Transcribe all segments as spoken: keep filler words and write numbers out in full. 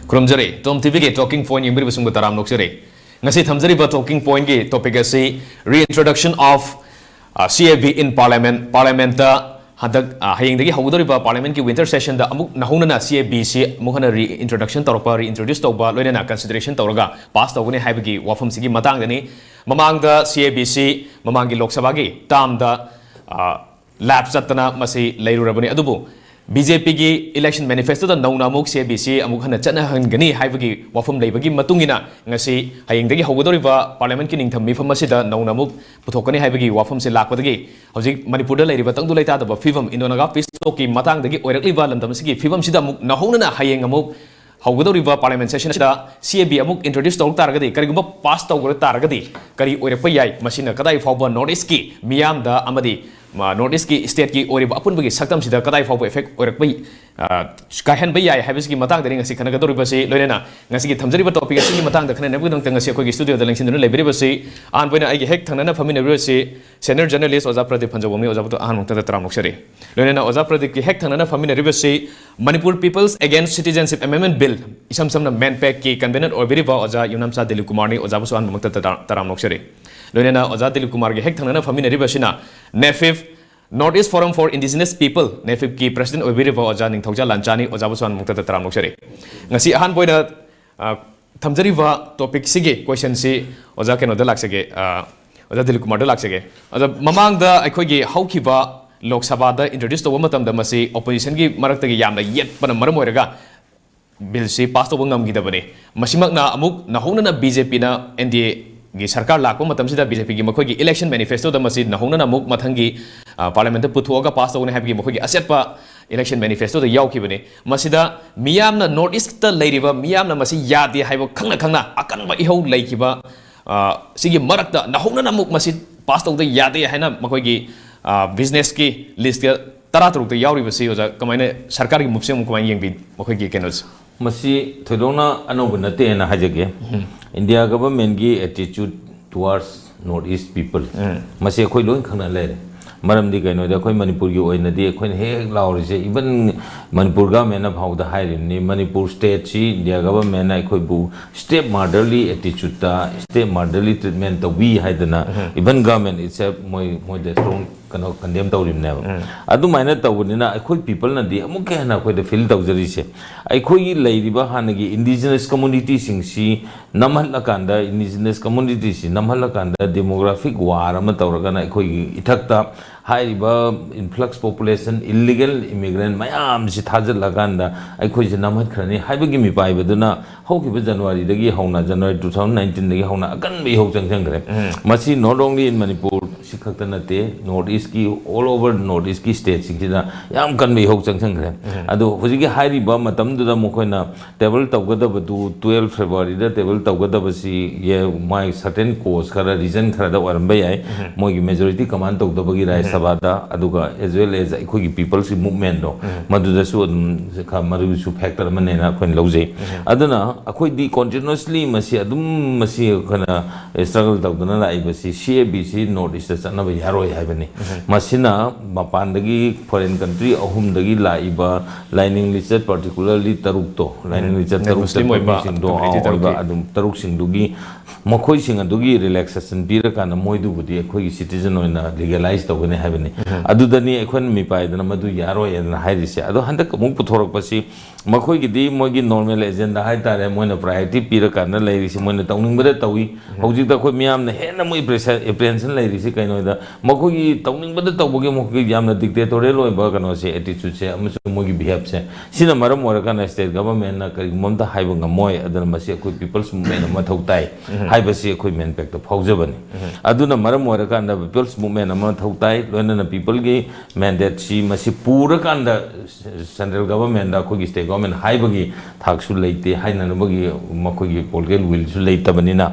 ꯈꯨꯔꯨꯝꯖꯔꯤ꯫ ꯇꯣꯝ ꯇꯤꯚꯤꯒꯤ Talking Point ꯌꯦꯡꯕꯤꯔꯤꯕꯁꯤꯡꯕꯨ ꯇꯔꯥꯝꯅ ꯑꯣꯛꯆꯔꯤ꯫ ꯉꯁꯤ ꯊꯝꯖꯔꯤꯕ Talking Pointꯒꯤ topic ꯑꯁꯤ Reintroduction of, ꯑ, C A B in Parliament, Parliamentꯇ ꯍꯟꯗꯛ, ꯑ, ꯍꯌꯦꯡꯗꯒꯤ ꯍꯧꯒꯗꯧꯔꯤꯕ Parliamentꯀꯤ winter sessionꯗ ꯑꯃꯨꯛ ꯅꯧꯍꯧꯅꯅ C A Bꯁꯤ ꯑꯃꯨꯛ ꯍꯟꯅ reintroduction ꯇꯧꯔꯛꯄ, reintroduce ꯇꯧꯕ, ꯂꯣꯏꯅꯅ consideration ꯇꯧꯔꯒ pass ꯇꯧꯒꯅꯤ ꯍꯥꯏꯕꯒꯤ ꯋꯥꯐꯝꯁꯤꯒꯤ ꯃꯇꯥꯡꯗꯅꯤ꯫ ꯃꯃꯥꯡꯗ C A Bꯁꯤ ꯃꯃꯥꯡꯒꯤ ꯂꯣꯛ ꯁꯚꯥꯒꯤ termꯗ, ꯑ, lapse ꯆꯠꯇꯅ ꯃꯁꯤ ꯂꯩꯔꯨꯔꯕꯅꯤ꯫ ꯑꯗꯨꯕꯨ B J Pꯒꯤ election manifestoꯗ ꯅꯧꯅ ꯑꯃꯨꯛ C A Bꯁꯤ ꯑꯃꯨꯛ ꯍꯟꯅ ꯆꯠꯅꯍꯟꯒꯅꯤ ꯍꯥꯏꯕꯒꯤ ꯋꯥꯐꯝ ꯂꯩꯕꯒꯤ ꯃꯇꯨꯡ ꯏꯟꯅ ꯉꯁꯤ ꯍꯌꯦꯡꯗꯒꯤ ꯍꯧꯒꯗꯧꯔꯤꯕ Parliamentꯀꯤ ꯅꯤꯡꯊꯝ ꯃꯤꯐꯝ ꯑꯁꯤꯗ ꯅꯧꯅ ꯑꯃꯨꯛ ꯄꯨꯊꯣꯛꯀꯅꯤ ꯍꯥꯏꯕꯒꯤ ꯋꯥꯐꯝꯁꯤ ꯂꯥꯛꯄꯗꯒꯤ ꯍꯧꯖꯤꯛ ꯃꯅꯤꯄꯨꯔꯗ ꯂꯩꯔꯤꯕ ꯇꯪꯗꯨ ꯂꯩꯇꯥꯗꯕ ꯐꯤꯕꯝ, Indo-Naga peace talkꯀꯤ ꯃꯇꯥꯡꯗꯒꯤ ꯑꯣꯏꯔꯛꯂꯤꯕ ꯂꯝꯗꯝ ꯑꯁꯤꯒꯤ ꯐꯤꯕꯝꯁꯤꯗ ꯑꯃꯨꯛ ꯅꯧꯍꯧꯅꯅ ꯍꯌꯦꯡ ꯑꯃꯨꯛ ꯍꯧꯒꯗꯧꯔꯤꯕ Parliament session ꯑꯁꯤꯗ C A B ꯑꯃꯨꯛ introduce ꯇꯧꯔꯛ ꯇꯥꯔꯒꯗꯤ, ꯀꯔꯤꯒꯨꯝꯕ pass ꯇꯧꯔꯛ ꯇꯥꯔꯒꯗꯤ ꯀꯔꯤ ꯑꯣꯏꯔꯛꯄ ꯌꯥꯏ? ꯃꯁꯤꯅ ꯀꯗꯥꯏ ꯐꯥꯎꯕ North Eastꯀꯤ ꯃꯤꯌꯥꯝꯗ ꯑꯃꯗꯤ, ꯃ, North Eastꯀꯤ stateꯀꯤ ꯑꯣꯏꯔꯤꯕ ꯑꯄꯨꯟꯕꯒꯤ ꯁꯛꯇꯝꯁꯤꯗ ꯀꯗꯥꯏ ꯐꯥꯎꯕ effect ꯑꯣꯏꯔꯛꯄ, ꯑ, ꯀꯥꯏꯍꯟꯕ ꯌꯥꯏ ꯍꯥꯏꯕꯁꯤꯒꯤ ꯃꯇꯥꯡꯗꯅꯤ ꯉꯁꯤ ꯈꯟꯅꯒꯗꯧꯔꯤꯕꯁꯤ꯫ ꯂꯣꯏꯅꯅ ꯉꯁꯤꯒꯤ ꯊꯝꯖꯔꯤꯕ topic ꯑꯁꯤꯒꯤ ꯃꯇꯥꯡꯗ ꯈꯟꯅꯅꯕꯒꯤꯗꯃꯛꯇ ꯉꯁꯤ ꯑꯩꯈꯣꯏꯒꯤ studioꯗ ꯂꯦꯡꯁꯤꯟꯗꯨꯅ ꯂꯩꯕꯤꯔꯤꯕꯁꯤ ꯑꯍꯥꯟꯕ ꯑꯣꯏꯅ ꯑꯩꯒꯤ ꯍꯦꯛ ꯊꯪꯅꯅ ꯐꯝꯃꯤꯟꯅꯔꯤꯕꯁꯤ senior journalist ꯑꯣꯖꯥ ꯄ꯭ꯔꯗꯤꯞ ꯐꯟꯖꯧꯕꯝꯅꯤ꯫ ꯑꯣꯖꯥꯕꯨ ꯑꯍꯥꯟꯕ ꯃꯛꯇꯗ ꯇꯔꯥꯝꯅ ꯑꯣꯛꯆꯔꯤ꯫ ꯂꯣꯏꯅꯅ ꯑꯣꯖꯥ ꯄ꯭ꯔꯗꯤꯞꯀꯤ ꯍꯦꯛ ꯊꯪꯅꯅ ꯐꯝꯃꯤꯟꯅꯔꯤꯕꯁꯤ Manipur People's Against Citizenship Amendment Bill, ꯏꯁꯝ ꯁꯝꯅ MANPACꯀꯤ convener ꯑꯣꯏꯕꯤꯔꯤꯕ ꯑꯣꯖꯥ ꯌꯨꯝꯅꯥꯝꯆꯥ ꯗꯤꯂꯤꯞ ꯀꯨꯃꯥꯔꯅꯤ꯫ ꯑꯣꯖꯥꯕꯨꯁꯨ ꯑꯍꯥꯟꯕꯃꯛꯇꯗ ꯇꯔꯥ-, ꯇꯔꯥꯝꯅ ꯑꯣꯛꯆꯔꯤ꯫ ꯂꯣꯏꯅꯅ ꯑꯣꯖꯥ ꯗꯤꯂꯤꯞ ꯀꯨꯃꯥꯔꯒꯤ ꯍꯦꯛ ꯊꯪꯅꯅ ꯐꯝꯃꯤꯟꯅꯔꯤꯕꯁꯤꯅ NAFIP, North East Forum for Indigenous People, NAFIPꯀꯤ president ꯑꯣꯏꯕꯤꯔꯤꯕ ꯑꯣꯖꯥ ꯅꯤꯡꯊꯧꯖꯥ ꯂꯥꯟꯆꯥꯅꯤ꯫ ꯑꯣꯖꯥꯕꯨꯁꯨ ꯑꯍꯥꯟꯕꯃꯛꯇꯗ ꯇꯔꯥꯝꯅ ꯑꯣꯛꯆꯔꯤ꯫ ꯉꯁꯤ ꯑꯍꯥꯟꯕ ꯑꯣꯏꯅ, ꯑ, ꯊꯝꯖꯔꯤꯕ topicꯁꯤꯒꯤ questionꯁꯤ ꯑꯣꯖꯥ ꯀꯩꯅꯣꯗ ꯂꯥꯛꯆꯒꯦ, ꯑ, ꯑꯣꯖꯥ ꯗꯤꯂꯤꯞ ꯀꯨꯃꯥꯔꯗ ꯂꯥꯛꯆꯒꯦ꯫ ꯑꯣꯖꯥ, ꯃꯃꯥꯡꯗ ꯑꯩꯈꯣꯏꯒꯤ ꯍꯧꯈꯤꯕ ꯂꯣꯛ ꯁꯚꯥꯗ introduce ꯇꯧꯕ ꯃꯇꯝꯗ ꯃꯁꯤ oppositionꯒꯤ ꯃꯔꯛꯇꯒꯤ ꯌꯥꯝꯅ ꯌꯦꯠꯄꯅ ꯃꯔꯝ ꯑꯣꯏꯔꯒ billꯁꯤ pass ꯇꯧꯕ ꯉꯝꯈꯤꯗꯕꯅꯤ꯫ ꯃꯁꯤꯃꯛꯅ ꯑꯃꯨꯛ ꯅꯧꯍꯧꯅꯅ BJPꯅ NDAꯒꯤ ꯁꯔꯀꯥꯔ ꯂꯥꯛꯄ ꯃꯇꯝꯁꯤꯗ BJPꯒꯤ ꯃꯈꯣꯏꯒꯤ election manifestoꯗ ꯃꯁꯤ ꯅꯧꯍꯧꯅꯅ ꯑꯃꯨꯛ ꯃꯊꯪꯒꯤ, ꯑ, Parliamentꯇ ꯄꯨꯊꯣꯛꯑꯒ pass ꯇꯧꯒꯅꯤ ꯍꯥꯏꯕꯒꯤ ꯃꯈꯣꯏꯒꯤ ꯑꯆꯦꯠꯄ election manifestoꯗ ꯌꯥꯎꯈꯤꯕꯅꯤ꯫ ꯃꯁꯤꯗ ꯃꯤꯌꯥꯝꯅ North Eastꯇ ꯂꯩꯔꯤꯕ ꯃꯤꯌꯥꯝꯅ ꯃꯁꯤ ꯌꯥꯗꯦ ꯍꯥꯏꯕ ꯈꯪꯅ ꯈꯪꯅ ꯑꯀꯟꯕ ꯏꯍꯧ ꯂꯩꯈꯤꯕ, ꯑ, ꯁꯤꯒꯤ ꯃꯔꯛꯇ ꯅꯧꯍꯧꯅꯅ ꯑꯃꯨꯛ ꯃꯁꯤ pass ꯇꯧꯗ ꯌꯥꯗꯦ ꯍꯥꯏꯅ ꯃꯈꯣꯏꯒꯤ, ꯑ, businessꯀꯤ listꯇ ꯇꯔꯥ ꯇꯔꯨꯛꯇ ꯌꯥꯎꯔꯤꯕꯁꯤ ꯑꯣꯖꯥ ꯀꯃꯥꯏꯅ, ꯁꯔꯀꯥꯔꯒꯤ moveꯁꯦ ꯑꯃꯨꯛ ꯀꯃꯥꯏꯅ ꯌꯦꯡꯕꯤ ꯃꯈꯣꯏꯒꯤ ꯀꯩꯅꯣꯁꯦ? ꯃꯁꯤ ꯊꯣꯏꯗꯣꯛꯅ ꯑꯅꯧꯕ ꯅꯠꯇꯦꯅ ꯍꯥꯏꯖꯒꯦ꯫ ꯎꯝ꯫ India governmentꯀꯤ attitude towards North East people ꯎꯝ꯫ ꯃꯁꯤ ꯑꯩꯈꯣꯏ ꯂꯣꯏ ꯈꯪꯅ ꯂꯩꯔꯦ꯫ ꯃꯔꯝꯗꯤ ꯀꯩꯅꯣꯗ ꯑꯩꯈꯣꯏ ꯃꯅꯤꯄꯨꯔꯒꯤ ꯑꯣꯏꯅꯗꯤ ꯑꯩꯈꯣꯏꯅ ꯍꯦꯛ ꯍꯦꯛ ꯂꯥꯎꯔꯤꯁꯦ, even ꯃꯅꯤꯄꯨꯔ ꯒꯚꯔꯟꯃꯦꯟꯅ ꯐꯥꯎꯗ ꯍꯥꯏꯔꯤꯕꯅꯤ, ꯃꯅꯤꯄꯨꯔ ꯁ꯭ꯇꯦꯠꯁꯤ ꯏꯟꯗꯤꯌꯥ ꯒꯚꯔꯟꯃꯦꯟꯅ ꯑꯩꯈꯣꯏꯕꯨ ꯁ꯭ꯇꯦꯞ ꯃꯥꯗꯔꯂꯤ ꯑꯦꯇꯤꯆꯨꯠꯇ, ꯁ꯭ꯇꯦꯞ ꯃꯥꯗꯔꯂꯤ ꯇ꯭ꯔꯤꯠꯃꯦꯟ ꯇꯧꯕꯤ ꯍꯥꯏꯗꯅ even government itself ꯃꯣꯏ ꯃꯣꯏꯗ ꯁ꯭ꯇ꯭ꯔꯣꯡ ꯀꯩꯅꯣ ꯀꯟꯗꯦꯝ ꯇꯧꯔꯤꯕꯅꯦꯕ꯫ ꯑꯗꯨꯃꯥꯏꯅ ꯇꯧꯕꯅꯤꯅ ꯑꯩꯈꯣꯏ ꯄꯤꯄꯜꯅꯗꯤ ꯑꯃꯨꯛꯀ ꯍꯦꯟꯅ ꯑꯩꯈꯣꯏꯗ ꯐꯤꯜ ꯇꯧꯖꯔꯤꯁꯦ, ꯑꯩꯈꯣꯏꯒꯤ ꯂꯩꯔꯤꯕ ꯍꯥꯟꯅꯒꯤ ꯏꯟꯗꯤꯖꯤꯅꯁ ꯀꯝꯃꯨꯅꯤꯇꯤꯁꯤꯡꯁꯤ ꯅꯝꯍꯜꯂꯀꯥꯟꯗ, ꯏꯟꯗꯤꯖꯤꯅꯁ ꯀꯝꯃꯨꯅꯤꯇꯤꯁꯤ ꯅꯝꯍꯜꯂꯀꯥꯟꯗ ꯗꯦꯃꯣꯒ꯭ꯔꯥꯐꯤꯛ ꯋꯥꯔ ꯑꯃ ꯇꯧꯔꯒꯅ ꯑꯩꯈꯣꯏꯒꯤ ꯏꯊꯛꯇ ꯍꯥꯏꯔꯤꯕ ꯏꯟꯐ꯭ꯂꯛꯁ ꯄꯣꯄꯨꯂꯦꯁꯟ, ꯏꯜꯂꯤꯒꯦꯜ ꯏꯃꯤꯒ꯭ꯔꯦꯟ ꯃꯌꯥꯝꯁꯤ ꯊꯥꯖꯤꯜꯂꯀꯥꯟꯗ ꯑꯩꯈꯣꯏꯁꯦ ꯅꯝꯍꯠꯈ꯭ꯔꯅꯤ ꯍꯥꯏꯕꯒꯤ ꯃꯤꯄꯥꯏꯕꯗꯨꯅ ꯍꯧꯈꯤꯕ ꯖꯅꯋꯥꯔꯤꯗꯒꯤ ꯍꯧꯅ, ꯖꯅꯋꯥꯔꯤ two thousand nineteenꯗꯒꯤ ꯍꯧꯅ ꯑꯀꯟꯕ ꯏꯍꯧ ꯆꯪꯁꯤꯟꯈ꯭ꯔꯦ꯫ ꯃꯁꯤ not only in ꯃꯅꯤꯄꯨꯔ ꯁꯤ ꯈꯛꯇ ꯅꯠꯇꯦ, ꯅꯣꯔꯠ ꯏꯁꯀꯤ, all over ꯅꯣꯔꯠ ꯏꯁꯀꯤ ꯁ꯭ꯇꯦꯠꯁꯤꯡꯁꯤꯗ ꯌꯥꯝ ꯀꯟꯕ ꯏꯍꯧ ꯆꯪꯁꯤꯟꯈ꯭ꯔꯦ꯫ ꯑꯗꯣ ꯍꯧꯖꯤꯛꯀꯤ ꯍꯥꯏꯔꯤꯕ ꯃꯇꯝꯗꯨꯗ ꯃꯈꯣꯏꯅ ꯇꯦꯕꯜ ꯇꯧꯒꯗꯕꯗꯨ, twelve ꯐꯦꯕ꯭ꯔꯨꯋꯥꯔꯤꯗ ꯇꯦꯕꯜ ꯇꯧꯒꯗꯕꯁꯤ ꯌꯦ-, ꯃꯥꯒꯤ ꯁꯔꯇꯦꯟ ꯀꯣꯖ ꯈꯔ, ꯔꯤꯖꯟ ꯈꯔꯗ ꯑꯣꯏꯔꯝꯕ ꯌꯥꯏ꯫ ꯃꯣꯏꯒꯤ ꯃꯦꯖꯣꯔꯤꯇꯤ ꯀꯃꯥꯟ ꯇꯧꯗꯕꯒꯤ ꯔꯥꯖ꯭ꯌ ꯁꯚꯥꯗ, ꯑꯗꯨꯒ as well as ꯑꯩꯈꯣꯏꯒꯤ ꯄꯤꯄꯜꯁꯀꯤ ꯃꯨꯞꯃꯦꯟꯗꯣ, ꯃꯗꯨꯗꯁꯨ ꯑꯗꯨꯝ ꯈ-, ꯃꯗꯨꯁꯨ ꯐꯦꯛꯇꯔ ꯑꯃꯅꯦꯅ ꯑꯩꯈꯣꯏꯅ ꯂꯧꯖꯩ꯫ ꯑꯗꯨꯅ ꯑꯩꯈꯣꯏꯗꯤ ꯀꯣꯟꯇꯤꯅ꯭ꯌꯨꯁꯂꯤ ꯃꯁꯤ ꯑꯗꯨꯝ, ꯃꯁꯤ ꯑꯩꯈꯣꯏꯅ ꯁ꯭ꯇ꯭ꯔꯒꯜ ꯇꯧꯗꯨꯅ ꯂꯥꯛꯏꯕꯁꯤ, ꯁꯤ A B C north east ꯆꯠꯅꯕ ꯌꯥꯔꯣꯏ ꯍꯥꯏꯕꯅꯤ꯫ ꯃꯁꯤꯅ ꯃꯄꯥꯟꯗꯒꯤ, ꯐꯣꯔꯦꯟ ꯀꯟꯇ꯭ꯔꯤ ꯑꯍꯨꯝꯗꯒꯤ ꯂꯥꯛꯏꯕ ꯂꯥꯏꯅꯤꯡ ꯂꯤꯆꯠ, ꯄꯥꯔꯇꯤꯀꯨꯂꯔꯂꯤ ꯇꯔꯨꯛꯇꯣ, ꯂꯥꯏꯅꯤꯡ ꯂꯤꯆꯠ ꯇꯔꯨꯛꯇ, ꯃꯨꯁꯂꯤꯝ ꯑꯣꯏꯕ ꯃꯤꯁꯤꯡꯗꯣ, ꯀꯝꯃ꯭ꯌꯨꯅꯤꯇꯤ ꯑ, ꯑꯣꯏꯕ ꯇꯔꯨꯛꯀꯤ꯫ ꯑꯗꯨꯝ ꯇꯔꯨꯛꯁꯤꯡꯗꯨꯒꯤ, ꯃꯈꯣꯏꯁꯤꯡ ꯑꯗꯨꯒꯤ ꯔꯤꯂꯦꯛꯁꯦꯁꯟ ꯄꯤꯔꯀꯥꯟꯗ ꯃꯣꯏꯗꯨꯕꯨꯗꯤ ꯑꯩꯈꯣꯏꯒꯤ ꯁꯤꯇꯤꯖꯟ ꯑꯣꯏꯅ ꯂꯤꯒꯦꯂꯥꯏꯁ ꯇꯧꯒꯅꯤ ꯍꯥꯏꯕꯅꯤ꯫ ꯑꯗꯨꯗꯅꯤ ꯑꯩꯈꯣꯏꯅ ꯃꯤꯄꯥꯏꯗꯅ ꯃꯗꯨ ꯌꯥꯔꯣꯏ ꯍꯥꯏꯗꯅ ꯍꯥꯏꯔꯤꯁꯦ꯫ ꯑꯗꯣ ꯍꯟꯗꯛ ꯑꯃꯨꯛ ꯄꯨꯊꯣꯔꯛꯄꯁꯤ ꯃꯈꯣꯏꯒꯤꯗꯤ ꯃꯣꯏꯒꯤ ꯅꯣꯔꯃꯦꯜ ꯑꯦꯖꯦꯟꯗꯥ ꯍꯥꯏꯇꯥꯔꯦ, ꯃꯣꯏꯅ ꯄ꯭ꯔꯥꯏꯌꯣꯔꯤꯇꯤ ꯄꯤꯔꯀꯥꯟꯗ ꯂꯩꯔꯤꯁꯤ, ꯃꯣꯏꯅ ꯇꯧꯅꯤꯡꯕꯗ ꯇꯧꯏ꯫ ꯍꯧꯖꯤꯛꯇ ꯑꯩꯈꯣꯏ ꯃꯤꯌꯥꯝꯅ ꯍꯦꯟꯅ ꯃꯣꯏ ꯑꯦꯄ꯭ꯔꯦꯁꯟ, ꯑꯦꯄ꯭ꯔꯦꯟꯁꯟ ꯂꯩꯔꯤꯁꯤ ꯀꯩꯅꯣꯗ, ꯃꯈꯣꯏꯒꯤ ꯇꯧꯅꯤꯡꯕꯗ ꯇꯧꯕꯒꯤ, ꯃꯈꯣꯏꯒꯤ ꯌꯥꯝꯅ ꯗꯤꯛꯇꯦꯇꯣꯔꯤꯌꯦꯜ ꯑꯣꯏꯕ ꯀꯩꯅꯣꯁꯦ, ꯑꯦꯇꯤꯆꯨꯠꯁꯦ ꯑꯃꯁꯨꯡ ꯃꯣꯏꯒꯤ ꯕꯤꯍꯦꯞꯁꯦ, ꯁꯤꯅ ꯃꯔꯝ ꯑꯣꯏꯔꯀꯥꯟꯗ ꯁ꯭ꯇꯦꯠ ꯒꯚꯔꯟꯃꯦꯟꯠꯅ ꯀꯔꯤꯒꯨꯝꯕ ꯑꯝꯇ ꯍꯥꯏꯕ ꯉꯝꯃꯣꯏ꯫ ꯑꯗꯨꯅ ꯃꯁꯤ ꯑꯩꯈꯣꯏ ꯄꯤꯄꯜꯁ ꯃꯨꯞꯃꯦꯟꯠ ꯑꯃ ꯃꯊꯧ ꯇꯥꯏ ꯍꯥꯏꯕꯁꯤ ꯑꯩꯈꯣꯏ ꯃꯦꯟꯄꯦꯛꯇ ꯐꯥꯎꯖꯕꯅꯤ꯫ ꯑꯗꯨꯅ ꯃꯔꯝ ꯑꯣꯏꯔꯀꯥꯟꯗ ꯄꯤꯄꯜꯁ ꯃꯨꯞꯃꯦꯟꯠ ꯑꯃ ꯃꯊꯧ ꯇꯥꯏ, ꯂꯣꯏꯅꯅ ꯄꯤꯄꯜꯒꯤ ꯃꯦꯟꯗꯦꯠꯁꯤ ꯃꯁꯤ ꯄꯨꯔꯀꯥꯟꯗ ꯁꯦꯟꯇ꯭ꯔꯦꯜ ꯒꯚꯔꯟꯃꯦꯟꯠꯇ ꯑꯩꯈꯣꯏꯒꯤ ꯁ꯭ꯇꯦꯠ ꯒꯚꯔꯟꯃꯦꯟꯠ ꯍꯥꯏꯕꯒꯤ ꯊꯥꯛꯁꯨ ꯂꯩꯇꯦ, ꯍꯥꯏꯅꯅꯕꯒꯤ ꯃꯈꯣꯏꯒꯤ ꯄꯣꯂꯤꯇꯤꯀꯦꯜ ꯋꯤꯜꯁꯨ ꯂꯩꯇꯕꯅꯤꯅ꯫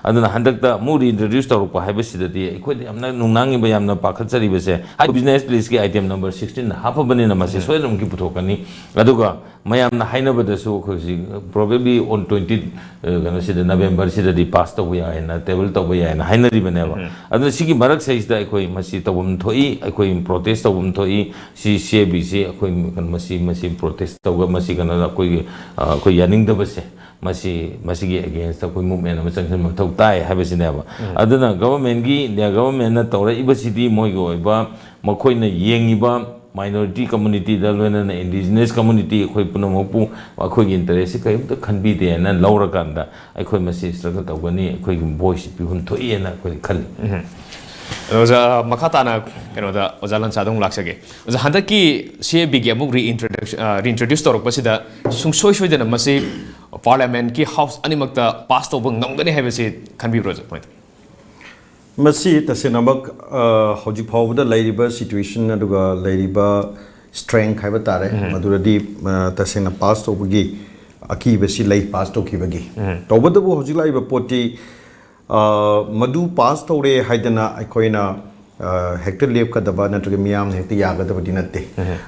ꯑꯗꯨꯅ ꯍꯟꯗꯛꯇ ꯑꯃꯨꯛ ꯔꯤꯏꯟꯇ꯭ꯔꯣꯗ꯭ꯌꯨꯁ ꯇꯧꯔꯛꯄ ꯍꯥꯏꯕꯁꯤꯗꯗꯤ ꯑꯩꯈꯣꯏꯗ ꯌꯥꯝꯅ ꯅꯨꯡꯅꯥꯡꯉꯤꯕ, ꯌꯥꯝꯅ ꯄꯥꯈꯠꯆꯔꯤꯕꯁꯦ, ꯍꯥꯏ, ꯕꯤꯖꯤꯅꯦꯁ ꯂꯤꯁꯀꯤ ꯑꯥꯏꯇꯦꯝ ꯅꯝꯕꯔ sixteen ꯍꯥꯞꯄꯕꯅꯤꯅ ꯃꯁꯤ ꯁꯣꯏꯗꯅꯃꯛꯀꯤ ꯄꯨꯊꯣꯛꯀꯅꯤ꯫ ꯑꯗꯨꯒ ꯃꯌꯥꯝꯅ ꯍꯥꯏꯅꯕꯗꯁꯨ ꯑꯩꯈꯣꯏ ꯍꯧꯖꯤꯛ probably on twenty, ꯀꯩꯅꯣꯁꯤꯗ, ꯅꯕꯦꯝꯕꯔꯁꯤꯗꯗꯤ ꯄꯥꯁ ꯇꯧꯕ ꯌꯥꯏꯅ, ꯇꯦꯕꯜ ꯇꯧꯕ ꯌꯥꯏꯅ ꯍꯥꯏꯅꯔꯤꯕꯅꯦꯕ꯫ ꯑꯗꯨꯅ ꯁꯤꯒꯤ ꯃꯔꯛꯁꯤꯗꯩꯁꯤꯗ ꯑꯩꯈꯣꯏ ꯃꯁꯤ ꯇꯧꯐꯝ ꯊꯣꯛꯏ, ꯑꯩꯈꯣꯏ ꯄ꯭ꯔꯣꯇꯦꯁ ꯇꯧꯐꯝ ꯊꯣꯛꯏ꯫ ꯁꯤ ꯁꯤ ꯑꯦ ꯕꯤꯁꯤ ꯑꯩꯈꯣꯏ ꯀꯩꯅꯣ, ꯃꯁꯤ, ꯃꯁꯤ ꯄ꯭ꯔꯣꯇꯦꯁ ꯇꯧꯕ, ꯃꯁꯤ ꯀꯩꯅꯣꯗ ꯑꯩꯈꯣꯏꯒꯤ, ꯑ, ꯑꯩꯈꯣꯏ ꯌꯥꯅꯤꯡꯗꯕꯁꯦ, ꯃꯁꯤ, ꯃꯁꯤꯒꯤ ꯑꯦꯒꯦꯟꯁꯇ ꯑꯩꯈꯣꯏ ꯃꯨꯞꯃꯦꯟ ꯑꯃ ꯆꯪꯁꯤꯟꯕ ꯃꯊꯧ ꯇꯥꯏ ꯍꯥꯏꯕꯁꯤꯅꯦꯕ꯫ ꯑꯗꯨꯅ ꯒꯚꯔꯟꯃꯦꯟꯒꯤ, ꯏꯟꯗꯤꯌꯥ ꯒꯚꯔꯟꯃꯦꯟꯅ ꯇꯧꯔꯛꯏꯕꯁꯤꯗꯤ ꯃꯣꯏꯒꯤ ꯑꯣꯏꯕ, ꯃꯈꯣꯏꯅ ꯌꯦꯡꯉꯤꯕ minority communityꯗ ꯂꯣꯏꯅꯅ indigenous community ꯑꯩꯈꯣꯏ ꯄꯨꯝꯅꯃꯛꯄꯨ ꯑꯩꯈꯣꯏꯒꯤ ꯏꯟꯇꯔꯦꯁꯁꯤ ꯀꯔꯤꯝꯇ ꯈꯟꯕꯤꯗꯦꯅ ꯂꯧꯔꯀꯥꯟꯗ ꯑꯩꯈꯣꯏ ꯃꯁꯤ ꯁ꯭ꯇ꯭ꯔꯒꯜ ꯇꯧꯒꯅꯤ, ꯑꯩꯈꯣꯏꯒꯤ ꯚꯣꯏꯁꯁꯤ ꯄꯤꯐꯝ ꯊꯣꯛꯏꯅ ꯑꯩꯈꯣꯏ ꯈꯜꯂꯤ꯫ ꯑꯗꯣ ꯑꯣꯖꯥ, ꯃꯈꯥ ꯇꯥꯅ ꯀꯩꯅꯣꯗ ꯑꯣꯖꯥ ꯂꯟꯁꯥꯗ ꯑꯃꯨꯛ ꯂꯥꯛꯆꯒꯦ꯫ ꯑꯣꯖꯥ, ꯍꯟꯗꯛꯀꯤ ꯁꯤ ꯑꯦ ꯕꯤꯒꯤ ꯑꯃꯨꯛ reintroduction, reintroduce ꯇꯧꯔꯛꯄꯁꯤꯗ ꯁꯨꯡꯁꯣꯏ ꯁꯣꯏꯗꯅ ꯃꯁꯤ ꯄꯥꯔꯂꯤꯌꯥꯃꯦꯟꯠꯀꯤ ꯍꯥꯎꯁ ꯑꯅꯤꯃꯛꯇ ꯄꯥꯁ ꯇꯧꯕ ꯉꯝꯒꯅꯤ ꯍꯥꯏꯕꯁꯤ ꯈꯟꯕꯤꯕ꯭ꯔꯣ ꯑꯣꯖꯥ? ꯀꯃꯥꯏꯅ ꯇꯧꯏ? ꯃꯁꯤ ꯇꯁꯦꯡꯅꯃꯛ, ꯑ, ꯍꯧꯖꯤꯛ ꯐꯥꯎꯕꯗ ꯂꯩꯔꯤꯕ situation ꯑꯗꯨꯒ ꯂꯩꯔꯤꯕ strength ꯍꯥꯏꯕ ꯇꯥꯔꯦ, ꯃꯗꯨꯗꯗꯤ, ꯑ, ꯇꯁꯦꯡꯅ ꯄꯥꯁ ꯇꯧꯕꯒꯤ ꯑꯀꯤꯕꯁꯤ ꯂꯩ, ꯄꯥꯁ ꯇꯧꯈꯤꯕꯒꯤ꯫ ꯇꯧꯕꯇꯕꯨ ꯍꯧꯖꯤꯛ ꯂꯥꯛꯏꯕ ꯄꯣꯠꯇꯤ, ꯑ, ꯃꯗꯨ ꯄꯥꯁ ꯇꯧꯔꯦ ꯍꯥꯏꯗꯅ ꯑꯩꯈꯣꯏꯅ, ꯑ, ꯍꯦꯛꯇ ꯂꯦꯞꯀꯗꯕ ꯅꯠꯇ꯭ꯔꯒ ꯃꯤꯌꯥꯝꯅ ꯍꯦꯛꯇ ꯌꯥꯒꯗꯕꯗꯤ ꯅꯠꯇꯦ꯫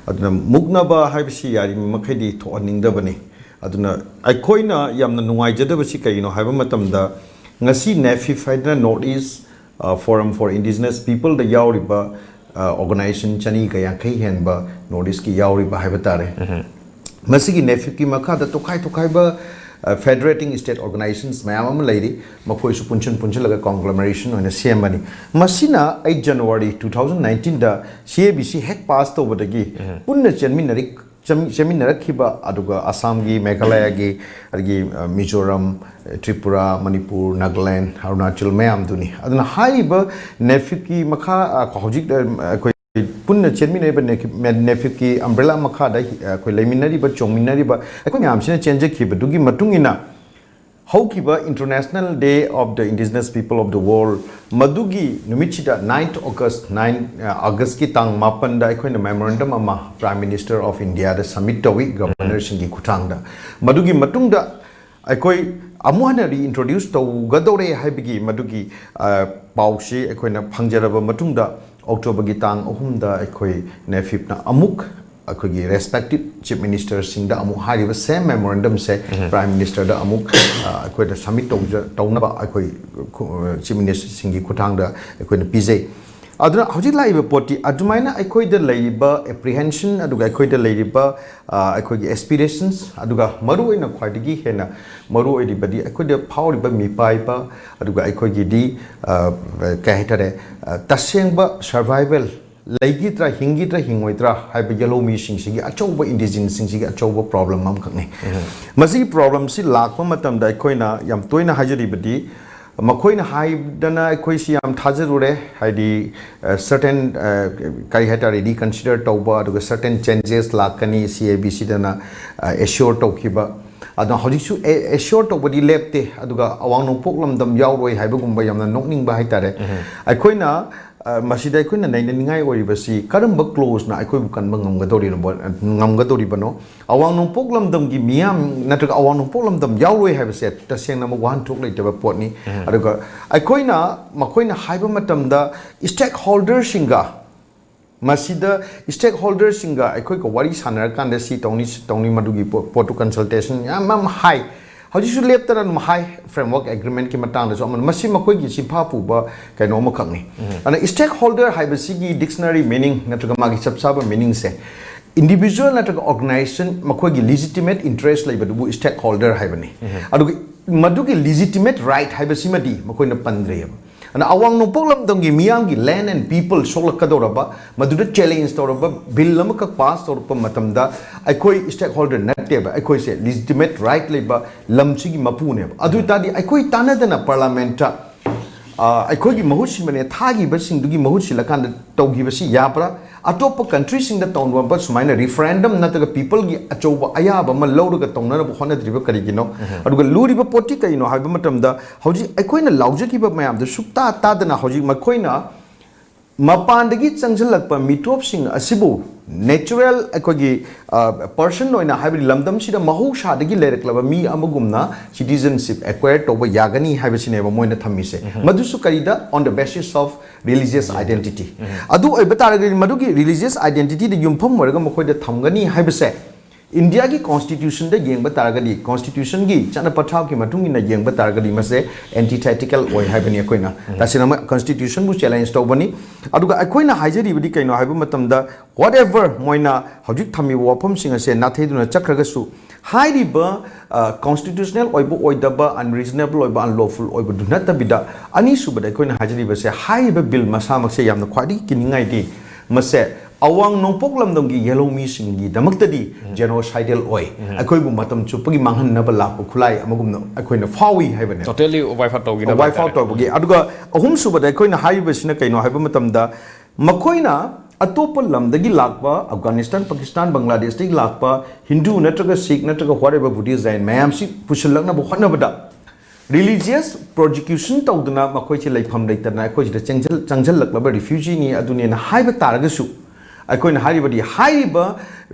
ꯑꯗꯨꯅ ꯃꯨꯛꯅꯕ ꯍꯥꯏꯕꯁꯤ ꯌꯥꯔꯤꯕ ꯃꯈꯩꯗꯤ ꯊꯣꯛꯍꯟꯅꯤꯡꯗꯕꯅꯤ꯫ ꯑꯗꯨꯅ ꯑꯩꯈꯣꯏꯅ ꯌꯥꯝꯅ ꯅꯨꯡꯉꯥꯏꯖꯗꯕꯁꯤ ꯀꯔꯤꯅꯣ ꯍꯥꯏꯕ ꯃꯇꯝꯗ, ꯉꯁꯤ ꯅꯦꯐꯤꯞ ꯍꯥꯏꯗꯅ North East, ꯑ, Forum for Indigenous Peopleꯗ ꯌꯥꯎꯔꯤꯕ, ꯑ, organization ꯆꯅꯤꯒ ꯌꯥꯡꯈꯩ ꯍꯦꯟꯕ North Eastꯀꯤ ꯌꯥꯎꯔꯤꯕ ꯍꯥꯏꯕ ꯇꯥꯔꯦ꯫ ꯃꯁꯤꯒꯤ ꯅꯦꯐꯤꯞꯀꯤ ꯃꯈꯥꯗ ꯇꯣꯈꯥꯏ ꯇꯣꯈꯥꯏꯕ, ꯑ, federating state organizations ꯃꯌꯥꯝ ꯑꯃ ꯂꯩꯔꯤ꯫ ꯃꯈꯣꯏꯁꯨ ꯄꯨꯟꯁꯤꯟ ꯄꯨꯟꯁꯤꯜꯂꯒ conglomeration ꯑꯣꯏꯅ ꯁꯦꯝꯕꯅꯤ꯫ ꯃꯁꯤꯅ eight January two thousand nineteenꯗ C A B C ꯍꯦꯛ ꯄꯥꯁ ꯇꯧꯕꯗꯒꯤ ꯄꯨꯟꯅ ꯆꯦꯟꯃꯤꯟꯅꯔꯤ, ꯆꯦꯟ-, ꯆꯦꯟꯃꯤꯟꯅꯔꯛꯈꯤꯕ, ꯑꯗꯨꯒ ꯑꯁꯥꯝꯒꯤ, ꯃꯦꯘꯥꯂꯌꯒꯤ, ꯑꯗꯒꯤ, ꯑ, ꯃꯤꯖꯣꯔꯥꯝ, ꯇ꯭ꯔꯤꯄꯨꯔꯥ, ꯃꯅꯤꯄꯨꯔ, ꯅꯥꯒꯥꯂꯦꯟ, ꯑꯔꯨꯅꯥꯆꯜ ꯃꯌꯥꯝꯗꯨꯅꯤ꯫ ꯑꯗꯨꯅ ꯍꯥꯏꯔꯤꯕ ꯅꯦꯐꯤꯞꯀꯤ ꯃꯈꯥ, ꯑ, ꯍꯧꯖꯤꯛ, ꯑ, ꯑꯩꯈꯣꯏ ꯄꯨꯟꯅ ꯆꯦꯟꯃꯤꯟꯅꯔꯤꯕ ꯅꯦꯐꯤꯞ-, ꯅꯦꯐꯤꯞꯀꯤ umbrella ꯃꯈꯥꯗ, ꯑ, ꯑꯩꯈꯣꯏ ꯂꯩꯃꯤꯟꯅꯔꯤꯕ, ꯆꯣꯡꯃꯤꯟꯅꯔꯤꯕ ꯑꯩꯈꯣꯏ ꯃꯌꯥꯝꯁꯤꯅ ꯆꯦꯟꯖꯈꯤꯕꯗꯨꯒꯤ ꯃꯇꯨꯡ ꯏꯟꯅ ꯍꯧꯈꯤꯕ International Day of the Indigenous People of the World ꯃꯗꯨꯒꯤ ꯅꯨꯃꯤꯠꯁꯤꯗ, ninth August, nine, ꯑ, Augustꯀꯤ ꯇꯥꯡ ꯃꯥꯄꯟꯗ ꯑꯩꯈꯣꯏꯅ memorandum ꯑꯃ Prime Minister of Indiaꯗ submit ꯇꯧꯏ, governorꯁꯤꯡꯒꯤ ꯈꯨꯠꯊꯥꯡꯗ꯫ ꯃꯗꯨꯒꯤ ꯃꯇꯨꯡꯗ ꯑꯩꯈꯣꯏ ꯑꯃꯨꯛ ꯍꯟꯅ reintroduce ꯇꯧꯒꯗꯧꯔꯦ ꯍꯥꯏꯕꯒꯤ ꯃꯗꯨꯒꯤ, ꯑ, ꯄꯥꯎꯁꯤ ꯑꯩꯈꯣꯏꯅ ꯐꯪꯖꯔꯕ ꯃꯇꯨꯡꯗ, Octoberꯒꯤ ꯇꯥꯡ ꯑꯍꯨꯝꯗ ꯑꯩꯈꯣꯏ ꯅꯦꯐꯤꯞꯅ ꯑꯃꯨꯛ, ꯑꯩꯈꯣꯏꯒꯤ respected chief ministerꯁꯤꯡꯗ ꯑꯃꯨꯛ ꯍꯥꯏꯔꯤꯕ same memorandumꯁꯦ prime ministerꯗ ꯑꯃꯨꯛ ꯑ, ꯑꯩꯈꯣꯏꯗ submit ꯇꯧꯖ ꯇꯧꯅꯕ ꯑꯩꯈꯣꯏ ꯈꯨ- chief ministerꯁꯤꯡꯒꯤ ꯈꯨꯠꯊꯥꯡꯗ ꯑꯩꯈꯣꯏꯅ ꯄꯤꯖꯩ꯫ ꯑꯗꯨꯅ ꯍꯧꯖꯤꯛ ꯂꯥꯛꯏꯕ ꯄꯣꯠꯇꯤ ꯑꯗꯨꯃꯥꯏꯅ ꯑꯩꯈꯣꯏꯗ ꯂꯩꯔꯤꯕ apprehension, ꯑꯗꯨꯒ ꯑꯩꯈꯣꯏꯗ ꯂꯩꯔꯤꯕ ꯑ, ꯑꯩꯈꯣꯏꯒꯤ aspirations, ꯑꯗꯨꯒ ꯃꯔꯨꯑꯣꯏꯅ ꯈ꯭ꯋꯥꯏꯗꯒꯤ ꯍꯦꯟꯅ ꯃꯔꯨ ꯑꯣꯏꯔꯤꯕꯗꯤ ꯑꯩꯈꯣꯏꯗ ꯐꯥꯎꯔꯤꯕ ꯃꯤꯄꯥꯏꯕ, ꯑꯗꯨꯒ ꯑꯩꯈꯣꯏꯒꯤꯗꯤ ꯑ, ꯀꯩ ꯍꯥꯏꯇꯥꯔꯦ, ꯑ, ꯇꯁꯦꯡꯕ survival, ꯂꯩꯈꯤꯗ꯭ꯔꯥ, ꯍꯤꯡꯈꯤꯗ꯭ꯔꯥ, ꯍꯤꯡꯉꯣꯏꯗ꯭ꯔꯥ ꯍꯥꯏꯕ ꯌꯦꯜꯍꯧꯃꯤꯁꯤꯡꯁꯤꯒꯤ ꯑꯆꯧꯕ, indigenous ꯁꯤꯡꯁꯤꯒꯤ ꯑꯆꯧꯕ problem ꯑꯃꯈꯛꯅꯤ꯫ ꯃꯁꯤꯒꯤ problemꯁꯤ ꯂꯥꯛꯄ ꯃꯇꯝꯗ ꯑꯩꯈꯣꯏꯅ ꯌꯥꯝ ꯇꯣꯏꯅ ꯍꯥꯏꯖꯔꯤꯕꯗꯤ, ꯃꯈꯣꯏꯅ ꯍꯥꯏꯗꯅ ꯑꯩꯈꯣꯏꯁꯤ ꯌꯥꯝ ꯊꯥꯖꯔꯨꯔꯦ, ꯍꯥꯏꯗꯤ certain ꯀꯔꯤ ꯍꯥꯏꯇꯥꯔꯦ, reconsider ꯇꯧꯕ, ꯑꯗꯨꯒ certain changes ꯂꯥꯛꯀꯅꯤ C A B Cꯗꯅ assure ꯇꯧꯈꯤꯕ꯫ ꯑꯗꯣ ꯍꯧꯖꯤꯛꯁꯨ assure ꯇꯧꯕꯗꯤ ꯂꯦꯞꯇꯦ, ꯑꯗꯨꯒ ꯑꯋꯥꯡ ꯅꯣꯡꯄꯣꯛ ꯂꯝꯗꯝ ꯌꯥꯎꯔꯣꯏ ꯍꯥꯏꯕꯒꯨꯝꯕ ꯌꯥꯝꯅ ꯅꯣꯛꯅꯤꯡꯕ ꯍꯥꯏꯇꯥꯔꯦ꯫ ꯑꯩꯈꯣꯏꯅ ꯑ, ꯃꯁꯤꯗ ꯑꯩꯈꯣꯏꯅ ꯅꯩꯅꯅꯤꯡꯉꯥꯏ ꯑꯣꯏꯔꯤꯕꯁꯤ ꯀꯔꯝꯕ clauseꯅ ꯑꯩꯈꯣꯏꯕꯨ ꯀꯟꯕ ꯉꯝꯒꯗꯧꯔꯤꯅꯣ-, ꯉꯝꯒꯗꯧꯔꯤꯕꯅꯣ? ꯑꯋꯥꯡ ꯅꯣꯡꯄꯣꯛ ꯂꯝꯗꯝꯒꯤ ꯃꯤꯌꯥꯝ ꯅꯠꯇ꯭ꯔꯒ ꯑꯋꯥꯡ ꯅꯣꯡꯄꯣꯛ ꯂꯝꯗꯝ ꯌꯥꯎꯔꯣꯏ ꯍꯥꯏꯕꯁꯦ ꯇꯁꯦꯡꯅ ꯑꯃ ꯋꯥꯍꯟꯊꯣꯛ ꯂꯩꯇꯕ ꯄꯣꯠꯅꯤ꯫ ꯑꯗꯨꯒ ꯑꯩꯈꯣꯏꯅ, ꯃꯈꯣꯏꯅ ꯍꯥꯏꯕ ꯃꯇꯝꯗ stakeholderꯁꯤꯡꯒ, ꯃꯁꯤꯗ stakeholderꯁꯤꯡꯒ ꯑꯩꯈꯣꯏꯒ ꯋꯥꯔꯤ ꯁꯥꯟꯅꯔꯀꯥꯟꯗ ꯁꯤ ꯇꯧꯅꯤ, ꯁꯤ ꯇꯧꯅꯤ, ꯃꯗꯨꯒꯤ ꯄꯣ-, ꯄꯣꯠꯇꯨ consultation ꯌꯥꯝ, ꯌꯥꯝ ꯍꯥꯏ꯫ ꯍꯧꯖꯤꯛꯁꯨ ꯂꯦꯞꯇꯅ ꯑꯗꯨꯝ ꯍꯥꯏ, framework agreementꯀꯤ ꯃꯇꯥꯡꯗꯁꯨ ꯑꯃ, ꯃꯁꯤ ꯃꯈꯣꯏꯒꯤ ꯆꯤꯟꯐꯥ ꯄꯨꯕ ꯀꯩꯅꯣ ꯑꯃꯈꯛꯅꯤ꯫ ꯑꯗꯨꯅ stakeholder ꯍꯥꯏꯕꯁꯤꯒꯤ dictionary meaning ꯅꯠꯇ꯭ꯔꯒ ꯃꯥꯒꯤ ꯆꯞ ꯆꯥꯕ meaningꯁꯦ, individual ꯅꯠꯇ꯭ꯔꯒ organization ꯃꯈꯣꯏꯒꯤ legitimate interest ꯂꯩꯕꯗꯨꯕꯨ stakeholder ꯍꯥꯏꯕꯅꯤ꯫ ꯑꯗꯨꯒ ꯃꯗꯨꯒꯤ legitimate right ꯍꯥꯏꯕꯁꯤꯃꯗꯤ ꯃꯈꯣꯏꯅ ꯄꯟꯗ꯭ꯔꯦꯕ꯫ ꯑꯗꯨꯅ ꯑꯋꯥꯡ ꯅꯣꯡꯄꯣꯛ ꯂꯝꯗꯝꯒꯤ ꯃꯤꯌꯥꯝꯒꯤ land and people ꯁꯣꯛꯂꯛꯀꯗꯧꯔꯕ, ꯃꯗꯨꯗ challenge ꯇꯧꯔꯕ bill ꯑꯃꯈꯛ pass ꯇꯧꯔꯛꯄ ꯃꯇꯝꯗ ꯑꯩꯈꯣꯏ stakeholder ꯅꯠꯇꯦꯕ, ꯑꯩꯈꯣꯏꯁꯦ legitimate right ꯂꯩꯕ ꯂꯝꯁꯤꯒꯤ ꯃꯄꯨꯅꯦꯕ꯫ ꯑꯗꯨ ꯑꯣꯏ ꯇꯥꯔꯗꯤ ꯑꯩꯈꯣꯏ ꯇꯥꯟꯅꯗꯅ parliamentꯇ, ꯑ, ꯑꯩꯈꯣꯏꯒꯤ ꯃꯍꯨꯠ ꯁꯤꯟꯕꯅꯦ, ꯊꯥꯈꯤꯕꯁꯤꯡꯗꯨꯒꯤ ꯃꯍꯨꯠ ꯁꯤꯜꯂꯀꯥꯟꯗ ꯇꯧꯈꯤꯕꯁꯤ ꯌꯥꯕ꯭ꯔꯥ? ꯑꯇꯣꯞꯄ countryꯁꯤꯡꯗ ꯇꯧꯅꯕ ꯁꯨꯃꯥꯏꯅ referendum ꯅꯠꯇ꯭ꯔꯒ peopleꯒꯤ ꯑꯆꯧꯕ ꯑꯌꯥꯕ ꯑꯃ ꯂꯧꯔꯒ ꯇꯧꯅꯅꯕ ꯍꯣꯠꯅꯗ꯭ꯔꯤꯕ ꯀꯔꯤꯒꯤꯅꯣ? ꯑꯗꯨꯒ ꯂꯨꯔꯤꯕ ꯄꯣꯠꯇꯤ ꯀꯩꯅꯣ ꯍꯥꯏꯕ ꯃꯇꯝꯗ, ꯍꯧꯖꯤꯛ ꯑꯩꯈꯣꯏꯅ ꯂꯥꯎꯖꯈꯤꯕ ꯃꯌꯥꯝꯗꯨ ꯁꯨꯛꯇꯥ ꯇꯥꯗꯅ ꯍꯧꯖꯤꯛ ꯃꯈꯣꯏꯅ ꯃꯄꯥꯟꯗꯒꯤ ꯆꯪꯁꯤꯜꯂꯛꯄ ꯃꯤꯇꯣꯞꯁꯤꯡ ꯑꯁꯤꯕꯨ natural ꯑꯩꯈꯣꯏꯒꯤ ꯄꯔꯁꯟ ꯑꯣꯏꯅ, ꯍꯥꯏꯕꯗꯤ ꯂꯝꯗꯝꯁꯤꯗ ꯃꯍꯧꯁꯥꯗꯒꯤ ꯂꯩꯔꯛꯂꯕ ꯃꯤ ꯑꯃꯒꯨꯝꯅ citizenship acquire ꯇꯧꯕ ꯌꯥꯒꯅꯤ ꯍꯥꯏꯕꯁꯤꯅꯦꯕ ꯃꯣꯏꯅ ꯊꯝꯃꯤꯁꯦ꯫ ꯃꯗꯨꯁꯨ ꯀꯔꯤꯗ? On the basis of religious identity. ꯑꯗꯨ ꯑꯣꯏꯕ ꯇꯥꯔꯒꯗꯤ ꯃꯗꯨꯒꯤ religious identityꯗ ꯌꯨꯝꯐꯝ ꯑꯣꯏꯔꯒ ꯃꯈꯣꯏꯗ ꯊꯝꯒꯅꯤ ꯍꯥꯏꯕꯁꯦ ꯏꯟꯗꯤꯌꯥꯒꯤ constitutionꯗ ꯌꯦꯡꯕ ꯇꯥꯔꯒꯗꯤ, constitutionꯒꯤ ꯆꯠꯅ ꯄꯊꯥꯞꯀꯤ ꯃꯇꯨꯡ ꯏꯟꯅ ꯌꯦꯡꯕ ꯇꯥꯔꯒꯗꯤ ꯃꯁꯦ antithetical ꯑꯣꯏ ꯍꯥꯏꯕꯅꯤ꯫ ꯑꯩꯈꯣꯏꯅ ꯇꯁꯦꯡꯅ constitutionꯕꯨ challenge ꯇꯧꯕꯅꯤ꯫ ꯑꯗꯨꯒ ꯑꯩꯈꯣꯏꯅ ꯍꯥꯏꯖꯔꯤꯕꯗꯤ ꯀꯩꯅꯣ ꯍꯥꯏꯕ ꯃꯇꯝꯗ, whatever ꯃꯣꯏꯅ ꯍꯧꯖꯤꯛ ꯊꯝꯃꯤꯕ ꯋꯥꯐꯝꯁꯤꯡ ꯑꯁꯦ ꯅꯥꯊꯩꯗꯨꯅ ꯆꯠꯈ꯭ꯔꯒꯁꯨ, ꯍꯥꯏꯔꯤꯕ constitutional ꯑꯣꯏꯕ ꯑꯣꯏꯗꯕ, unreasonable ꯑꯣꯏꯕ unlawful ꯑꯣꯏꯕꯗꯨ ꯅꯠꯇꯕꯤꯗ, ꯑꯅꯤꯁꯨꯕꯗ ꯑꯩꯈꯣꯏꯅ ꯍꯥꯏꯖꯔꯤꯕꯁꯦ, ꯍꯥꯏꯔꯤꯕ bill ꯃꯁꯥꯃꯛꯁꯦ ꯌꯥꯝꯅ ꯈ꯭ꯋꯥꯏꯗꯒꯤ ꯀꯤꯅꯤꯡꯉꯥꯏꯗꯤ, ꯃꯁꯦ ꯑꯋꯥꯡ ꯅꯣꯡꯄꯣꯛ ꯂꯝꯗꯝꯒꯤ ꯌꯦꯜꯍꯧ ꯃꯤꯁꯤꯡꯒꯤꯗꯃꯛꯇꯗꯤ genocidal ꯑꯣꯏ, ꯑꯩꯈꯣꯏꯕꯨ ꯃꯇꯝ ꯆꯨꯞꯄꯒꯤ ꯃꯥꯡꯍꯟꯅꯕ ꯂꯥꯛꯄ ꯈꯨꯠꯂꯥꯏ ꯑꯃꯒꯨꯝꯅ ꯑꯩꯈꯣꯏꯅ ꯐꯥꯎꯏ ꯍꯥꯏꯕꯅꯦ꯫ Totally wipe out ꯇꯧꯈꯤꯗꯕ Wipe out ꯍꯥꯏꯇꯥꯔꯦ꯫ ꯇꯧꯕꯒꯤ꯫ ꯑꯗꯨꯒ ꯑꯍꯨꯝꯁꯨꯕꯗ ꯑꯩꯈꯣꯏꯅ ꯍꯥꯏꯔꯤꯕꯁꯤꯅ ꯀꯩꯅꯣ ꯍꯥꯏꯕ ꯃꯇꯝꯗ, ꯃꯈꯣꯏꯅ ꯑꯇꯣꯞꯄ ꯂꯝꯗꯒꯤ ꯂꯥꯛꯄ, ꯑꯐꯒꯥꯅꯤꯁꯇꯥꯟ, ꯄꯥꯀꯤꯁꯇꯥꯟ, ꯕꯪꯒ꯭ꯂꯥꯗꯦꯁꯇꯒꯤ ꯂꯥꯛꯄ ꯍꯤꯟꯗꯨ ꯅꯠꯇ꯭ꯔꯒ ꯁꯤꯈ ꯅꯠꯇ꯭ꯔꯒ whatever Buddhist Jain ꯃꯌꯥꯝꯁꯤ ꯄꯨꯁꯤꯜꯂꯛꯅꯕ ꯍꯣꯠꯅꯕꯗ, religious persecution ꯇꯧꯗꯅ ꯃꯈꯣꯏꯁꯦ ꯂꯩꯐꯝ ꯂꯩꯇꯗꯅ ꯑꯩꯈꯣꯏꯁꯤꯗ ꯆꯪꯁꯤꯜ- ꯆꯪꯁꯤꯜꯂꯛꯂꯕ refugeeꯅꯤ, ꯑꯗꯨꯅꯦꯅ ꯍꯥꯏꯕ ꯇꯥꯔꯒꯁꯨ, ꯑꯩꯈꯣꯏꯅ ꯍꯥꯏꯔꯤꯕꯗꯤ, ꯍꯥꯏꯔꯤꯕ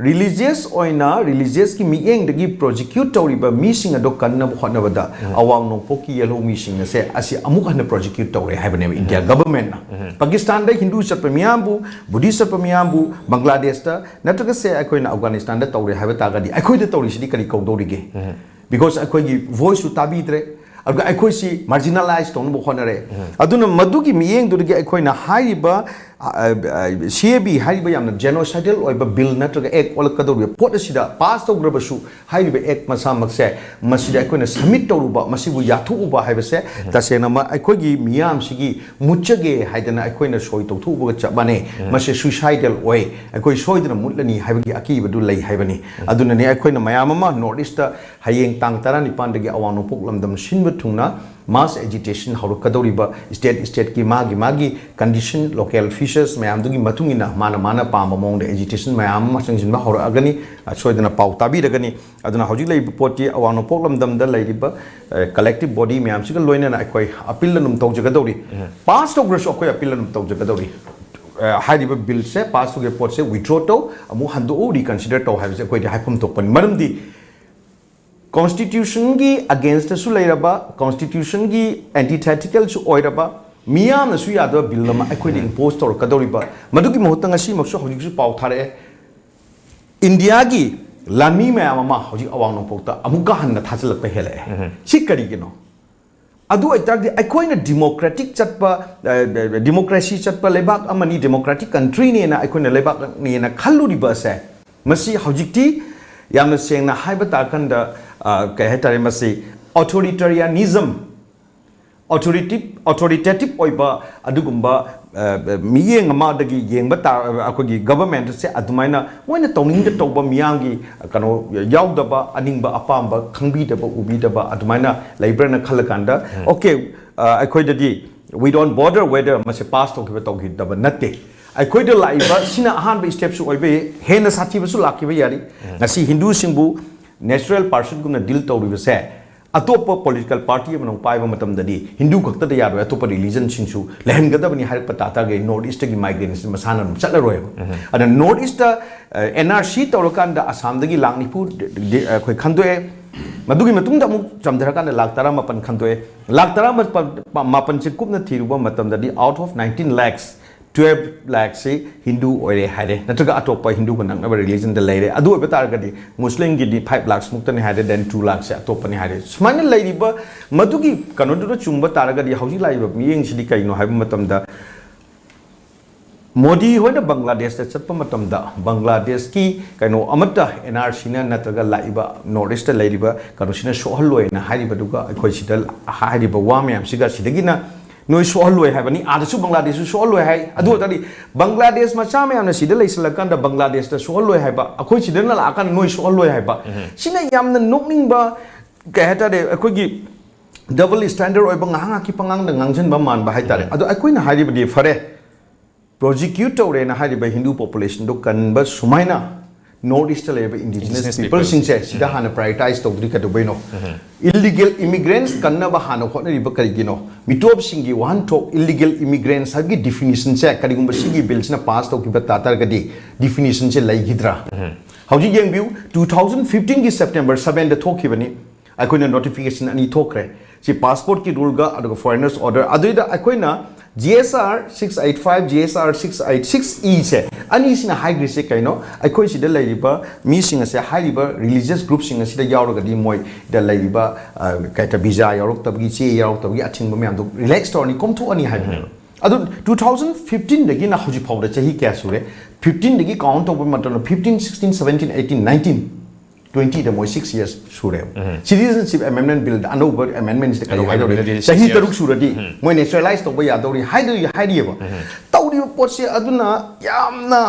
religious ꯑꯣꯏꯅ, religiousꯀꯤ ꯃꯤꯠꯌꯦꯡꯗꯒꯤ persecute ꯇꯧꯔꯤꯕ ꯃꯤꯁꯤꯡ ꯑꯗꯣ ꯀꯟꯅꯕ ꯍꯣꯠꯅꯕꯗ ꯑꯋꯥꯡ ꯅꯣꯡꯄꯣꯛꯀꯤ ꯌꯦꯜꯍꯧ ꯃꯤꯁꯤꯡ ꯑꯁꯦ ꯑꯁꯤ ꯑꯃꯨꯛ ꯍꯟꯅ persecute ꯇꯧꯔꯦ ꯍꯥꯏꯕꯅꯦꯕ ꯏꯟꯗꯤꯌꯥ governmentꯅ꯫ ꯄꯥꯀꯤꯁꯇꯥꯟꯗ ꯍꯤꯟꯗꯨ ꯆꯠꯄ ꯃꯤꯌꯥꯝꯕꯨ, ꯕꯨꯙꯤꯁ ꯆꯠꯄ ꯃꯤꯌꯥꯝꯕꯨ, ꯕꯪꯒ꯭ꯂꯥꯗꯦꯁꯇ ꯅꯠꯇ꯭ꯔꯒꯁꯦ ꯑꯩꯈꯣꯏꯅ ꯑꯐꯒꯥꯅꯤꯁꯇꯥꯟꯗ ꯇꯧꯔꯦ ꯍꯥꯏꯕ ꯇꯥꯔꯒꯗꯤ, ꯑꯩꯈꯣꯏꯗ ꯇꯧꯔꯤꯁꯤꯗꯤ ꯀꯔꯤ ꯀꯧꯗꯧꯔꯤꯒꯦ? Because ꯑꯩꯈꯣꯏꯒꯤ voiceꯁꯨ ꯇꯥꯕꯤꯗ꯭ꯔꯦ, ꯑꯗꯨꯒ ꯑꯩꯈꯣꯏꯁꯤ marginalize ꯇꯧꯅꯕ ꯍꯣꯠꯅꯔꯦ꯫ ꯑꯗꯨꯅ ꯃꯗꯨꯒꯤ ꯃꯤꯠꯌꯦꯡꯗꯨꯗꯒꯤ ꯑꯩꯈꯣꯏꯅ ꯍꯥꯏꯔꯤꯕ CAB ꯍꯥꯏꯔꯤꯕ ꯌꯥꯝꯅ genocidal ꯑꯣꯏꯕ bill ꯅꯠꯇ꯭ꯔꯒ act ꯑꯣꯜꯂꯛꯀꯗꯧꯔꯤꯕ ꯄꯣꯠ ꯑꯁꯤꯗ pass ꯇꯧꯈ꯭ꯔꯕꯁꯨ, ꯍꯥꯏꯔꯤꯕ act ꯃꯁꯥꯃꯛꯁꯦ ꯃꯁꯤꯗ ꯑꯩꯈꯣꯏꯅ submit ꯇꯧꯔꯨꯕ, ꯃꯁꯤꯕꯨ ꯌꯥꯊꯣꯛꯎꯕ ꯍꯥꯏꯕꯁꯦ ꯇꯁꯦꯡꯅꯃꯛ ꯑꯩꯈꯣꯏꯒꯤ ꯃꯤꯌꯥꯝꯁꯤꯒꯤ ꯃꯨꯠꯆꯒꯦ ꯍꯥꯏꯗꯅ ꯑꯩꯈꯣꯏꯅ ꯁꯣꯏ ꯇꯧꯊꯣꯛꯎꯕꯒ ꯆꯞ ꯃꯥꯟꯅꯩ꯫ ꯃꯁꯤ suicidal ꯑꯣꯏ, ꯑꯩꯈꯣꯏ ꯁꯣꯏꯗꯅ ꯃꯨꯠꯂꯅꯤ ꯍꯥꯏꯕꯒꯤ ꯑꯀꯤꯕꯗꯨ ꯂꯩ ꯍꯥꯏꯕꯅꯤ꯫ ꯑꯗꯨꯅꯅꯦ ꯑꯩꯈꯣꯏꯅ ꯃꯌꯥꯝ ꯑꯃ North Eastꯇ ꯍꯌꯦꯡ ꯇꯥꯡ ꯇꯔꯥꯅꯤꯄꯥꯟꯗꯒꯤ ꯑꯋꯥꯡ ꯅꯣꯡꯄꯣꯛ ꯂꯝꯗꯝ ꯁꯤꯟꯕ ꯊꯨꯡꯅ mass agitation ꯍꯧꯔꯛꯀꯗꯧꯔꯤꯕ, state stateꯀꯤ ꯃꯥꯒꯤ ꯃꯥꯒꯤ condition, local features ꯃꯌꯥꯝꯗꯨꯒꯤ ꯃꯇꯨꯡ ꯏꯟꯅ ꯃꯥꯅ ꯃꯥꯅ ꯄꯥꯝꯕ ꯃꯑꯣꯡꯗ agitation ꯃꯌꯥꯝ ꯑꯃ ꯆꯪꯁꯤꯟꯕ ꯍꯧꯔꯛꯑꯒꯅꯤ꯫ ꯑꯁꯣꯏꯗꯅ ꯄꯥꯎ ꯇꯥꯕꯤꯔꯒꯅꯤ꯫ ꯑꯗꯨꯅ ꯍꯧꯖꯤꯛ ꯂꯩꯔꯤꯕ ꯄꯣꯠꯇꯤ ꯑꯋꯥꯡ ꯅꯣꯡꯄꯣꯛ ꯂꯝꯗꯝꯗ ꯂꯩꯔꯤꯕ collective body ꯃꯌꯥꯝꯁꯤꯒ ꯂꯣꯏꯅꯅ ꯑꯩꯈꯣꯏ appeal ꯑꯗꯨꯝ ꯇꯧꯖꯒꯗꯧꯔꯤ꯫ Pass ꯇꯧꯈ꯭ꯔꯁꯨ ꯑꯩꯈꯣꯏ appeal ꯑꯗꯨꯝ ꯇꯧꯖꯒꯗꯧꯔꯤ꯫ ꯍꯥꯏꯔꯤꯕ ꯕꯤꯜꯁꯦ ꯄꯥꯁ ꯇꯧꯈꯤꯕ ꯄꯣꯠꯁꯦ ꯋꯤꯗ꯭ꯔꯣ ꯇꯧ, ꯑꯃꯨꯛ ꯍꯟꯗꯣꯛꯎ, ꯔꯤꯀꯟꯁꯤꯗꯔ ꯇꯧ ꯍꯥꯏꯕꯁꯦ ꯑꯩꯈꯣꯏꯗꯤ ꯍꯥꯏꯐꯝ ꯊꯣꯛꯄꯅꯤ꯫ ꯃꯔꯝꯗꯤ ꯀꯣꯟꯁꯇꯤꯇ꯭ꯌꯨꯁꯟꯒꯤ ꯑꯒꯦꯟꯁꯇꯁꯨ ꯂꯩꯔꯕ, ꯀꯣꯟꯁꯇꯤꯇ꯭ꯌꯨꯁꯟꯒꯤ ꯑꯦꯟꯇꯤꯊꯦꯇꯤꯀꯦꯜꯁꯨ ꯑꯣꯏꯔꯕ, ꯃꯤꯌꯥꯝꯅꯁꯨ ꯌꯥꯗꯕ ꯕꯤꯜ ꯑꯃ ꯑꯩꯈꯣꯏꯗ ꯏꯝꯄꯣꯖ ꯇꯧꯔꯛꯀꯗꯧꯔꯤꯕ, ꯃꯗꯨꯒꯤ ꯃꯍꯨꯠꯇ ꯉꯁꯤꯃꯛꯁꯨ ꯍꯧꯖꯤꯛꯁꯨ ꯄꯥꯎ ꯊꯥꯔꯛꯑꯦ, ꯏꯟꯗꯤꯌꯥꯒꯤ ꯂꯥꯟꯃꯤ ꯃꯌꯥꯝ ꯑꯃ ꯍꯧꯖꯤꯛ ꯑꯋꯥꯡ ꯅꯣꯡꯄꯣꯛꯇ ꯑꯃꯨꯛꯀ ꯍꯟꯅ ꯊꯥꯖꯤꯜꯂꯛꯄ ꯍꯦꯜꯂꯛꯑꯦ꯫ ꯁꯤ ꯀꯔꯤꯒꯤꯅꯣ? ꯑꯗꯨ ꯑꯣꯏꯇꯥꯔꯗꯤ ꯑꯩꯈꯣꯏꯅ ꯗꯤꯃꯣꯀ꯭ꯔꯦꯇꯤꯛ ꯆꯠꯄ, ꯗꯤꯃꯣꯀ꯭ꯔꯦꯁꯤ ꯆꯠꯄ ꯂꯩꯕꯥꯛ ꯑꯃꯅꯤ, ꯗꯤꯃꯣꯀ꯭ꯔꯦꯇꯤꯛ ꯀꯟꯇ꯭ꯔꯤꯅꯦꯅ ꯑꯩꯈꯣꯏꯅ ꯂꯩꯕꯥꯛꯅꯦꯅ ꯈꯜꯂꯨꯔꯤꯕ ꯑꯁꯦ, ꯃꯁꯤ ꯍꯧꯖꯤꯛꯇꯤ ꯌꯥꯝꯅ ꯁꯦꯡꯅ ꯍꯥꯏꯕ ꯇꯥꯔꯀꯥꯟꯗ, ꯑ, ꯀꯩ ꯍꯥꯏꯇꯥꯔꯦ, ꯃꯁꯤ ꯑꯣꯊꯣꯔꯤꯇꯔꯤꯌꯥꯅꯤꯖꯝ, ꯑꯣꯊꯣꯔꯤꯇꯤꯞ ꯑꯣꯊꯣꯔꯤꯇꯦꯇꯤꯞ ꯑꯣꯏꯕ ꯑꯗꯨꯒꯨꯝꯕ, ꯑ, ꯃꯤꯠꯌꯦꯡ ꯑꯃꯗꯒꯤ ꯌꯦꯡꯕ ꯇꯥ ꯑꯩꯈꯣꯏꯒꯤ ꯒꯚꯔꯟꯃꯦꯟꯠꯁꯦ ꯑꯗꯨꯃꯥꯏꯅ ꯃꯣꯏꯅ ꯇꯧꯅꯤꯡꯗ ꯇꯧꯕ, ꯃꯤꯌꯥꯝꯒꯤ ꯀꯩꯅꯣ ꯌꯥꯎꯗꯕ, ꯑꯅꯤꯡꯕ ꯑꯄꯥꯝꯕ ꯈꯪꯕꯤꯗꯕ ꯎꯕꯤꯗꯕ ꯑꯗꯨꯃꯥꯏꯅ ꯂꯩꯕ꯭ꯔꯥꯅ ꯈꯜꯂꯀꯥꯟꯗ, ꯑꯣꯀꯦ, ꯑ, ꯑꯩꯈꯣꯏꯗꯗꯤ we don't bother whether ꯃꯁꯤ ꯄꯥꯁ ꯇꯧꯈꯤꯕ ꯇꯧꯈꯤꯗꯕ ꯅꯠꯇꯦ꯫ ꯑꯩꯈꯣꯏꯗ ꯂꯥꯛꯏꯕ ꯁꯤꯅ ꯑꯍꯥꯟꯕ ꯁ꯭ꯇꯦꯞꯁꯨ ꯑꯣꯏꯕ ꯌꯥꯏ, ꯍꯦꯟꯅ ꯁꯥꯊꯤꯕꯁꯨ ꯂꯥꯛꯈꯤꯕ ꯌꯥꯔꯤ꯫ ꯉꯁꯤ ꯍꯤꯟꯗꯨꯁꯤꯡꯕꯨ ꯅꯦꯆꯔꯦꯜ ꯄꯥꯔꯁꯟꯒꯨꯝꯅ ꯗꯤꯜ ꯇꯧꯔꯤꯕꯁꯦ ꯑꯇꯣꯞꯄ ꯄꯣꯂꯤꯇꯤꯀꯦꯜ ꯄꯥꯔꯇꯤ ꯑꯃꯅ ꯄꯥꯏꯕ ꯃꯇꯝꯗꯗꯤ ꯍꯤꯟꯗꯨ ꯈꯛꯇꯗ ꯌꯥꯔꯣꯏ, ꯑꯇꯣꯞꯄ ꯔꯤꯂꯤꯖꯟꯁꯤꯡꯁꯨ ꯂꯩꯍꯟꯒꯗꯕꯅꯤ ꯍꯥꯏꯔꯛꯄ ꯇꯥ ꯇꯥꯔꯒꯗꯤ ꯅꯣꯔꯠ ꯏꯁꯇꯒꯤ ꯃꯥꯏꯒ꯭ꯔꯦꯟꯁꯤ ꯃꯁꯥꯅ ꯑꯗꯨꯝ ꯆꯠꯂꯔꯣꯏꯕ꯫ ꯑꯗ north east and R C ꯇꯧꯔꯀꯥꯟꯗ ꯑꯁꯥꯝꯗꯒꯤ ꯂꯥꯛ ꯅꯤꯐꯨ ꯗꯤ-, ꯗꯤ-, ꯑꯩꯈꯣꯏ ꯈꯟꯗꯣꯛꯑꯦ꯫ ꯃꯗꯨꯒꯤ ꯃꯇꯨꯡꯗ ꯑꯃꯨꯛ ꯆꯝꯊꯔꯀꯥꯟꯗ ꯂꯥꯛ ꯇꯔꯥꯃꯥꯄꯟ ꯈꯟꯗꯣꯛꯑꯦ꯫ ꯂꯥꯛ ꯇꯔꯥꯃꯥꯄꯟꯁꯦ ꯀꯨꯞꯅ ꯊꯤꯔꯨꯕ ꯃꯇꯝꯗꯗꯤ, out of nineteen lakhs, twelve lakhs ꯁꯤ ꯍꯤꯟꯗꯨ ꯑꯣꯏꯔꯦ ꯍꯥꯏꯔꯦ, ꯅꯠꯇ꯭ꯔꯒ ꯑꯇꯣꯞꯄ ꯍꯤꯟꯗꯨꯒ ꯅꯛꯅꯕ ꯔꯤꯂꯤꯖꯟꯗ ꯂꯩꯔꯦ꯫ ꯑꯗꯨ ꯑꯣꯏꯕ ꯇꯥꯔꯒꯗꯤ ꯃꯨꯁꯂꯤꯝꯒꯤꯗꯤ five lakhs ꯃꯨꯛꯇꯅꯤ ꯍꯥꯏꯔꯦ, then two lakhs ꯁꯦ ꯑꯇꯣꯞꯄꯅꯤ ꯍꯥꯏꯔꯦ꯫ ꯁꯨꯃꯥꯏꯅ ꯂꯩꯔꯤꯕ ꯃꯗꯨꯒꯤ ꯀꯩꯅꯣꯗꯨꯗ ꯆꯨꯝꯕ ꯇꯥꯔꯒꯗꯤ ꯍꯧꯖꯤꯛ ꯂꯥꯛꯏꯕ ꯃꯤꯠꯌꯦꯡꯁꯤꯗꯤ ꯀꯩꯅꯣ ꯍꯥꯏꯕ ꯃꯇꯝꯗ, ꯃꯣꯗꯤ ꯍꯣꯏꯅ ꯕꯪꯒ꯭ꯂꯥꯗꯦꯁꯇ ꯆꯠꯄ ꯃꯇꯝꯗ ꯕꯪꯒ꯭ꯂꯥꯗꯦꯁꯀꯤ ꯀꯩꯅꯣ ꯑꯃꯠꯇ, ꯑꯦꯟ ꯑꯥꯔ ꯁꯤꯅ ꯅꯠꯇ꯭ꯔꯒ ꯂꯥꯛꯏꯕ ꯅꯣꯔꯠ ꯏꯁꯇ ꯂꯩꯔꯤꯕ ꯀꯩꯅꯣꯁꯤꯅ ꯁꯣꯛꯍꯜꯂꯣꯏꯅ ꯍꯥꯏꯔꯤꯕꯗꯨꯒ ꯑꯩꯈꯣꯏ ꯁꯤꯗ ꯍꯥꯏꯔꯤꯕ ꯋꯥ ꯃꯌꯥꯝꯁꯤꯒ ꯁꯤꯗꯒꯤꯅ ꯅꯣꯏ ꯁꯣꯛꯍꯜꯂꯣꯏ ꯍꯥꯏꯕꯅꯤ, ꯑꯥꯗꯁꯨ ꯕꯪꯒ꯭ꯂꯥꯗꯦꯁꯁꯨ ꯁꯣꯛꯍꯜꯂꯣꯏ ꯍꯥꯏ꯫ ꯑꯗꯨ ꯑꯣꯏꯇꯥꯔꯗꯤ ꯕꯪꯒ꯭ꯂꯥꯗꯦꯁ ꯃꯆꯥ ꯃꯌꯥꯝꯅ ꯁꯤꯗ ꯂꯩꯁꯤꯜꯂꯀꯥꯟꯗ ꯕꯪꯒ꯭ꯂꯥꯗꯦꯁꯇ ꯁꯣꯛꯍꯜꯂꯣꯏ ꯍꯥꯏꯕ, ꯑꯩꯈꯣꯏ ꯁꯤꯗꯅ ꯂꯥꯛꯑꯀꯥꯟꯗ ꯅꯣꯏ ꯁꯣꯛꯍꯜꯂꯣꯏ ꯍꯥꯏꯕ, ꯁꯤꯅ ꯌꯥꯝꯅ ꯅꯣꯛꯅꯤꯡꯕ, ꯀꯩ ꯍꯥꯏꯇꯥꯔꯦ, ꯑꯩꯈꯣꯏꯒꯤ ꯗꯕꯜ ꯁ꯭ꯇꯦꯟꯗꯔꯗ ꯑꯣꯏꯕ, ꯉꯥꯏꯍꯥꯛ ꯉꯥꯏꯍꯥꯛꯀꯤ ꯄꯉꯥꯡꯗ ꯉꯥꯡꯁꯤꯟꯕ ꯃꯥꯟꯕ ꯍꯥꯏꯇꯥꯔꯦ꯫ ꯑꯗꯣ ꯑꯩꯈꯣꯏꯅ ꯍꯥꯏꯔꯤꯕꯗꯤ, ꯐꯔꯦ, ꯄ꯭ꯔꯣꯁꯤꯀ꯭ꯌꯨꯠ ꯇꯧꯔꯦꯅ ꯍꯥꯏꯔꯤꯕ ꯍꯤꯟꯗꯨ ꯄꯣꯄꯨꯂꯦꯁꯟꯗꯣ ꯀꯟꯕ ꯁꯨꯃꯥꯏꯅ North East ꯂꯩꯔꯤꯕ indigenous Indigenous people ꯁꯤꯡꯁꯦ ꯁꯤꯗ ꯍꯥꯟꯅ prioritize ꯇꯧꯗ꯭ꯔꯤ ꯀꯩꯗꯧꯕꯩꯅꯣ? Illegal immigrants ꯀꯟꯅꯕ ꯍꯥꯟꯅ ꯍꯣꯠꯅꯔꯤꯕ ꯀꯔꯤꯒꯤꯅꯣ? ꯃꯤꯇꯣꯞꯁꯤꯡꯒꯤ ꯋꯥꯍꯟꯊꯣꯛ illegal immigrants ꯍꯥꯏꯕꯒꯤ definition ꯁꯦ ꯀꯔꯤꯒꯨꯝꯕ ꯁꯤꯒꯤ bill ꯁꯤꯅ pass ꯇꯧꯈꯤꯕ ꯇꯥ ꯇꯥꯔꯒꯗꯤ definition ꯁꯦ ꯂꯩꯈꯤꯗ꯭ꯔꯥ? ꯍꯧꯖꯤꯛ ꯌꯦꯡꯕꯤꯌꯨ, two thousand fifteen ꯒꯤ September seven ꯗ ꯊꯣꯛꯈꯤꯕꯅꯤ꯫ ꯑꯩꯈꯣꯏꯅ notification ꯑꯅꯤ ꯊꯣꯛꯈ꯭ꯔꯦ꯫ ꯁꯤ passport ꯀꯤ rule ꯒ ꯑꯗꯨꯒ foreigners order꯫ ꯑꯗꯨꯏꯗ ꯑꯩꯈꯣꯏꯅ G S R six eight five, G S R six eight six E ꯁꯦ ꯑꯅꯤꯁꯤꯅ ꯍꯥꯏꯈ꯭ꯔꯤꯁꯦ ꯀꯩꯅꯣ? ꯑꯩꯈꯣꯏ ꯁꯤꯗ ꯂꯩꯔꯤꯕ ꯃꯤꯁꯤꯡ ꯑꯁꯦ, ꯍꯥꯏꯔꯤꯕ religious group ꯁꯤꯡ ꯑꯁꯤꯗ ꯌꯥꯎꯔꯒꯗꯤ ꯃꯣꯏꯗ ꯂꯩꯔꯤꯕ, ꯑ, ꯀꯩ ꯍꯥꯏꯇꯥꯔꯦ, visa ꯌꯥꯎꯔꯛꯇꯕꯒꯤ, ꯆꯦ ꯌꯥꯎꯔꯛꯇꯕꯒꯤ ꯑꯊꯤꯡꯕ ꯃꯌꯥꯝꯗꯣ relax ꯇꯧꯔꯅꯤ, ꯀꯣꯝꯊꯣꯛꯑꯅꯤ ꯍꯥꯏꯕꯅꯦꯕ꯫ ꯑꯗꯨ two thousand fifteen ꯗꯒꯤꯅ ꯍꯧꯖꯤꯛ ꯐꯥꯎꯗ ꯆꯍꯤ ꯀꯌꯥ ꯁꯨꯔꯦ? Fifteen ꯗꯒꯤ count ꯇꯧꯕ ꯃꯇꯝꯗ fifteen, sixteen, seventeen, eighteen, nineteen, twenty ꯗ ꯃꯣꯏ six years ꯁꯨꯔꯦꯕ꯫ Citizenship Amendment Bill ꯗ ꯑꯅꯧꯕ amendment ꯁꯤꯗ ꯀꯔꯤ ꯑꯅꯧꯕ ꯍꯥꯏꯗꯧꯔꯤ? amendment ꯗꯤ six ꯆꯍꯤ years. ꯇꯔꯨꯛ ꯁꯨꯔꯗꯤ ꯃꯣꯏ naturalize ꯇꯧꯕ ꯌꯥꯗꯧꯔꯤ ꯍꯥꯏꯗꯧꯔꯤ ꯍꯥꯏꯔꯤꯑꯕ꯫ ꯇꯧꯔꯤꯕ ꯄꯣꯠꯁꯦ ꯑꯗꯨꯅ ꯌꯥꯝꯅ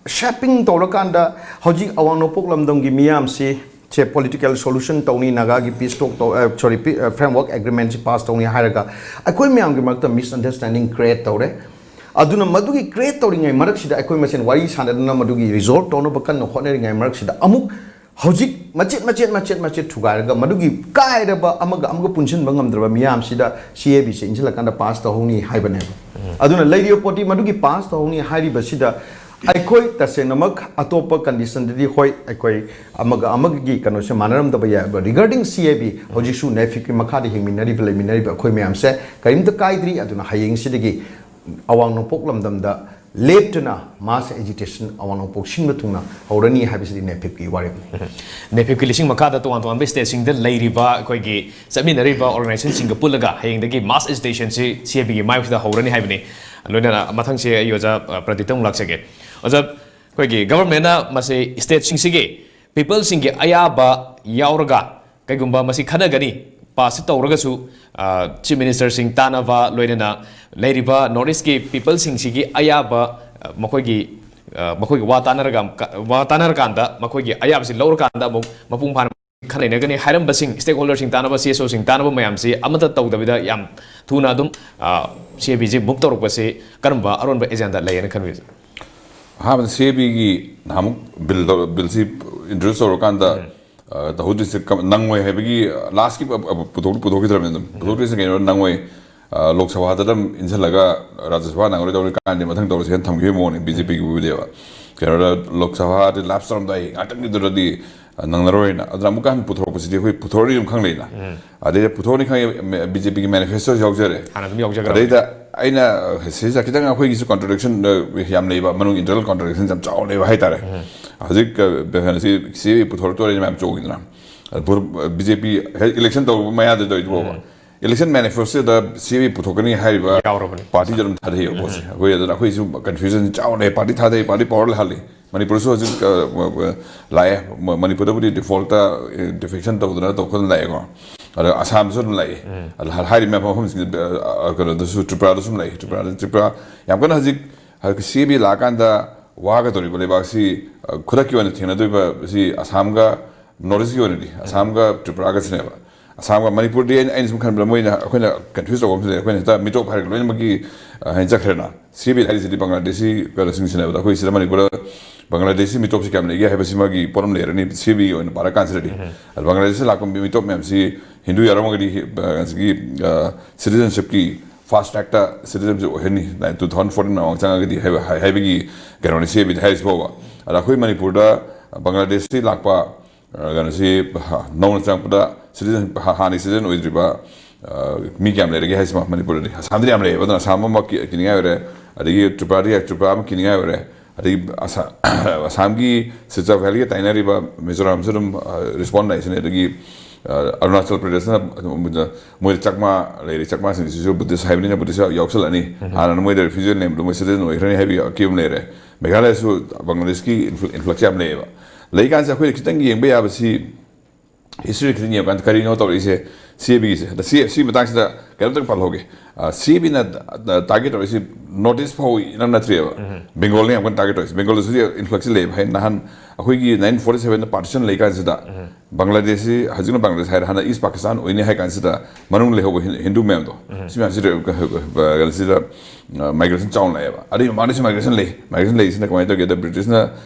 shaping ꯇꯧꯔꯀꯥꯟꯗ ꯍꯧꯖꯤꯛ ꯑꯋꯥꯡ ꯅꯣꯡꯄꯣꯛ ꯂꯝꯗꯝꯒꯤ ꯃꯤꯌꯥꯝꯁꯤ ꯁꯦ political solution ꯇꯧꯅꯤ, ꯅꯥꯒꯥꯒꯤ peace talk ꯇꯧ, sorry, framework agreement ꯁꯤ pass ꯇꯧꯅꯤ ꯍꯥꯏꯔꯒ ꯑꯩꯈꯣꯏ ꯃꯌꯥꯝꯒꯤ ꯃꯔꯛꯇ misunderstanding create ꯇꯧꯔꯦ꯫ ꯑꯗꯨꯅ ꯃꯗꯨꯒꯤ create ꯇꯧꯔꯤꯉꯩ ꯃꯔꯛꯁꯤꯗ, ꯑꯩꯈꯣꯏ ꯃꯁꯦꯟ ꯋꯥꯔꯤ ꯁꯥꯟꯅꯗꯨꯅ ꯃꯗꯨꯒꯤ resolve ꯇꯧꯅꯕ ꯀꯟꯅ ꯍꯣꯠꯅꯔꯤꯉꯩ ꯃꯔꯛꯁꯤꯗ, ꯑꯃꯨꯛ ꯍꯧꯖꯤꯛ ꯃꯆꯦꯠ ꯃꯆꯦꯠ ꯃꯆꯦꯠ ꯃꯆꯦꯠ ꯊꯨꯒꯥꯏꯔꯒ ꯃꯗꯨꯒꯤ ꯀꯥꯏꯔꯕ, ꯑꯃꯒ ꯑꯃꯒ ꯄꯨꯟꯁꯤꯟꯕ ꯉꯝꯗ꯭ꯔꯕ ꯃꯤꯌꯥꯝꯁꯤꯗ C A B say ꯏꯟꯁꯤꯜꯂꯀꯥꯟꯗ pass ꯇꯧꯍꯧꯅꯤ ꯍꯥꯏꯕꯅꯦꯕ꯫ ꯑꯗꯨꯅ ꯂꯩꯔꯤꯕ ꯄꯣꯠꯇꯤ ꯃꯗꯨꯒꯤ pass ꯇꯧꯍꯧꯅꯤ ꯍꯥꯏꯔꯤꯕꯁꯤꯗ ꯑꯩꯈꯣꯏ ꯇꯁꯦꯡꯅꯃꯛ ꯑꯇꯣꯞꯄ condition ꯗꯗꯤ ꯍꯣꯏ, ꯑꯩꯈꯣꯏ ꯑꯃꯒ ꯑꯃꯒꯤ ꯀꯩꯅꯣꯁꯦ ꯃꯥꯟꯅꯔꯝꯗꯕ ꯌꯥꯏ꯫ But regarding C A B, ꯍꯧꯖꯤꯛꯁꯨ NAFIP ꯀꯤ ꯃꯈꯥꯗ ꯍꯤꯡꯃꯤꯟꯅꯔꯤꯕ, ꯂꯩꯃꯤꯟꯅꯔꯤꯕ ꯑꯩꯈꯣꯏ ꯃꯌꯥꯝꯁꯦ ꯀꯔꯤꯝꯇ ꯀꯥꯏꯗ꯭ꯔꯤ꯫ ꯑꯗꯨꯅ ꯍꯌꯦꯡꯁꯤꯗꯒꯤ ꯑꯋꯥꯡ ꯅꯣꯡꯄꯣꯛ ꯂꯝꯗꯝꯗ ꯂꯦꯞꯇꯅ mass agitation ꯑꯋꯥꯡ ꯅꯣꯡꯄꯣꯛ ꯁꯤꯟꯕ ꯊꯨꯡꯅ ꯍꯧꯔꯅꯤ ꯍꯥꯏꯕꯁꯤꯗꯤ NAFIP ꯀꯤ ꯋꯥꯔꯦꯞꯅꯤ꯫ NAFIP ꯀꯤ ꯂꯤꯁꯤꯡ ꯃꯈꯥꯗ ꯇꯣꯉꯥꯟ ꯇꯣꯉꯥꯟꯕ state ꯁꯤꯡꯗ ꯂꯩꯔꯤꯕ ꯑꯩꯈꯣꯏꯒꯤ ꯆꯠꯃꯤꯟꯅꯔꯤꯕ organization ꯁꯤꯡꯒ ꯄꯨꯜꯂꯒ ꯍꯌꯦꯡꯗꯒꯤ mass agitation ꯁꯤ C A B ꯒꯤ ꯃꯥꯌꯣꯛꯁꯤꯗ ꯍꯧꯔꯅꯤ ꯍꯥꯏꯕꯅꯤ꯫ ꯂꯣꯏꯅꯅ ꯃꯊꯪꯁꯦ ꯑꯩ ꯑꯣꯖꯥ, ꯑ, ꯄ꯭ꯔꯗꯤꯞꯇ ꯑꯃꯨꯛ ꯂꯥꯛꯆꯒꯦ꯫ ꯑꯣꯖꯥ, ꯑꯩꯈꯣꯏꯒꯤ government ꯅ ꯃꯁꯤ state ꯁꯤꯡꯁꯤꯒꯤ people ꯁꯤꯡꯒꯤ ꯑꯌꯥꯕ ꯌꯥꯎꯔꯒ ꯀꯩꯒꯨꯝꯕ ꯃꯁꯤ ꯈꯟꯅꯒꯅꯤ, pass ꯇꯧꯔꯒꯁꯨ, ꯑ, Chief Minister ꯁꯤꯡ ꯇꯥꯟꯅꯕ, ꯂꯣꯏꯅꯅ ꯂꯩꯔꯤꯕ North East ꯀꯤ people ꯁꯤꯡꯁꯤꯒꯤ ꯑꯌꯥꯕ, ꯑ, ꯃꯈꯣꯏꯒꯤ, ꯑ, ꯃꯈꯣꯏꯒꯤ ꯋꯥ ꯇꯥꯟꯅꯔꯒ, ꯋꯥ ꯇꯥꯟꯅꯔꯀꯥꯟꯗ ꯃꯈꯣꯏꯒꯤ ꯑꯌꯥꯕꯁꯤ ꯂꯧꯔꯀꯥꯟꯗ ꯑꯃꯨꯛ ꯃꯄꯨꯡ ꯐꯥꯅ ꯈꯟꯅ ꯅꯩꯅꯒꯅꯤ ꯍꯥꯏꯔꯝꯕꯁꯤꯡ, stakeholder ꯁꯤꯡ ꯇꯥꯟꯅꯕ, C S O ꯁꯤꯡ ꯇꯥꯟꯅꯕ ꯃꯌꯥꯝꯁꯤ ꯑꯃꯠꯇ ꯇꯧꯗꯕꯤꯗ ꯌꯥꯝ ꯊꯨꯅ ꯑꯗꯨꯝ, ꯑ, C A B ꯁꯤ move ꯇꯧꯔꯛꯄꯁꯤ ꯀꯔꯝꯕ ꯑꯔꯣꯟꯕ agenda ꯂꯩꯌꯦꯅ ꯈꯟꯕꯤꯕꯁꯦ? ꯑꯍꯥꯟꯕꯗ ꯁꯤ ꯑꯦ ꯕꯤꯒꯤ ꯅꯍꯥꯟꯃꯨꯛ ꯕꯤꯜ ꯇꯧ- ꯕꯤꯜꯁꯤ ꯏꯟꯇ꯭ꯔꯣꯗ꯭ꯌꯨꯁ ꯇꯧꯔꯀꯥꯟꯗ, ꯑ, ꯇꯧꯍꯧꯗ꯭ꯔꯤꯁꯦ ꯀꯝ- ꯅꯪꯉꯣꯏ ꯍꯥꯏꯕꯒꯤ, ꯑ, ꯂꯥꯁꯀꯤ ꯄꯨ- ꯄꯨ- ꯄꯨꯊꯣꯛ- ꯄꯨꯊꯣꯛꯈꯤꯗ꯭ꯔꯕꯅꯤ ꯑꯗꯨꯝ꯫ ꯄꯨꯊꯣꯛꯇ꯭ꯔꯤꯁꯦ ꯀꯩꯅꯣ ꯅꯪꯉꯣꯏ, ꯑ, ꯂꯣꯛ ꯁꯚꯥꯗ ꯑꯗꯨꯝ ꯏꯟꯁꯤꯜꯂꯒ ꯔꯥꯖ꯭ꯌ ꯁꯚꯥ ꯅꯪꯉꯔꯣꯏ ꯇꯧꯔꯤ ꯀꯥꯟꯗꯤ ꯃꯊꯪ ꯇꯧꯔꯁꯦꯅ ꯊꯝꯈꯤꯕ ꯃꯑꯣꯡꯅꯤ ꯕꯤ ꯖꯦ ꯄꯤꯒꯤ ꯑꯣꯏꯗꯦꯕ꯫ ꯀꯩꯅꯣꯗ ꯂꯣꯛ ꯁꯚꯥꯗꯤ ꯂꯥꯞꯁ ꯇꯧꯔꯝꯗꯥꯏ ꯉꯥꯛꯇꯪꯒꯤꯗꯨꯗꯗꯤ, ꯑ, ꯅꯪꯅꯔꯣꯏꯅ꯫ ꯑꯗꯨꯅ ꯑꯃꯨꯛꯀ ꯍꯟꯅ ꯄꯨꯊꯣꯔꯛꯄꯁꯤꯗꯤ ꯑꯩꯈꯣꯏ ꯄꯨꯊꯣꯔꯛꯑꯗꯤ ꯑꯗꯨꯝ ꯈꯪꯂꯩꯅ꯫ ꯑꯗꯩꯗ ꯄꯨꯊꯣꯔꯛꯅꯤ ꯈꯪꯉꯦ, ꯕꯤ ꯖꯦ ꯄꯤꯒꯤ ꯃꯦꯅꯤꯐꯦꯁꯇꯣꯁꯨ ꯌꯥꯎꯖꯔꯦ꯫ ꯍꯥꯟꯅ ꯑꯗꯨꯝ ꯌꯥꯎꯖꯈ꯭ꯔꯕꯅꯤ꯫ ꯑꯗꯩꯗ ꯑꯩꯅ ꯁꯤꯁꯤꯗ ꯈꯤꯇꯪ ꯑꯩꯈꯣꯏꯒꯤꯁꯨ ꯀꯟꯇ꯭ꯔꯣꯗꯤꯛꯁꯟ ꯌꯥꯝ ꯂꯩꯕ, ꯃꯅꯨꯡ ꯏꯟꯇꯔꯅꯦꯜ ꯀꯟꯇ꯭ꯔꯣꯗꯤꯛꯁꯟ ꯌꯥꯝ ꯆꯥꯎꯅ ꯂꯩꯕ ꯍꯥꯏꯇꯥꯔꯦ꯫ ꯍꯧꯖꯤꯛ, ꯑ, ꯀꯩꯅꯣꯁꯤ ꯁꯤ ꯑꯦ ꯕꯤ ꯄꯨꯊꯣꯔꯛꯇꯣꯔꯦꯅ ꯃꯌꯥꯝ ꯆꯣꯡꯉꯤꯗꯅ꯫ ꯕꯤ ꯖꯦ ꯄꯤ ꯍꯦꯛ ꯏꯂꯦꯛꯁꯟ ꯇꯧꯔꯛꯄ ꯃꯌꯥꯗ ꯇꯧꯔꯤꯗꯨ ꯐꯥꯎꯕ ꯏꯂꯦꯛꯁꯟ ꯃꯦꯅꯤꯐꯦꯁꯇꯣꯗ ꯁꯤ ꯑꯦ ꯕꯤ ꯄꯨꯊꯣꯛꯀꯅꯤ ꯍꯥꯏꯔꯤꯕ ꯌꯥꯎꯔꯕꯅꯤ꯫ ꯄꯥꯔꯇꯤꯗ ꯑꯗꯨꯝ ꯊꯥꯗꯩꯌꯦꯕ ꯄꯣꯠꯁꯦ꯫ ꯑꯩꯈꯣꯏ ꯑꯗꯨꯅ ꯑꯩꯈꯣꯏꯁꯨ ꯀꯟꯐ꯭ꯌꯨꯖꯟ ꯆꯥꯎꯅ ꯂꯩ꯫ ꯄꯥꯔꯇꯤ ꯊꯥꯗꯩ, ꯄꯥꯔꯇꯤ ꯄꯋꯥꯔ ꯂꯩꯍꯜꯂꯤ꯫ ꯃꯅꯤꯄꯨꯔꯁꯨ ꯍꯧꯖꯤꯛ, ꯑ, ꯑ, ꯂꯥꯛꯑꯦ꯫ ꯃ- ꯃꯅꯤꯄꯨꯔꯗꯕꯨꯗꯤ ꯗꯤꯐꯣꯜꯠꯇ ꯗꯤꯐꯦꯛꯁꯟ ꯇꯧꯗꯅ ꯇꯧꯈꯠꯗꯅ ꯂꯥꯛꯑꯦꯀꯣ꯫ ꯑꯗꯣ ꯑꯁꯥꯝꯗꯁꯨ ꯑꯗꯨꯝ ꯂꯥꯛꯑꯦ꯫ ꯑꯗꯣ ꯍꯥꯏꯔꯤꯕ ꯃꯐꯝꯁꯤꯡꯗ, ꯑ, ꯑ, ꯀꯩꯅꯣꯗꯁꯨ, ꯇ꯭ꯔꯤꯄꯨꯔꯥꯗꯁꯨ ꯑꯗꯨꯝ ꯂꯥꯛꯑꯦ꯫ ꯇ꯭ꯔꯤꯄꯨꯔꯥꯗ, ꯇ꯭ꯔꯤꯄꯨꯔꯥ ꯌꯥꯝ ꯀꯟꯅ ꯍꯧꯖꯤꯛ ꯁꯤ ꯑꯦ ꯕꯤ ꯂꯥꯛꯑꯀꯥꯟꯗ ꯋꯥꯒꯗꯧꯔꯤꯕ ꯂꯩꯕꯥꯛꯁꯤ, ꯑ, ꯈꯨꯗꯛꯀꯤ ꯑꯣꯏꯅ ꯊꯦꯡꯅꯗꯣꯏꯕ ꯁꯤ ꯑꯁꯥꯝꯒ ꯅꯣꯔꯠ ꯏꯁꯀꯤ ꯑꯣꯏꯅꯗꯤ ꯑꯁꯥꯝꯒ ꯇ꯭ꯔꯤꯄꯨꯔꯥꯒꯁꯤꯅꯦꯕ꯫ ꯑꯁꯥꯝꯒ ꯃꯅꯤꯄꯨꯔꯗꯤ ꯑꯩꯅ, ꯑꯩꯅ ꯁꯨꯝ ꯈꯟꯕꯗ ꯃꯣꯏꯅ, ꯑꯩꯈꯣꯏꯅ ꯀꯟꯐ꯭ꯌꯨꯁ ꯇꯧꯕ ꯑꯃꯁꯨ ꯂꯩ꯫ ꯑꯩꯈꯣꯏꯅ ꯍꯦꯛꯇ ꯃꯤꯇꯣꯞ ꯍꯥꯏꯔꯒ ꯂꯣꯏꯅꯃꯛꯀꯤ, ꯑ, ꯍꯥꯏꯅ ꯆꯠꯈ꯭ꯔꯦꯅ꯫ ꯁꯤ ꯑꯦ ꯕꯤ ꯍꯥꯏꯔꯤꯁꯤꯗꯤ ꯕꯪꯒ꯭ꯂꯥꯗꯦꯁꯤ ꯀꯩꯅꯣꯁꯤꯡꯁꯤꯅꯦꯕ꯫ ꯑꯩꯈꯣꯏ ꯁꯤꯗ ꯃꯅꯤꯄꯨꯔꯗ ꯕꯪꯒ꯭ꯂꯥꯗꯦꯁꯤ ꯃꯤꯇꯣꯞꯁꯤ ꯀꯌꯥꯝ ꯂꯩꯒꯦ ꯍꯥꯏꯕꯁꯤꯃꯒꯤ ꯄꯣꯠ ꯑꯃ ꯂꯩꯔꯅꯤ ꯁꯤ ꯑꯦ ꯕꯤꯒꯤ ꯑꯣꯏꯅ ꯄꯥꯔꯛ ꯀꯥꯟꯁꯤꯗꯗꯤ꯫ ꯑꯗꯣ ꯕꯪꯒ꯭ꯂꯥꯗꯦꯁꯇ ꯂꯥꯛꯄ ꯃꯤꯇꯣꯞ ꯃꯌꯥꯝꯁꯤ ꯍꯤꯟꯗꯨ ꯌꯥꯎꯔꯝꯃꯒꯗꯤ, ꯑ, ꯉꯁꯥꯏꯒꯤ, ꯑ, ꯁꯤꯇꯤꯖꯟꯁꯤꯞꯀꯤ ꯐꯥꯁ ꯇ꯭ꯔꯦꯛꯇ ꯁꯤꯇꯤꯖꯟꯁꯤꯞ ꯑꯣꯏꯍꯟꯅꯤ, ꯇꯨ ꯊꯥꯎꯖꯟ ꯐꯣꯔꯇꯤꯟ ꯃꯃꯥꯡ ꯆꯪꯉꯒꯗꯤ ꯍꯥꯏꯕ-, ꯍꯥꯏ-, ꯍꯥꯏꯕꯒꯤ ꯀꯩꯅꯣꯅꯤ ꯁꯤ ꯑꯦ ꯕꯤꯗ ꯍꯥꯏꯔꯤꯁꯤ ꯐꯥꯎꯕ꯫ ꯑꯗ ꯑꯩꯈꯣꯏ ꯃꯅꯤꯄꯨꯔꯗ ꯕꯪꯒ꯭ꯂꯥꯗꯦꯁꯇꯒꯤ ꯂꯥꯛꯄ, ꯑ, ꯀꯩꯅꯣꯁꯤ ꯍ-, ꯅꯧꯅ ꯆꯪꯉꯛꯄꯗ ꯁꯤꯇꯤꯖꯟ, ꯍ-, ꯍꯥꯟꯅꯒꯤ ꯁꯤꯇꯤꯖꯟ ꯑꯣꯏꯗ꯭ꯔꯤꯕ, ꯑ, ꯃꯤ ꯀꯌꯥꯝ ꯂꯩꯔꯒꯦ ꯍꯥꯏꯁꯤꯃ ꯃꯅꯤꯄꯨꯔꯗꯗꯤ꯫ ꯑꯁꯥꯝꯗꯗꯤ ꯌꯥꯝ ꯂꯩꯌꯦꯕ, ꯑꯗꯨꯅ ꯑꯁꯥꯝ ꯑꯃ ꯀꯤ-, ꯀꯤꯅꯤꯡꯉꯥꯏ ꯑꯣꯏꯔꯦ꯫ ꯑꯗꯒꯤ ꯇ꯭ꯔꯤꯄꯨꯔꯥꯗꯤ, ꯇ꯭ꯔꯤꯄꯨꯔꯥ ꯑꯃ ꯀꯤꯅꯤꯡꯉꯥꯏ ꯑꯣꯏꯔꯦ꯫ ꯑꯗꯒꯤ ꯑꯁꯥ-, ꯑꯁꯥꯝꯒꯤ ꯁꯤꯜꯆꯔ ꯚꯦꯂꯤꯒ ꯇꯥꯏꯅꯔꯤꯕ ꯃꯤꯖꯣꯔꯥꯝꯁꯨ ꯑꯗꯨꯝ, ꯑ, ꯔꯦꯁꯄꯣꯟ ꯂꯥꯛꯏꯁꯤꯅꯦ꯫ ꯑꯗꯒꯤ, ꯑ, ꯑꯔꯨꯅꯥꯆꯜ ꯄ꯭ꯔꯗꯦꯁꯅ ꯃꯣꯏꯗ ꯆꯛꯃꯥ ꯂꯩꯔꯤ, ꯆꯛꯃꯥꯁꯤꯡꯁꯤꯁꯨ ꯕꯨꯙꯤꯁ ꯍꯥꯏꯕꯅꯤꯅ ꯕꯨꯙꯤꯁ ꯌꯥꯎꯁꯜꯂꯛꯑꯅꯤ꯫ ꯍꯥꯟꯅ ꯃꯣꯏꯗ ꯔꯤꯐ꯭ꯌꯨꯖꯤ ꯂꯩꯕꯗꯣ ꯃꯣꯏ ꯁꯤꯇꯤꯖꯟ ꯑꯣꯏꯈ꯭ꯔꯅꯤ ꯍꯥꯏꯕꯒꯤ ꯑꯀꯤꯕ ꯑꯃ ꯂꯩꯔꯦ꯫ ꯃꯦꯘꯥꯂꯌꯁꯨ ꯕꯪꯒ꯭ꯂꯥꯗꯦꯁꯀꯤ ꯏꯟꯐ꯭ꯂꯨ-, ꯏꯟꯐ꯭ꯂꯛꯁ ꯌꯥꯝ ꯂꯩꯌꯦꯕ꯫ ꯂꯩꯀꯥꯟꯁꯤꯗ ꯑꯩꯈꯣꯏꯅ ꯈꯤꯇꯪ ꯌꯦꯡꯕ ꯌꯥꯕꯁꯤ, ꯍꯤꯁꯇ꯭ꯔꯤ ꯈꯤꯇꯪ ꯌꯦꯡꯉꯀꯥꯟꯗ ꯀꯔꯤꯅꯣ ꯇꯧꯔꯛꯏꯁꯦ? ꯁꯤ ꯑꯦ ꯕꯤꯒꯤꯁꯦ꯫ ꯑꯗ ꯁꯤ ꯁꯤ ꯃꯇꯥꯡꯁꯤꯗ ꯀꯩꯅꯣꯝꯇꯪ ꯄꯜꯍꯧꯒꯦ꯫ ꯁꯤ ꯑꯦ ꯕꯤꯅ ꯇꯥꯔꯒꯦꯠ ꯇꯧꯔꯤꯁꯤ ꯅꯣꯔꯠ ꯏꯁ ꯐꯥꯎ ꯏꯅꯛ ꯅꯠꯇ꯭ꯔꯦꯕ꯫ ꯕꯦꯡꯒꯣꯜꯅ ꯌꯥꯝ ꯀꯟꯅ ꯇꯥꯔꯒꯦꯠ ꯇꯧꯔꯤꯁꯤ꯫ ꯕꯦꯡꯒꯣꯜꯗꯁꯨ ꯏꯟꯐ꯭ꯂꯛꯁꯁꯤ ꯂꯩꯌꯦꯕ꯫ ꯍꯥꯏ ꯅꯍꯥꯟ ꯑꯩꯈꯣꯏꯒꯤ ꯅꯥꯏꯟꯇꯤꯟ ꯐꯣꯔꯇꯤ ꯁꯚꯦꯟꯗ ꯄꯥꯔꯇꯤꯁꯟ ꯂꯩ ꯀꯥꯟꯁꯤꯗ, ꯕꯪꯒ꯭ꯂꯥꯗꯦꯁꯁꯤ ꯍꯧꯖꯤꯛꯅ ꯕꯪꯒ꯭ꯂꯥꯗꯦꯁ ꯍꯥꯏꯔꯦ, ꯍꯥꯟꯅ ꯏꯁ ꯄꯥꯀꯤꯁꯇꯥꯟ ꯑꯣꯏꯅꯤ ꯍꯥꯏ ꯀꯥꯟꯁꯤꯗ, ꯃꯅꯨꯡ ꯂꯩꯍꯧꯕ ꯍꯤꯟ- ꯍꯤꯟꯗꯨ ꯃꯌꯥꯝꯗꯣ, ꯁꯤ ꯃꯌꯥꯝꯁꯤ ꯀꯩꯅꯣꯁꯤꯗ ꯃꯥꯏꯒ꯭ꯔꯦꯁꯟ ꯆꯥꯎꯅ ꯂꯥꯛꯑꯦꯕ꯫ ꯑꯗꯨꯒꯤ ꯃꯃꯥꯡꯗꯁꯨ ꯃꯥꯏꯒ꯭ꯔꯦꯁꯟ ꯂꯩ꯫ ꯃꯥꯏꯒ꯭ꯔꯦꯁꯟ ꯂꯩꯔꯤꯁꯤꯅ ꯀꯃꯥꯏꯅ ꯇꯧꯒꯦꯗ, ꯕ꯭ꯔꯤꯇꯤꯁꯅ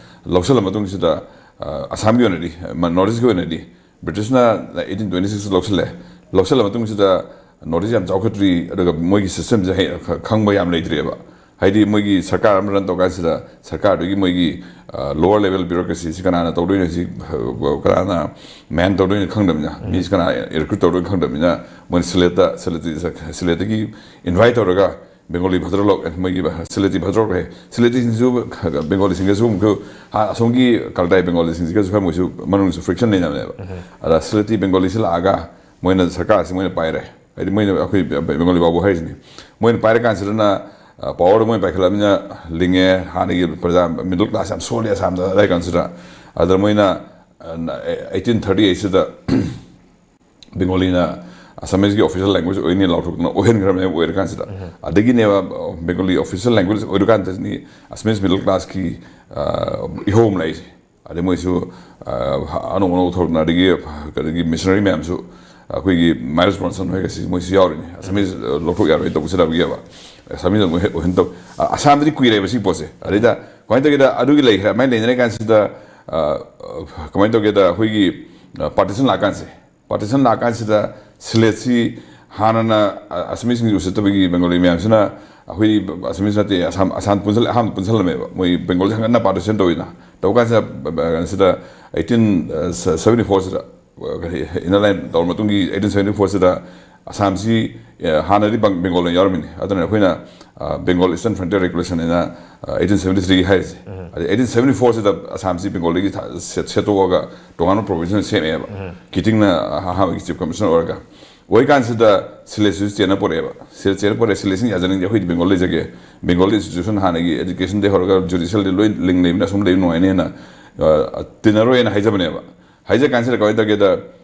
ꯂꯧꯁꯤꯜꯂ ꯃꯇꯨꯡꯁꯤꯗ, ꯑ, ꯑꯁꯥꯝꯒꯤ ꯑꯣꯏꯅꯗꯤ, ꯃ- ꯅꯣꯔꯠ ꯏꯁꯀꯤ ꯑꯣꯏꯅꯗꯤ ꯕ꯭ꯔꯤꯇꯤꯁꯅ ꯑꯩꯠꯇꯤꯟ ꯇ꯭ꯋꯦꯟꯇꯤ ꯁꯤꯛꯁ ꯂꯧꯁꯤꯜꯂꯦ꯫ ꯂꯧꯁꯤꯜꯂ ꯃꯇꯨꯡꯁꯤꯗ ꯅꯣꯔꯠ ꯏꯁ ꯌꯥꯝ ꯆꯥꯎꯈꯠꯇ꯭ꯔꯤ, ꯑꯗꯨꯒ ꯃꯣꯏꯒꯤ ꯁꯤꯁꯇꯦꯝꯁꯦ ꯍꯩ- ꯈ- ꯈꯪꯕ ꯌꯥꯝ ꯂꯩꯇ꯭ꯔꯤꯑꯕ꯫ ꯍꯥꯏꯗꯤ ꯃꯣꯏꯒꯤ ꯁꯔꯀꯥꯔ ꯑꯃ ꯔꯟ ꯇꯧ ꯀꯥꯟꯁꯤꯗ ꯁꯔꯀꯥꯔꯗꯨꯒꯤ ꯃꯣꯏꯒꯤ, ꯑ, ꯂꯣꯋꯔ ꯂꯦꯚꯦꯜ ꯕ꯭ꯌꯨꯔꯣꯀ꯭ꯔꯦꯁꯤꯁꯤ ꯀꯅꯥꯅ ꯇꯧꯗꯣꯏꯅꯣ, ꯁꯤ, ꯑ, ꯀꯅꯥꯅ ꯃꯦꯟ ꯇꯧꯗꯣꯏꯅꯣ ꯈꯪꯗꯕꯅꯤꯅ, ꯃꯤꯁꯤ ꯀꯅꯥ ꯔꯤꯀ꯭ꯔꯨꯠ ꯇꯧꯗꯣꯏꯅꯣ ꯈꯪꯗꯕꯅꯤꯅ, ꯃꯣꯏꯅ ꯁꯤꯂꯦꯠꯇ, ꯁꯤꯂꯦꯠꯇ, ꯁꯤꯂꯦꯠꯇꯒꯤ ꯏꯟꯚꯥꯏꯠ ꯇꯧꯔꯒ ꯕꯦꯡꯒꯣꯂꯤ ꯚꯗ꯭ꯔꯂꯣꯛ, ꯃꯣꯏꯒꯤ ꯁꯤꯂꯦꯇꯤ ꯚꯗ꯭ꯔꯂꯣꯛ ꯍꯥꯏ, ꯁꯤꯂꯦꯇꯤꯁꯤꯡꯁꯨ ꯕꯦꯡꯒꯣꯂꯤꯁꯤꯡꯒꯁꯨ ꯑꯃꯨꯛꯁꯨ, ꯑ, ꯑꯁꯣꯝꯒꯤ ꯀꯜꯇꯥꯏ ꯕꯦꯡꯒꯣꯂꯤꯁꯤꯡꯁꯤꯒꯁꯨ ꯈꯔ ꯃꯣꯏꯁꯨ ꯃꯅꯨꯡꯗꯁꯨ ꯐ꯭ꯔꯤꯛꯁꯟ ꯂꯩꯅꯕꯅꯦꯕ꯫ ꯑꯗ ꯁꯤꯂꯦꯇꯤ ꯕꯦꯡꯒꯣꯂꯤꯁꯤ ꯂꯥꯛꯑꯒ ꯃꯣꯏꯅ ꯁꯔꯀꯥꯔꯁꯤ ꯃꯣꯏꯅ ꯄꯥꯏꯔꯦ꯫ ꯍꯥꯏꯗꯤ ꯃꯣꯏꯅ ꯑꯩꯈꯣꯏ ꯕꯦꯡꯒꯣꯂꯤ ꯕꯥꯕꯨ ꯍꯥꯏꯔꯤꯁꯤꯅꯤ꯫ ꯃꯣꯏꯅ ꯄꯥꯏꯔꯀꯥꯟꯁꯤꯗꯅ, ꯑ, ꯄꯋꯥꯔꯗꯣ ꯃꯣꯏꯅ ꯄꯥꯏꯈꯠꯂꯕꯅꯤꯅ ꯂꯤꯡꯉꯦ, ꯍꯥꯟꯅꯒꯤ ꯄ꯭ꯔꯖꯥ ꯃꯤꯗꯜ ꯀ꯭ꯂꯥꯁ ꯌꯥꯝ ꯁꯣꯜꯂꯤ ꯑꯁꯥꯝꯗ ꯑꯗꯥꯏ ꯀꯥꯟꯁꯤꯗ꯫ ꯑꯗ ꯃꯣꯏꯅ, ꯑ, ꯑꯩꯠꯇꯤꯟ ꯊꯥꯔꯇꯤ ꯑꯩꯠꯁꯤꯗ ꯕꯦꯡꯒꯣꯂꯤꯅ ꯑꯁꯥꯃꯤꯁꯀꯤ ꯑꯣꯐꯤꯁꯤꯌꯦꯜ ꯂꯦꯡꯒ꯭ꯋꯦꯖ ꯑꯣꯏꯅꯤ ꯂꯥꯎꯊꯣꯛꯇꯅ ꯑꯣꯏꯍꯟꯈ꯭ꯔꯕꯅꯦꯕ꯫ ꯑꯣꯏꯔꯀꯥꯟꯁꯤꯗ ꯑꯗꯒꯤꯅꯦꯕ ꯕꯦꯡꯒꯣꯂꯤ ꯑꯣꯐꯤꯁꯤꯌꯦꯜ ꯂꯦꯡꯒ꯭ꯋꯦꯖ ꯑꯣꯏꯔꯀꯥꯟꯗꯅꯤ ꯑꯁꯥꯃꯤꯁ ꯃꯤꯗꯜ ꯀ꯭ꯂꯥꯁꯀꯤ, ꯑ, ꯏꯍꯧ ꯑꯃ ꯂꯥꯛꯏꯁꯦ꯫ ꯑꯗꯩ ꯃꯣꯏꯁꯨ, ꯑ, ꯑꯅꯧ ꯑꯅꯧꯕ ꯊꯣꯛꯂꯛꯇꯅ, ꯑꯗꯒꯤ, ꯑꯗꯒꯤ ꯃꯤꯁꯅꯔꯤ ꯃꯌꯥꯝꯁꯨ ꯑꯩꯈꯣꯏꯒꯤ ꯃꯥꯏꯜꯁ ꯃꯣꯟꯁꯟ ꯍꯣꯏꯒꯁꯤ ꯃꯣꯏꯁꯨ ꯌꯥꯎꯔꯤꯅꯤ꯫ ꯑꯁꯥꯃꯤꯁ, ꯑ, ꯂꯧꯊꯣꯛ ꯌꯥꯔꯣꯏ ꯇꯧꯕꯁꯤꯗꯕꯒꯤꯕ ꯑꯁꯥꯃꯤꯁ ꯑꯃꯨꯛ ꯍꯦꯛ ꯑꯣꯏꯍꯟ ꯇꯧ-, ꯑ, ꯑꯁꯥꯝꯗꯗꯤ ꯀꯨꯏꯔꯦꯕ ꯁꯤꯒꯤ ꯄꯣꯠꯁꯦ꯫ ꯑꯗꯩꯗ ꯀꯃꯥꯏꯅ ꯇꯧꯒꯦꯗ, ꯑꯗꯨꯒꯤ ꯂꯩꯈ꯭ꯔꯦ꯫ ꯑꯗꯨꯃꯥꯏꯅ ꯂꯩꯅꯔꯤ ꯀꯥꯟꯁꯤꯗ, ꯑ, ꯀꯃꯥꯏꯅ ꯇꯧꯒꯦꯗ, ꯑꯩꯈꯣꯏꯒꯤ, ꯑ, ꯄꯥꯔꯇꯤꯁꯟ ꯂꯥꯛꯀꯥꯟꯁꯦ, ꯄꯥꯔꯇꯤꯁꯟ ꯂꯥꯛꯀꯥꯟꯁꯤꯗ ꯁꯤꯂꯦꯠꯁꯤ ꯍꯥꯟꯅꯅ, ꯑ, ꯑꯁꯥꯃꯤꯁꯁꯤꯡꯁꯤ ꯎꯁꯤꯠꯇꯕꯒꯤ ꯕꯦꯡꯒꯣꯂꯤ ꯃꯌꯥꯝꯁꯤꯅ ꯑꯩꯈꯣꯏ ꯑꯁꯥꯃꯤꯁ ꯅꯠꯇꯦ, ꯑꯁꯥꯝ, ꯑꯁꯥꯝ ꯄꯨꯟꯁꯤꯜ-, ꯑꯍꯥꯟꯕ ꯄꯨꯟꯁꯤꯜꯂꯝꯃꯦꯕ꯫ ꯃꯣꯏ ꯕꯦꯡꯒꯣꯂꯤ ꯍꯪꯒꯠꯅ ꯄꯥꯔꯇꯤꯁꯟ ꯇꯧꯋꯤꯅ꯫ ꯇꯧꯕ ꯀꯥꯟꯁꯤꯗ, ꯕ-, ꯕ-, ꯀꯩꯅꯣꯁꯤꯗ ꯑꯩꯠꯇꯤꯟ ꯁꯚꯦꯟꯇꯤ ꯐꯣꯔꯁꯤꯗ, ꯀꯔꯤ, ꯏꯟꯅꯔ ꯂꯥꯏꯟ ꯇꯧꯔ ꯃꯇꯨꯡꯒꯤ ꯑꯩꯠꯇꯤꯟ ꯁꯚꯦꯟꯇꯤ ꯐꯣꯔꯁꯤꯗ ꯑꯁꯥꯝꯁꯤ, ꯑ, ꯍꯥꯟꯅꯗꯤ ꯕꯪ-, ꯕꯦꯡꯒꯣꯜ ꯑꯣꯏꯅ ꯌꯥꯎꯔꯝꯃꯤꯅꯤ꯫ ꯑꯗꯨꯅ ꯑꯩꯈꯣꯏꯅ, ꯑ, ꯕꯦꯡꯒꯣꯜ ꯏꯁꯇꯔꯟ ꯐ꯭ꯔꯟꯇꯤꯌꯔ ꯔꯤꯒꯨꯂꯦꯁꯟ ꯍꯥꯏꯅ, ꯑ, ꯑꯩꯠꯇꯤꯟ ꯁꯚꯦꯟꯇꯤ ꯊ꯭ꯔꯤꯒꯤ ꯍꯥꯏꯔꯤꯁꯦ꯫ ꯑꯗꯩ ꯑꯩꯠꯇꯤꯟ ꯁꯚꯦꯟꯇꯤ ꯐꯣꯔꯁꯤꯗ ꯑꯁꯥꯝꯁꯤ ꯕꯦꯡꯒꯣꯜꯗꯒꯤ ꯊ-, ꯁꯦꯠ-, ꯁꯦꯠꯇꯣꯛꯑꯒ ꯇꯣꯉꯥꯟꯕ ꯄ꯭ꯔꯣꯚꯤꯟꯁ ꯑꯣꯏꯅ ꯁꯦꯝꯃꯛꯑꯦꯕ꯫ ꯀꯤꯇꯤꯡꯅ ꯑꯍꯥꯟꯕꯒꯤ ꯆꯤꯐ ꯀꯃꯤꯁꯅꯔ ꯑꯣꯏꯔꯒ꯫ ꯑꯣꯏꯀꯥꯟꯁꯤꯗ ꯁꯤꯂꯦꯠꯁꯤꯁꯨ ꯆꯦꯟꯅ ꯄꯣꯔꯛꯑꯦꯕ꯫ ꯁꯤꯂꯦꯠ ꯆꯦꯟꯅ ꯄꯣꯔꯛꯑꯦ, ꯁꯤꯂꯦꯠꯁꯤꯡ ꯌꯥꯖꯅꯤꯡꯗꯦ, ꯑꯩꯈꯣꯏꯗꯤ ꯕꯦꯡꯒꯣꯜ ꯂꯩꯖꯒꯦ, ꯕꯦꯡꯒꯣꯜꯗ ꯏꯟꯁꯇꯤꯇ꯭ꯌꯨꯁꯟ ꯍꯥꯟꯅꯒꯤ ꯑꯦꯖꯨꯀꯦꯁꯟꯗꯩ ꯍꯧꯔꯒ ꯖꯨꯗꯤꯁꯤꯌꯦꯜꯗꯤ ꯂꯣꯏ ꯂꯤꯡ ꯂꯩꯕꯅꯤꯅ ꯑꯁꯨꯝ ꯂꯩꯕ ꯅꯨꯡꯉꯥꯏꯅꯦꯅ, ꯑ, ꯇꯤꯟꯅꯔꯣꯏꯅ ꯍꯥꯏꯖꯕꯅꯦꯕ꯫ ꯍꯥꯏꯖ ꯀꯥꯟꯁꯤꯗ ꯀꯃꯥꯏꯅ ꯇꯧꯒꯦꯗ,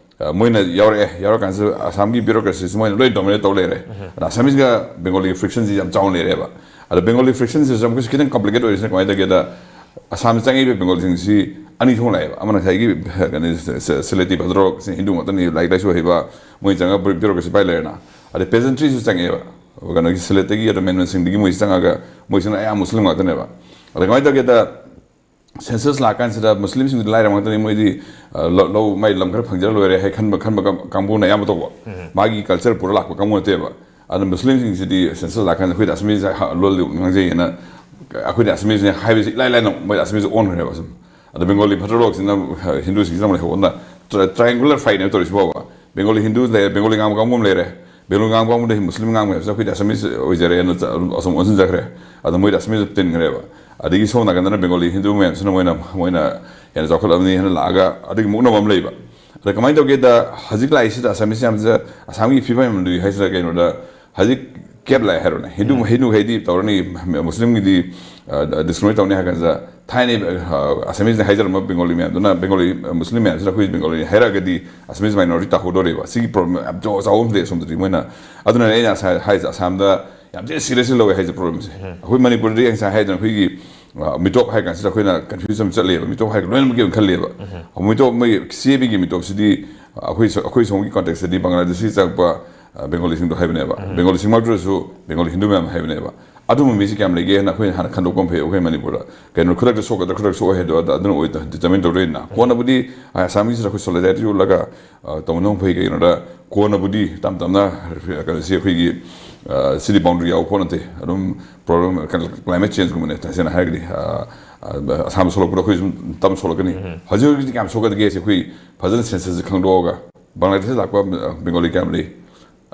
ꯃꯣꯏꯅ ꯌꯥꯎꯔꯛꯑꯦ꯫ ꯌꯥꯎꯔꯀꯥꯟꯁꯤꯗ ꯑꯁꯥꯝꯒꯤ ꯕ꯭ꯌꯨꯔꯣꯀ꯭ꯔꯦꯁꯤꯁꯤ ꯃꯣꯏꯅ ꯂꯣꯏ ꯗꯣꯃꯤꯅꯦꯠ ꯇꯧ ꯂꯩꯔꯦ꯫ ꯑꯗ ꯑꯁꯥꯃꯤꯁꯀ ꯕꯦꯡꯒꯣꯂꯤꯒꯤ ꯐ꯭ꯔꯤꯛꯁꯟꯁꯤ ꯌꯥꯝ ꯆꯥꯎꯅ ꯂꯩꯔꯦꯕ꯫ ꯑꯗ ꯕꯦꯡꯒꯣꯂꯤ ꯐ꯭ꯔꯤꯛꯁꯟꯁꯤꯁꯨ ꯑꯃꯨꯛꯀꯁꯨ ꯈꯤꯇꯪ ꯀꯝꯄ꯭ꯂꯤꯀꯦꯠ ꯑꯣꯏꯔꯤꯁꯤꯅ ꯀꯃꯥꯏꯅ ꯇꯧꯒꯦꯗ, ꯑꯁꯥꯝꯗ ꯆꯪꯉꯛꯏꯕ ꯕꯦꯡꯒꯣꯂꯤꯁꯤꯡꯁꯤ ꯑꯅꯤ ꯊꯣꯛꯅ ꯂꯥꯛꯑꯦꯕ꯫ ꯑꯃꯅ ꯉꯁꯥꯏꯒꯤ ꯀꯩꯅꯣ ꯁꯦꯂꯦꯇꯤ ꯚꯗ꯭ꯔꯣꯛꯁꯤꯡ ꯍꯤꯟꯗꯨ ꯉꯥꯛꯇꯅꯤ, ꯂꯥꯏꯔꯤꯛ ꯂꯥꯏꯁꯨ ꯍꯩꯕ, ꯃꯣꯏ ꯆꯪꯉꯒ ꯕ꯭ꯌꯨꯔꯣꯀ꯭ꯔꯦꯁꯤ ꯄꯥꯏ ꯂꯩꯔꯦꯅ꯫ ꯑꯗꯩ ꯄꯦꯖꯦꯟꯇ꯭ꯔꯤꯁꯨ ꯆꯪꯉꯛꯑꯦꯕ꯫ ꯀꯩꯅꯣꯒꯤ ꯁꯤꯂꯦꯠꯇꯒꯤ ꯑꯗ ꯃꯦꯟꯃꯟꯁꯤꯡꯗꯒꯤ ꯃꯣꯏꯁꯤ ꯆꯪꯉꯒ, ꯃꯣꯏꯁꯤꯅ ꯑꯌꯥꯝꯕ ꯃꯨꯁꯂꯤꯝ ꯉꯥꯛꯇꯅꯦꯕ꯫ ꯑꯗ ꯀꯃꯥꯏꯅ ꯇꯧꯒꯦꯗ, ꯁꯦꯟꯁꯁ ꯂꯥꯛꯀꯥꯟꯁꯤꯗ ꯃꯨꯁꯂꯤꯝꯁꯤꯡꯗꯤ ꯂꯥꯏꯔꯕ ꯉꯥꯛꯇꯅꯤ꯫ ꯃꯣꯏꯗꯤ, ꯑ, ꯂꯧ, ꯂꯧ, ꯃꯥꯏ ꯂꯝ ꯈꯔ ꯐꯪꯖꯔ ꯂꯣꯏꯔꯦ ꯍꯥꯏ ꯈꯟꯕ, ꯈꯟꯕ ꯀꯥꯡ-, ꯀꯥꯡꯕꯨꯅ ꯑꯌꯥꯝꯕ ꯇꯧꯕ꯫ ꯃꯥꯒꯤ ꯀꯜꯆꯔ ꯄꯨꯔ ꯂꯥꯛꯄ ꯀꯥꯡꯕꯨ ꯅꯠꯇꯦꯕ꯫ ꯑꯗꯨꯅ ꯃꯨꯁꯂꯤꯝꯁꯤꯡꯁꯤꯗꯤ ꯁꯦꯟꯁꯁ ꯂꯥꯛꯀꯥꯟꯗ ꯑꯩꯈꯣꯏꯗꯤ ꯑꯁꯃꯤꯁ ꯂꯣꯟ ꯉꯥꯡꯖꯩ ꯍꯥꯏꯅ, ꯑꯩꯈꯣꯏꯗꯤ ꯑꯁꯃꯤꯁꯅꯦ ꯍꯥꯏꯕꯁꯤ ꯏꯂꯥꯏ ꯂꯥꯏꯅ ꯃꯣꯏꯗ ꯑꯁꯃꯤꯁ ꯑꯣꯟꯈ꯭ꯔꯦꯕ ꯁꯨꯝ꯫ ꯑꯗ ꯕꯦꯡꯒꯣꯂꯤ ꯐꯠꯇ꯭ꯔꯣꯛꯁꯤꯅ, ꯑ, ꯍꯤꯟꯗꯨꯁꯤꯡꯁꯤꯅ ꯑꯃꯨꯛ ꯂꯩꯍꯧꯕꯅ ꯇ꯭ꯔꯥꯏ-, triangular fight ꯅꯦꯕ ꯇꯧꯔꯤꯁꯤ ꯐꯥꯎꯕ꯫ ꯕꯦꯡꯒꯣꯂꯤ ꯍꯤꯟꯗꯨ ꯂꯩꯔꯦ, ꯕꯦꯡꯒꯣꯂꯤ ꯉꯥꯡꯕ ꯀꯥꯡꯕꯨ ꯑꯃ ꯂꯩꯔꯦ, ꯕꯦꯡꯒꯣꯂꯤ ꯉꯥꯡꯕ ꯀꯥꯡꯕꯨꯗ ꯃꯨꯁꯂꯤꯝ ꯉꯥꯡꯕ ꯍꯥꯏꯕꯁꯦ ꯑꯩꯈꯣꯏꯗꯤ ꯑꯁꯥꯃꯤꯁ ꯑꯣꯏꯖꯔꯦꯅ ꯆ-, ꯑꯁꯨꯝ ꯑꯣꯟꯁꯤꯟꯖꯈ꯭ꯔꯦ꯫ ꯑꯗ ꯃꯣꯏꯗꯤ ꯑꯁꯥꯃꯤꯁ ꯇꯤꯟꯈ꯭ꯔꯦꯕ꯫ ꯑꯗꯒꯤ ꯁꯣꯝ ꯅꯥꯀꯟꯗꯅ ꯕꯦꯡꯒꯣꯂꯤ ꯍꯤꯟꯗꯨ ꯃꯌꯥꯝꯁꯤꯅ ꯃꯣꯏꯅ, ꯃꯣꯏꯅ ꯍꯦꯟꯅ ꯆꯥꯎꯈꯠꯂꯕꯅꯤ ꯍꯥꯏꯅ ꯂꯥꯛꯑꯒ ꯑꯗꯒꯤ ꯃꯨꯛꯅꯕ ꯑꯃ ꯂꯩꯕ꯫ ꯑꯗ ꯀꯃꯥꯏꯅ ꯇꯧꯒꯦꯗ, ꯍꯧꯖꯤꯛ ꯂꯥꯛꯏꯁꯤꯗ ꯑꯁꯥꯃꯤꯁ ꯃꯌꯥꯝꯁꯤꯗ, ꯑꯁꯥꯝꯒꯤ ꯐꯤꯕꯝ ꯌꯥꯝ ꯂꯨꯏ ꯍꯥꯏꯁꯤꯔ ꯀꯩꯅꯣꯗ, ꯍꯧꯖꯤꯛ ꯀꯦꯞ ꯂꯥꯛꯑꯦ ꯍꯥꯏꯔꯣꯅꯦ, ꯍꯤꯟꯗꯨ, ꯍꯤꯟꯗꯨꯈꯩꯗꯤ ꯇꯧꯔꯅꯤ, ꯃꯨꯁꯂꯤꯝꯒꯤꯗꯤ, ꯑ, ꯗꯤꯁꯀ꯭ꯔꯤꯃꯤꯅꯦꯠ ꯇꯧꯅꯤ ꯍꯥꯏ ꯀꯥꯟꯁꯤꯗ, ꯊꯥꯏꯅ, ꯑ, ꯑꯁꯥꯃꯤꯁꯅ ꯍꯥꯏꯖꯔꯝꯕ ꯕꯦꯡꯒꯣꯂꯤ ꯃꯌꯥꯝꯗꯨꯅ, ꯕꯦꯡꯒꯣꯂꯤ, ꯃꯨꯁꯂꯤꯝ ꯃꯌꯥꯝꯁꯤꯅ ꯑꯩꯈꯣꯏ ꯕꯦꯡꯒꯣꯂꯤ ꯍꯥꯏꯔꯛꯑꯒꯗꯤ ꯑꯁꯥꯃꯤꯁ ꯃꯥꯏꯅꯣꯔꯤꯇꯤ ꯇꯥꯍꯧꯗꯣꯔꯤꯕ꯫ ꯁꯤꯒꯤ ꯄ꯭ꯔꯣꯕ꯭ꯂꯦꯝ ꯌꯥꯝ ꯆꯥꯎ-, ꯆꯥꯎꯕ ꯑꯃ ꯂꯩ ꯑꯁꯣꯝꯗꯗꯤ ꯃꯣꯏꯅ꯫ ꯑꯗꯨꯅꯅꯦ ꯑꯩꯅ ꯉꯁꯥꯏ ꯍꯥꯏꯁꯦ, ꯑꯁꯥꯝꯗ ꯌꯥꯝ ꯊꯤꯅ ꯁꯤꯔꯤꯌꯁꯂꯤ ꯂꯧꯋꯦ ꯍꯥꯏꯁꯦ ꯄ꯭ꯔꯣꯕ꯭ꯂꯦꯝꯁꯦ꯫ ꯑꯩꯈꯣꯏ ꯃꯅꯤꯄꯨꯔꯗꯗꯤ ꯑꯩ ꯉꯁꯥꯏ ꯍꯥꯏꯗꯅ ꯑꯩꯈꯣꯏꯒꯤ, ꯑ, ꯃꯤꯇꯣꯞ ꯍꯥꯏ ꯀꯥꯟꯁꯤꯗ ꯑꯩꯈꯣꯏꯅ ꯀꯟꯐ꯭ꯌꯨꯖꯟ ꯑꯃ ꯆꯠꯂꯦꯕ꯫ ꯃꯤꯇꯣꯞ ꯍꯥꯏꯔꯒ ꯂꯣꯏꯅꯃꯛꯀꯤ ꯑꯣꯏꯅ ꯈꯜꯂꯦꯕ꯫ ꯃꯤꯇꯣꯞ, ꯃꯣꯏ ꯁꯤ ꯑꯦ ꯕꯤꯒꯤ ꯃꯤꯇꯣꯞꯁꯤꯗꯤ, ꯑ, ꯑꯩꯈꯣꯏ ꯁ-, ꯑꯩꯈꯣꯏ ꯁꯣꯝꯒꯤ ꯀꯣꯟꯇꯦꯛꯁꯇꯗꯤ ꯕꯪꯒ꯭ꯂꯥꯗꯦꯁꯤ ꯆꯪꯉꯛꯄ, ꯑ, ꯕꯦꯡꯒꯣꯂꯤꯁꯤꯡꯗꯣ ꯍꯥꯏꯕꯅꯦꯕ꯫ ꯕꯦꯡꯒꯣꯂꯤꯁꯤꯡꯃꯛꯇꯁꯨ ꯕꯦꯡꯒꯣꯂꯤ ꯍꯤꯟꯗꯨ ꯃꯌꯥꯝ ꯍꯥꯏꯕꯅꯦꯕ꯫ ꯑꯗꯨꯝꯕ ꯃꯤꯁꯤ ꯀꯌꯥꯝ ꯂꯩꯒꯦ ꯍꯥꯏꯅ ꯑꯩꯈꯣꯏꯅ ꯍꯥꯟꯅ ꯈꯟꯗꯣꯛꯄ ꯑꯃ ꯐꯩ ꯑꯩꯈꯣꯏ ꯃꯅꯤꯄꯨꯔꯗ꯫ ꯀꯩꯅꯣ, ꯈꯨꯗꯛꯇ ꯁꯣꯛꯀꯗ꯭ꯔꯥ ꯈꯨꯗꯛꯇ ꯁꯣꯛꯑꯣꯏ ꯍꯥꯏꯗꯣ ꯑꯗ-, ꯑꯗꯨꯅ ꯑꯣꯏ ꯗꯤꯇꯔꯃꯤꯟ ꯇꯧꯗꯣꯏꯅꯤꯅ꯫ ꯀꯣꯟꯅꯕꯨꯗꯤ, ꯑ, ꯑꯁꯥꯃꯤꯁꯤꯗ ꯑꯩꯈꯣꯏ ꯁꯣꯂꯤꯗꯥꯔꯤꯇꯤ ꯎꯠꯂꯒ, ꯑ, ꯇꯧꯅꯕ ꯐꯩ꯫ ꯀꯩꯒꯤꯅꯣꯗ ꯀꯣꯟꯅꯕꯨꯗꯤ ꯇꯞ ꯇꯞꯅ, ꯑ, ꯀꯩꯅꯣꯁꯤ ꯑꯩꯈꯣꯏꯒꯤ, ꯑ, ꯁꯤꯗꯤ ꯕꯥꯎꯟꯗꯔꯤ ꯌꯥꯎꯕ ꯄꯣꯠ ꯅꯠꯇꯦ꯫ ꯑꯗꯨꯝ ꯄ꯭ꯔꯣꯕ꯭ꯂꯦꯝ, ꯀ꯭ꯂꯥꯏꯃꯦꯠ ꯆꯦꯟꯖꯀꯨꯝꯕꯅꯦ, ꯇꯁꯦꯡꯅ ꯍꯥꯏꯔꯒꯗꯤ꯫ ꯑ, ꯑ, ꯑꯁꯥꯝꯗ ꯁꯣꯛꯂꯛꯄꯗ ꯑꯩꯈꯣꯏ ꯁꯨꯝ ꯇꯞꯅ ꯁꯣꯛꯂꯛꯀꯅꯤ꯫ ꯍꯧꯖꯤꯛ ꯍꯧꯖꯤꯛꯇꯤ ꯀꯌꯥꯝ ꯁꯣꯛꯀꯗꯒꯦꯁꯦ ꯑꯩꯈꯣꯏ ꯐꯖꯅ ꯁꯦꯟꯁꯁꯁꯦ ꯈꯪꯗꯣꯛꯑꯒ ꯕꯪꯒ꯭ꯂꯥꯗꯦꯁꯇ ꯂꯥꯛꯄ, ꯑ, ꯕꯦꯡꯒꯣꯂꯤ ꯀꯌꯥꯝ ꯂꯩ,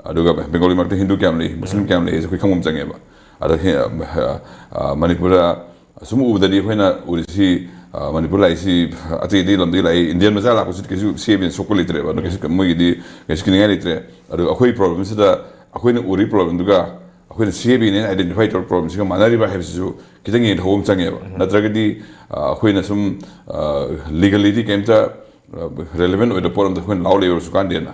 ꯑꯗꯨꯒ ꯕꯦꯡꯒꯣꯂꯤ ꯃꯔꯛꯇ ꯍꯤꯟꯗꯨ ꯀꯌꯥꯝ ꯂꯩ, ꯃꯨꯁꯂꯤꯝ ꯀꯌꯥꯝ ꯂꯩ ꯍꯥꯏꯁꯦ ꯑꯩꯈꯣꯏ ꯈꯪꯕ ꯑꯃ ꯆꯪꯉꯦꯕ꯫ ꯑꯗ ꯍꯤ-, ꯑ, ꯑ, ꯃꯅꯤꯄꯨꯔꯗ ꯑꯁꯨꯝ ꯎꯕꯗꯗꯤ ꯑꯩꯈꯣꯏꯅ ꯎꯔꯤꯁꯤ, ꯑ, ꯃꯅꯤꯄꯨꯔ ꯂꯥꯛꯏꯁꯤ ꯑꯇꯩ ꯑꯇꯩ ꯂꯝꯗꯒꯤ ꯂꯥꯛꯏ, ꯏꯟꯗꯤꯌꯟ ꯃꯆꯥ ꯂꯥꯛꯄꯁꯤꯗꯤ ꯀꯩꯁꯨ ꯁꯤ ꯑꯦ ꯕꯤꯅ ꯁꯣꯛꯄ ꯂꯩꯇ꯭ꯔꯦꯕ, ꯑꯗꯨ ꯀꯩꯁꯨ ꯃꯣꯏꯒꯤꯗꯤ ꯀꯩꯁꯨ ꯀꯤꯅꯤꯡꯉꯥꯏ ꯂꯩꯇ꯭ꯔꯦ꯫ ꯑꯗꯨꯒ ꯑꯩꯈꯣꯏ ꯄ꯭ꯔꯣꯕ꯭ꯂꯦꯝꯁꯤꯗ ꯑꯩꯈꯣꯏꯅ ꯎꯔꯤ ꯄ꯭ꯔꯣꯕ꯭ꯂꯦꯝꯗꯨꯒ ꯑꯩꯈꯣꯏꯅ ꯁꯤ ꯑꯦ ꯕꯤꯅ ꯑꯥꯏꯗꯦꯟꯇꯤꯐꯥꯏ ꯇꯧꯔ ꯄ꯭ꯔꯣꯕ꯭ꯂꯦꯝꯁꯤꯒ ꯃꯥꯟꯅꯔꯤꯕ꯭ꯔꯥ ꯍꯥꯏꯕꯁꯤꯁꯨ ꯈꯤꯇꯪ ꯌꯦꯡꯊꯣꯛꯄ ꯑꯃ ꯆꯪꯉꯦꯕ꯫ ꯅꯠꯇ꯭ꯔꯒꯗꯤ, ꯑ, ꯑꯩꯈꯣꯏꯅ ꯁꯨꯝ, ꯑ, ꯂꯤꯒꯦꯂꯤꯗꯤ ꯀꯩꯝꯇ ꯔꯦꯂꯦꯕꯦꯟ ꯑꯣꯏꯗꯕ ꯄꯣꯠ ꯑꯝꯗ ꯑꯩꯈꯣꯏꯅ ꯂꯥꯎ ꯂꯩꯔꯁꯨ ꯀꯥꯟꯗꯦꯅ꯫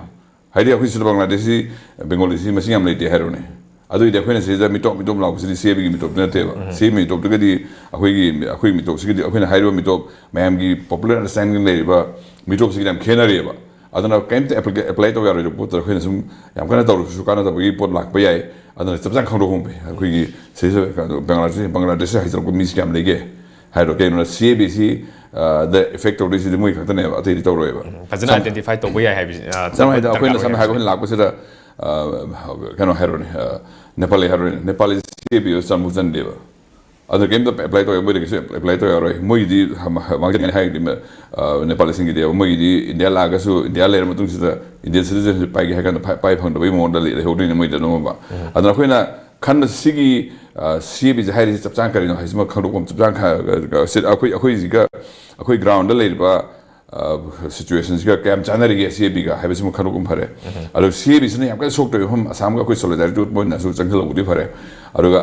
ꯍꯥꯏꯗꯤ ꯑꯩꯈꯣꯏ ꯁꯤꯗ ꯕꯪꯒ꯭ꯂꯥꯗꯦꯁꯤ, ꯕꯦꯡꯒꯣꯂꯤꯁꯤ ꯃꯁꯤꯡ ꯌꯥꯝ ꯂꯩꯇꯦ ꯍꯥꯏꯔꯣꯅꯦ꯫ ꯑꯗꯨꯏꯗꯤ ꯑꯩꯈꯣꯏꯅ ꯁꯤꯗ ꯃꯤꯇꯣꯞ ꯃꯤꯇꯣꯞ ꯂꯥꯎꯕꯁꯤꯗꯤ ꯁꯤ ꯑꯦ ꯕꯤꯒꯤ ꯃꯤꯇꯣꯞꯇꯤ ꯅꯠꯇꯦꯕ꯫ ꯁꯤ ꯑꯦ ꯕꯤ ꯃꯤꯇꯣꯞꯇꯨꯒꯗꯤ ꯑꯩꯈꯣꯏꯒꯤ, ꯑꯩꯈꯣꯏ ꯃꯤꯇꯣꯞꯁꯤꯒꯗꯤ, ꯑꯩꯈꯣꯏꯅ ꯍꯥꯏꯔꯤꯕ ꯃꯤꯇꯣꯞ, ꯃꯌꯥꯝꯒꯤ ꯄꯣꯄꯨꯂꯔ ꯑꯟꯗꯔꯁ꯭ꯇꯦꯟꯗꯤꯡ ꯂꯩꯔꯤꯕ ꯃꯤꯇꯣꯞꯁꯤꯒꯗꯤ ꯌꯥꯝ ꯈꯦꯠꯅꯔꯤꯑꯕ꯫ ꯑꯗꯨꯅ ꯀꯩꯝꯇ ꯑꯦꯄ꯭ꯂꯥꯏ ꯇꯧ ꯌꯥꯔꯣꯏꯗꯕ ꯄꯣꯠꯇꯨꯗ ꯑꯩꯈꯣꯏꯅ ꯁꯨꯝ ꯌꯥꯝ ꯀꯟꯅ ꯇꯧꯔꯁꯨ ꯀꯥꯟꯅꯗꯕꯒꯤ ꯄꯣꯠ ꯂꯥꯛꯄ ꯌꯥꯏ꯫ ꯑꯗꯨꯅ ꯆꯞ ꯆꯥꯅ ꯈꯪꯗꯣꯛꯄ ꯐꯩ꯫ ꯑꯩꯈꯣꯏꯒꯤ ꯁꯤꯗ ꯕꯪꯒ꯭ꯂꯥꯗꯦꯁ, ꯕꯪꯒ꯭ꯂꯥꯗꯦꯁ ꯍꯥꯏꯖꯔꯛꯄ ꯃꯤꯁꯤ ꯀꯌꯥꯝ ꯂꯩꯒꯦ ꯍꯥꯏꯔꯣ꯫ ꯀꯩꯅꯣꯅ ꯁꯤ A B C the effect ꯇꯧꯗꯣꯏꯁꯤꯗꯤ ꯃꯣꯏ ꯈꯛꯇꯅꯦꯕ, ꯑꯇꯩꯗꯤ ꯇꯧꯔꯣꯏꯕ꯫ ꯐꯖꯅ ꯑꯥꯏꯗꯦꯟꯇꯤꯐꯥꯏ ꯇꯧꯕ ꯌꯥꯏ ꯍꯥꯏꯕꯁꯤ, ꯑ, ꯁꯝꯅ ꯍꯥꯏꯔꯕꯗ ꯗꯔꯀꯥꯔ ꯑꯩꯈꯣꯏꯅ ꯑꯣꯏ ꯁꯝꯅ ꯍꯥꯏꯔꯒ ꯍꯥꯏꯕꯁꯤ꯫ ꯑꯩꯈꯣꯏꯅ ꯂꯥꯛꯄꯁꯤꯗ, ꯑ, ꯀꯩꯅꯣ ꯍꯥꯏꯔꯣꯅꯦ, ꯑ, ꯅꯦꯄꯥꯂꯤ ꯍꯥꯏꯔꯣꯅꯦ, ꯅꯦꯄꯥꯂꯤ ꯁꯤ ꯑꯦ ꯕꯤ ꯆꯪꯕ ꯆꯟꯗꯦꯕ꯫ ꯑꯗꯨ ꯀꯩꯝꯇ ꯑꯦꯄ꯭ꯂꯥꯏ ꯇꯧ, ꯃꯣꯏꯗ ꯀꯩꯁꯨ ꯑꯦꯄ꯭ꯂꯥꯏ ꯇꯧ ꯌꯥꯔꯣꯏ꯫ ꯃꯣꯏꯒꯤꯗꯤ ꯍ-, ꯍ-, ꯃꯥꯡꯖꯧꯅꯅ ꯍꯥꯏꯔꯗꯤ, ꯑ, ꯅꯦꯄꯥꯂꯤꯁꯤꯡꯒꯤꯗꯤ ꯃꯣꯏꯒꯤꯗꯤ ꯏꯟꯗꯤꯌꯥ ꯂꯥꯛꯑꯒꯁꯨ, ꯏꯟꯗꯤꯌꯥ ꯂꯩꯔ ꯃꯇꯨꯡꯁꯤꯗ ꯏꯟꯗꯤꯌꯟ ꯁꯤꯇꯤꯖꯦꯟꯁꯤꯞ ꯄꯥꯏꯒꯦ ꯍꯥꯏ ꯀꯥꯟꯗ ꯄꯥꯏ-, ꯄꯥꯏ ꯐꯪꯗꯕꯒꯤ ꯃꯑꯣꯡꯗ ꯂꯩ-, ꯂꯩꯍꯧꯗꯣꯏꯅꯤ ꯃꯣꯏꯗ ꯑꯗꯨꯒꯨꯝꯕ꯫ ꯑꯗꯨꯅ ꯑꯩꯈꯣꯏꯅ ꯈꯟꯕ ꯁꯤꯒꯤ, ꯑ, ꯁꯤ ꯑꯦ ꯕꯤꯁꯦ ꯍꯥꯏꯔꯤꯁꯤ ꯆꯞ ꯆꯥꯅ ꯀꯔꯤꯅꯣ ꯍꯥꯏꯁꯤꯃ ꯈꯪꯗꯣꯛꯄ ꯑꯃ ꯆꯞ ꯆꯥꯅ ꯈ-, ꯁꯤ ꯑꯩꯈꯣꯏ, ꯑꯩꯈꯣꯏꯁꯤꯒ ꯑꯩꯈꯣꯏ ꯒ꯭ꯔꯥꯎꯟꯗ ꯂꯩꯔꯤꯕ, ꯑ, ꯁꯤꯆꯨꯋꯦꯁꯟꯁꯤꯒ ꯀꯌꯥꯝ ꯆꯥꯟꯅꯔꯤꯒꯦ ꯁꯤ ꯑꯦ ꯕꯤꯒ ꯍꯥꯏꯕꯁꯤꯃ ꯈꯪꯗꯣꯛꯄ ꯐꯔꯦ꯫ ꯑꯗꯣ ꯁꯤ ꯑꯦ ꯕꯤꯁꯤꯅ ꯌꯥꯝ ꯀꯟꯅ ꯁꯣꯛꯇꯣꯏꯕ ꯃꯐꯝ ꯑꯁꯥꯝꯒ ꯑꯩꯈꯣꯏ ꯁꯣꯂꯤꯗꯥꯔꯤꯇꯤ ꯎꯠꯄ ꯑꯣꯏꯅꯁꯨ ꯆꯪꯁꯤꯜꯍꯧꯕꯗꯤ ꯐꯔꯦ꯫ ꯑꯗꯨꯒ,